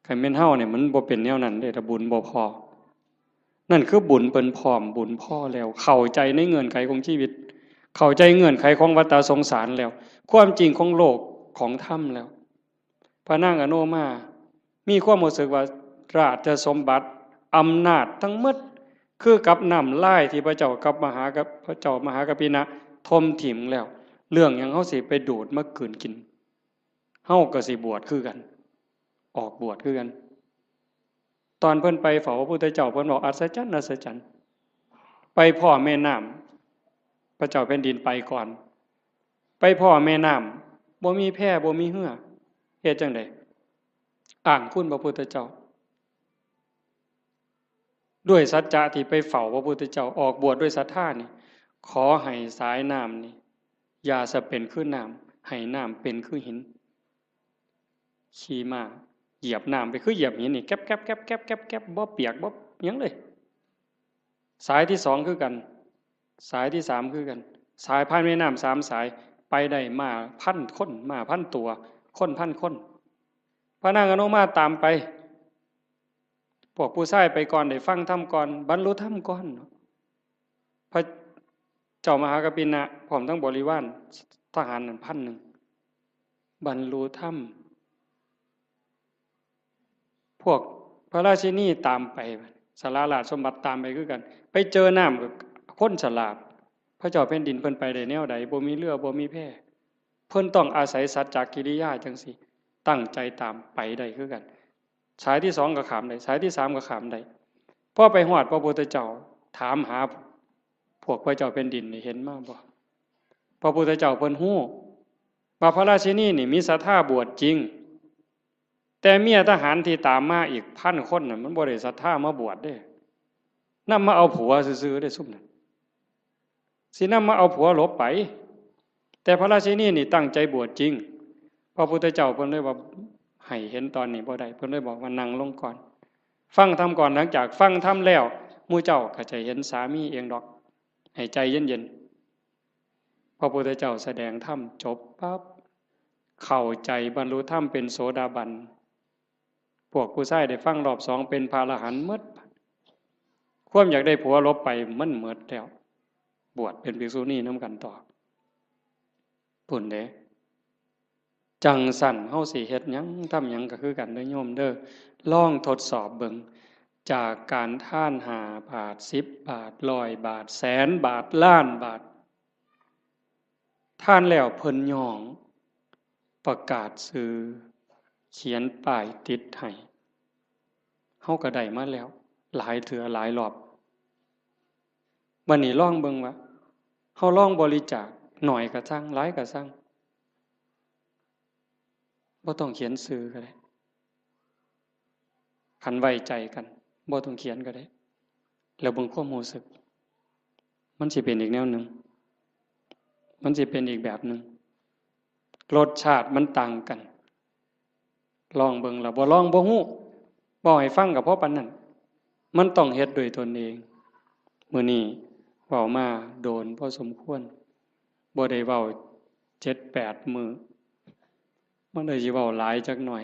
คันแม่นเฮาเนี่ยมันบ่เป็นแนวนั้นเด้ ถ้าบุญบ่พอ นั่นคือบุญเพิ่นพร้อม บุญพอแล้ว เข้าใจในเงื่อนไขของชีวิต เข้าใจเงื่อนไขของวัฏสงสารแล้ว ความจริงของโลกของธรรมแล้ว พระนางอโนมา มีความรู้สึกว่าราชสมบัติ อำนาจทั้งหมด คือกับน้ำลายที่พระเจ้ากับมหากับ พระเจ้ามหากัปปินะถมถิ่มแล้ว เรื่องหยังเฮาสิไปดูดมากืนกิน เฮาก็สิบวชคือกัน ออกบวชคือกัน ตอนเพิ่นไปเฝ้าพระพุทธเจ้า เพิ่นบอกอัศจรรย์ อัศจรรย์ ไปพ้อแม่น้ำ พระเจ้าแผ่นดินไปก่อน ไปพ้อแม่น้ำ บ่มีแพ บ่มีเฮือ เฮ็ดจั่งใด อ้างคุณพระพุทธเจ้า ด้วยสัจจะที่ไปเฝ้าพระพุทธเจ้า ออกบวชด้วยศรัทธานี่ ขอให้สายน้ำนี่ อย่าสะเป็นคือน้ำ ให้น้ำเป็นคือหิน ขี่ม้าเหยียบน้ำไปคือเหยียบหินนี่ แก๊บแก๊บแก๊บแก๊บแก๊บแก๊บ บ่เปียกบ่หยังเลย สายที่สองคือกัน สายที่สามคือกัน สายผ่านแม่น้ำสามสาย ไป ไปได้ม้าพันคน ม้าพันตัว คนพันคน พระนางอนุมาตามไป พวกผู้ชายไปก่อน ได้ฟังธรรมก่อน บรรลุธรรมก่อน พระเจ้ามหากัปปินะ พร้อมทั้งบริวารทหารนั่นพันหนึ่ง บรรลุธรรม พวกพระราชินีตามไป สละราชสมบัติตามไปคือกัน ไปเจอน้ำกับคนฉลาด พระเจ้าแผ่นดินเพิ่นไปได้แนวใด บ่มีเรือ บ่มีแพ เพิ่นต้องอาศัยสัจจกิริยาจั่งซี้ ตั้งใจตามไปได้คือกัน สายที่สองก็ข้ามได้ สายที่สามก็ข้ามได้ พอไปฮอดพระพุทธเจ้า ถามหาพวกพระเจ้าแผ่นดินนี่ เห็นมาบ่ พระพุทธเจ้าเพิ่นฮู้ว่าพระราชินีนี่มีศรัทธาบวชจริง แต่เมียทหารที่ตามมาอีกพันคนน่ะ มันบ่ได้ศรัทธามาบวชเด้ นำมาเอาผัวซื่อๆเด้ ซุมนั้น สินำมาเอาผัวหลบไป แต่พระราชินีนี่ตั้งใจบวชจริง พระพุทธเจ้าเพิ่นเลยว่า ให้เห็นตอนนี้บ่ได้ เพิ่นเลยบอกว่านั่งลงก่อน ฟังธรรมก่อน หลังจากฟังธรรมแล้ว หมู่เจ้าก็จะเห็นสามีเองดอก ให้ใจเย็นๆ พระพุทธเจ้าแสดงธรรมจบปั๊บ เข้าใจบรรลุธรรมเป็นโสดาบัน พวกผู้ชายได้ฟังรอบสองเป็นพระอรหันต์หมด ความอยากได้ผัวหลบไปมันหมดแล้ว บวชเป็นภิกษุณีนำกันต่อ พุ้นเด้ จั่งซั้นเฮาสิเฮ็ดหยังทำหยังก็คือกันเด้อโยมเด้อ ลองทดสอบเบิ่ง จากการทานห้าบาท สิบบาท ร้อยบาท แสนบาท ล้านบาท ทานแล้วเพิ่นย้อง ประกาศชื่อ เขียนป้ายติดให้ เฮาก็ได้มาแล้ว หลายเทื่อหลายรอบ บัดนี้ลองเบิ่งว่า เฮาลองบริจาค น้อยก็ซั่ง หลายก็ซั่ง บ่ต้องเขียนชื่อก็ได้ คันไว้ใจกัน บ่ต้องเขียนก็ได้ แล้วเบิ่งความรู้สึก มันสิเป็นอีกแนวหนึ่ง มันสิเป็นอีกแบบหนึ่ง รสชาติมันต่างกัน ลองเบิ่งล่ะ บ่ลองบ่ฮู้ เว้าให้ฟังก็พอปานนั้น มันต้องเฮ็ดด้วยตนเอง มื้อนี้เว้ามาโดนพอสมควร บ่ได้เว้าเจ็ดแปดมื้อ มันเลยสิเว้าหลายจักหน่อย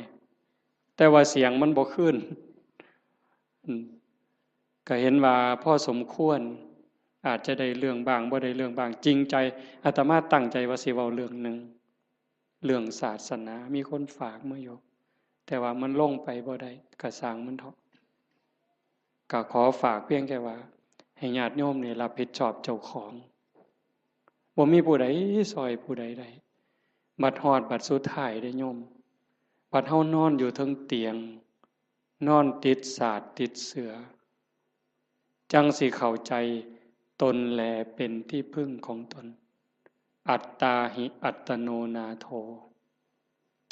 แต่ว่าเสียงมันบ่คืน อืม ก็เห็นว่าพอสมควร อาจจะได้เรื่องบ้าง บ่ได้เรื่องบ้าง จริงใจ อาตมาตั้งใจว่าสิเว้าเรื่องหนึ่ง เรื่องศาสนา มีคนฝากมาอยู่ แต่ว่ามันลงไปบ่ได้ ก็ซ่างมันเถาะ ก็ขอฝากเพียงแค่ว่า ให้ญาติโยมนี่รับผิดชอบเจ้าของ บ่มีผู้ใดซ่อยผู้ใดได้ บัดฮอดบัดสุดท้ายเด้โยม บัดเฮานอนอยู่เทิงเตียง นอนติดสาดติดเสื่อ จั่งสิเข้าใจ ตนแลเป็นที่พึ่งของตน อัตตาหิอัตโนนาโถ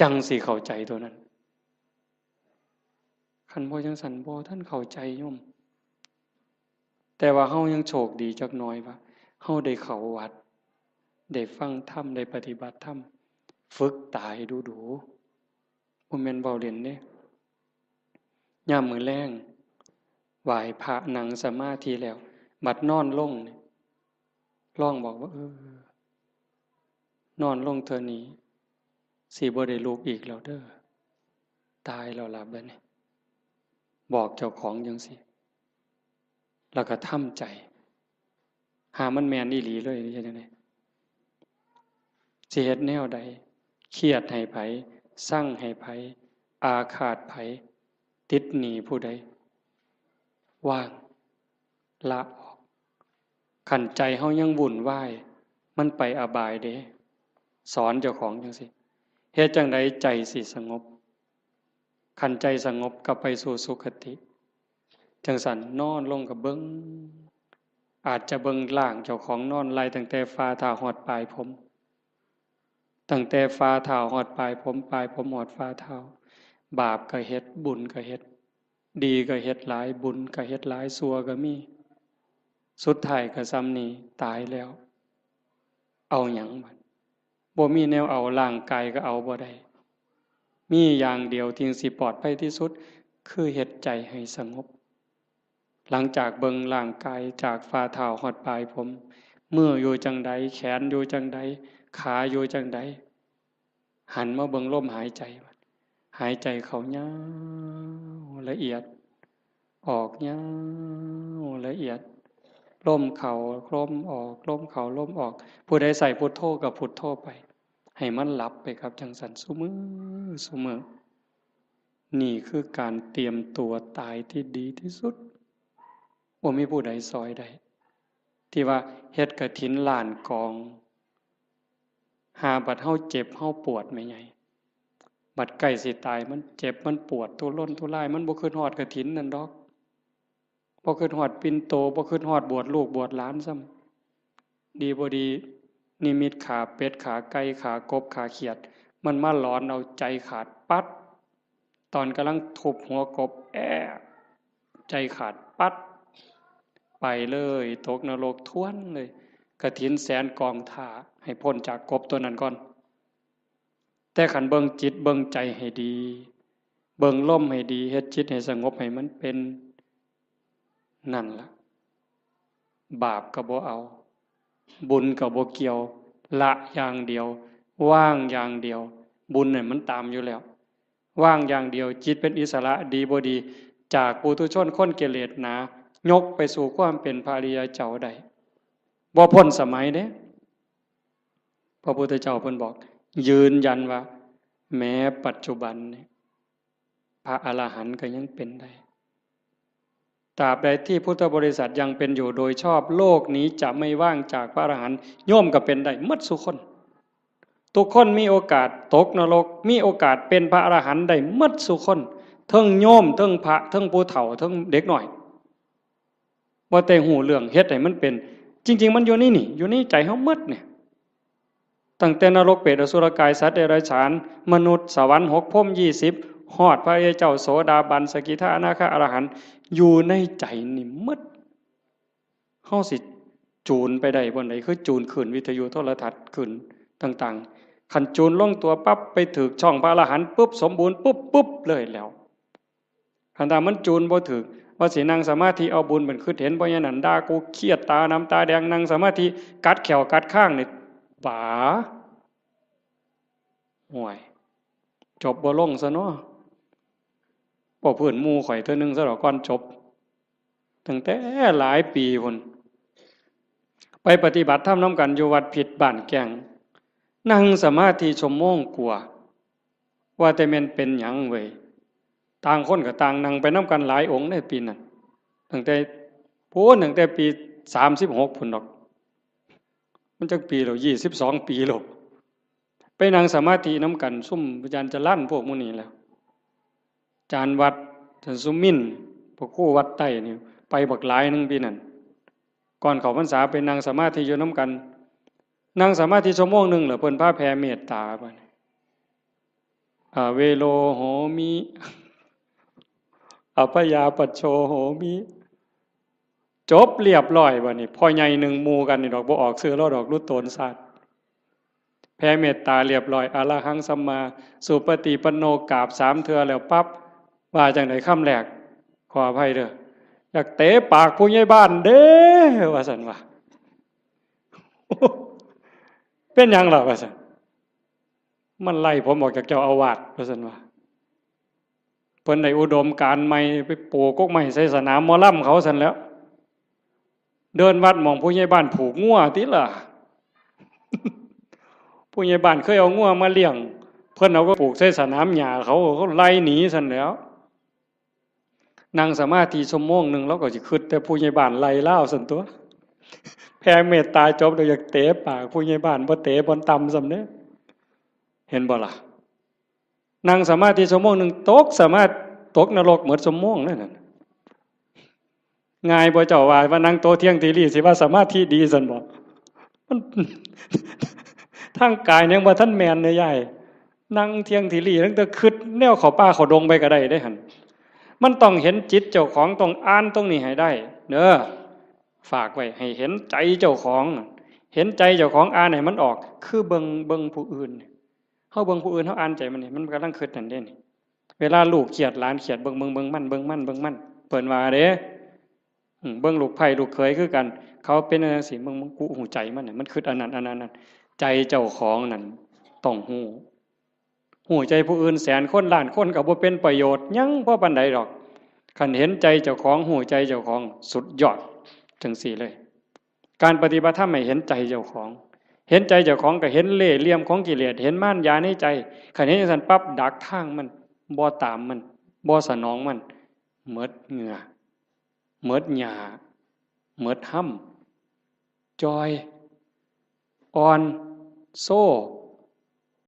จั่งสิเข้าใจตัวนั้น คันบ่จั่งซั้น บ่ทันเข้าใจโยม แต่ว่าเฮายังโชคดีจักหน่อยว่า เฮาได้เข้าวัด ได้ฟังธรรม ได้ปฏิบัติธรรม ฝึกตายดูๆ บ่แม่นเว้าเล่นเด้ ยามมื้อแลง ไหว้พระนั่งสมาธิแล้ว บัดนอนลงนี่ ลองบอกว่า เออ นอนลงเทื่อนี้ สิบ่ได้ลุกอีกแล้วเด้อ ตายแล้วล่ะบัดนี้ บอกเจ้าของจั่งซี้ แล้วก็ทำใจ หามันแม่นอีหลีเลย เฮ็ดจั่งใด สิเฮ็ดแนวใด เครียดให้ไผ ซังให้ไผ อาฆาตไผ ติดหนี้ผู้ใด วาง ละออก คันใจเฮายังวุ่นวาย มันไปอบายเด้ สอนเจ้าของจั่งซี้ เฮ็ดจั่งใดใจสิสงบ คันใจสงบก็ไปสู่สุคติ จั่งซั้นนอนลงก็เบิ่ง อาจจะเบิ่งร่างเจ้าของนอนไล่ตั้งแต่ฝ่าเท้าฮอดปลายผม ตั้งแต่ฝ่าเท้าฮอดปลายผม ปลายผมฮอดฝ่าเท้า บาปก็เฮ็ด บุญก็เฮ็ด ดีก็เฮ็ดหลาย บุญก็เฮ็ดหลาย ชั่วก็มี สุดท้ายก็ส่ำนี้ ตายแล้ว เอาหยังบัด บ่มีแนวเอา ร่างกายก็เอาบ่ได้ มีอย่างเดียวที่สิปลอดภัยที่สุด คือเฮ็ดใจให้สงบ หลังจากเบิ่งร่างกายจากฝ่าเท้าฮอดปลายผม มืออยู่จั่งใด แขนอยู่จั่งใด ขาอยู่จั่งใด หันมาเบิ่งลมหายใจ หายใจเข้ายาวละเอียด ออกยาวละเอียด ลมเข้าลมออก ลมเข้าลมออก ผู้ใดใส่พุทโธก็พุทโธไป ให้มันหลับไปครับจั่งซั้น ซุมื้อ ซุมื้อ นี่คือการเตรียมตัวตายที่ดีที่สุด บ่มีผู้ใดซ่อยได้ ที่ว่าเฮ็ดกฐินล้านกอง หาบัดเฮาเจ็บเฮาปวดแม่ใหญ่ บัดใกล้สิตายมันเจ็บมันปวดทุรนทุราย มันบ่คิดฮอดกฐินนั่นดอก บ่คิดฮอดปิ่นโต บ่คิดฮอดบวชลูกบวชหลานซ้ำ ดีบ่ดี นิมิตขาเป็ด ขาไก่ ขากบ ขาเขียด มันมาหลอนเอาใจขาดปั๊ด ตอนกำลังทุบหัวกบ แอะ ใจขาดปั๊ด ไปเลย ตกนรกถ้วนเลย กฐินแสนกองถ่า ให้พ้นจากกบตัวนั้นก่อน แต่คันเบิ่งจิตเบิ่งใจให้ดี เบิ่งลมให้ดี เฮ็ดจิตให้สงบให้มันเป็น นั่นล่ะ บาปก็บ่เอา บุญก็บ่เกี่ยว ละอย่างเดียว วางอย่างเดียว บุญเนี่ยมันตามอยู่แล้ว วางอย่างเดียว จิตเป็นอิสระ ดีบ่ดี จากปุถุชนคนกิเลสหนา ยกไปสู่ความเป็นพระอริยเจ้าได้ บ่พ้นสมัยเด้ พระพุทธเจ้าเพิ่นบอก ยืนยันว่า แม้ปัจจุบันเนี่ย พระอรหันต์ก็ยังเป็นได้ ตราบใดที่พุทธบริษัทยังเป็นอยู่โดยชอบ โลกนี้จะไม่ว่างจากพระอรหันต์ โยมก็เป็นได้หมดซุคน ทุกคนมีโอกาสตกนรก มีโอกาสเป็นพระอรหันต์ได้หมดซุคน เทิงโยม เทิงพระ เทิงผู้เฒ่า เทิงเด็กน้อย บ่แต่ฮู้เรื่อง เฮ็ดให้มันเป็น จริงๆ มันอยู่ในนี่ อยู่ในใจเฮาหมดเนี่ย ตั้งแต่นรก เปรต อสุรกาย สัตว์เดรัจฉาน มนุษย์ สวรรค์หก พรหมยี่สิบ ฮอดพระอริยเจ้า โสดาบัน สกิทา อนาคา อรหันต์ อยู่ในใจนี่หมด เฮาสิจูนไปได้บ่อนใด คือจูนคลื่นวิทยุโทรทัศน์คลื่นต่างๆ คันจูนลงตัวปั๊บ ไปถืกช่องพระอรหันต์ปุ๊บ สมบูรณ์ปุ๊บ ปุ๊บเลยแล้ว คันถ้ามันจูนบ่ถืก ว่าสินั่งสมาธิเอาบุญเป็นคิดเห็น เพราะฉะนั้นด่ากูเครียด ตาดำตาแดง นั่งสมาธิกัดแข้วกัดคางนี่ ป๋า ห่วย จบบ่ลงซะเนาะ บ่พื้นหมู่ข่อยเทื่อนึงซะดอกก่อนจบ ตั้งแต่หลายปีพุ้น ไปปฏิบัติธรรมนำกันอยู่วัดพิษบ้านแก้ง นั่งสมาธิชั่วโมงกว่า ว่าแต่แม่นเป็นหยังเว้ย ต่างคนก็ต่างนั่งไปนำกันหลายองค์ในปีนั้น ตั้งแต่ พู้น ตั้งแต่ปีสามสิบหกพุ้นดอก มันจักปีแล้ว ยี่สิบสองปีแล้ว ไปนั่งสมาธินำกัน ซุมอาจารย์จรัญพวกหมู่นี้แหละ อาจารย์วัด อาจารย์สุมินทร์ พระครูวัดใต้นี่ ไปบักหลายหนึ่งปีนั้น ก่อนเข้าพรรษาไปนั่งสมาธิอยู่นำกัน นั่งสมาธิชั่วโมงหนึ่งแล้วเพิ่นพาแผ่เมตตาบัดนี้ อเวโรโหมิ อัพพยาปัชโชโหมิ จบเรียบร้อยบัดนี้ พ่อใหญ่หนึ่งหมู่กันนี่ดอก บ่ออกชื่อลาวดอก หลุดโตนชาติ แผ่เมตตาเรียบร้อย อะระหังสัมมาสุปฏิปันโน กราบสามเทื่อแล้วปั๊บ ว่าจั่งใดคำแรก ขออภัยเด้อ อยากเตะปากผู้ใหญ่บ้านเด้ ว่าซั่นว่า เป็นหยังล่ะ ว่าซั่น มันไล่ผมออกจากเจ้าอาวาส ว่าซั่นว่า เพิ่นได้อุดมการณ์ใหม่ ไปปลูกกกไม้ใส่สนามหมอลำเขาซั่นแหล้ว เดินวัดหม่องผู้ใหญ่บ้านผูกงัวติล่ะ ผู้ใหญ่บ้านเคยเอางัวมาเลี้ยง เพิ่นเอาไปผูกใส่สนามหญ้าเขา เขาไล่หนีซั่นแหล้ว นั่งสมาธิชั่วโมงหนึ่ง ลาวก็สิคิดแต่ผู้ใหญ่บ้านไล่ลาวซั่นตั๊ว แผ่เมตตาจบแล้วอยากเตะปากผู้ใหญ่บ้าน บ่เตะบ่อนต่ำซ้ำเด้ เห็นบ่ล่ะ นั่งสมาธิชั่วโมงหนึ่ง ตกสมาธิ ตกนรกหมดชั่วโมงนั่นน่ะ ง่ายบ่เจ้าว่า ว่านั่งโตเที่ยงทีรีสิว่าสมาธิดีซั่นบ่ มัน ทางกายยังบ่ทันแม่นเด้ยาย นั่งเที่ยงทีรีตั้งแต่คิดแนวเข้าป่าเข้าดงไปก็ได้เด้หั่น มันต้องเห็นจิตเจ้าของ ต้องอ่านตรงนี้ให้ได้เด้อ ฝากไว้ให้เห็นใจเจ้าของ เห็นใจเจ้าของ อ่านให้มันออก คือเบิ่ง เบิ่งผู้อื่น เฮาเบิ่งผู้อื่น เฮาอ่านใจมันนี่ มันกำลังคิดนั่นเด้นี่ เวลาลูกเครียด หลานเครียด เบิ่ง เบิ่ง เบิ่งมัน เบิ่งมัน เบิ่งมัน เพิ่นว่าเด้ อืม เบิ่งลูกไพร่ลูกเขยคือกัน เขาเป็นจั่งซี้ เบิ่ง เบิ่ง กูฮู้ใจมันน่ะ มันคิดอันนั้น อันนั้น อันนั้น ใจเจ้าของนั่นต้องฮู้ ฮู้ใจผู้อื่นแสนคนล้านคนก็บ่เป็นประโยชน์หยังพอปานใดดอก คันเห็นใจเจ้าของ ฮู้ใจเจ้าของ สุดยอดจั่งซี้เลย การปฏิบัติธรรมให้เห็นใจเจ้าของ เห็นใจเจ้าของก็เห็นเล่ห์เหลี่ยมของกิเลส เห็นมารยาในใจ คันเห็นจั่งซั้นปั๊บ ดักทางมัน บ่ตามมัน บ่สนองมัน หมดเหงื่อ หมดหญ้า หมดฮ่ำ จ่อย อ่อน โซ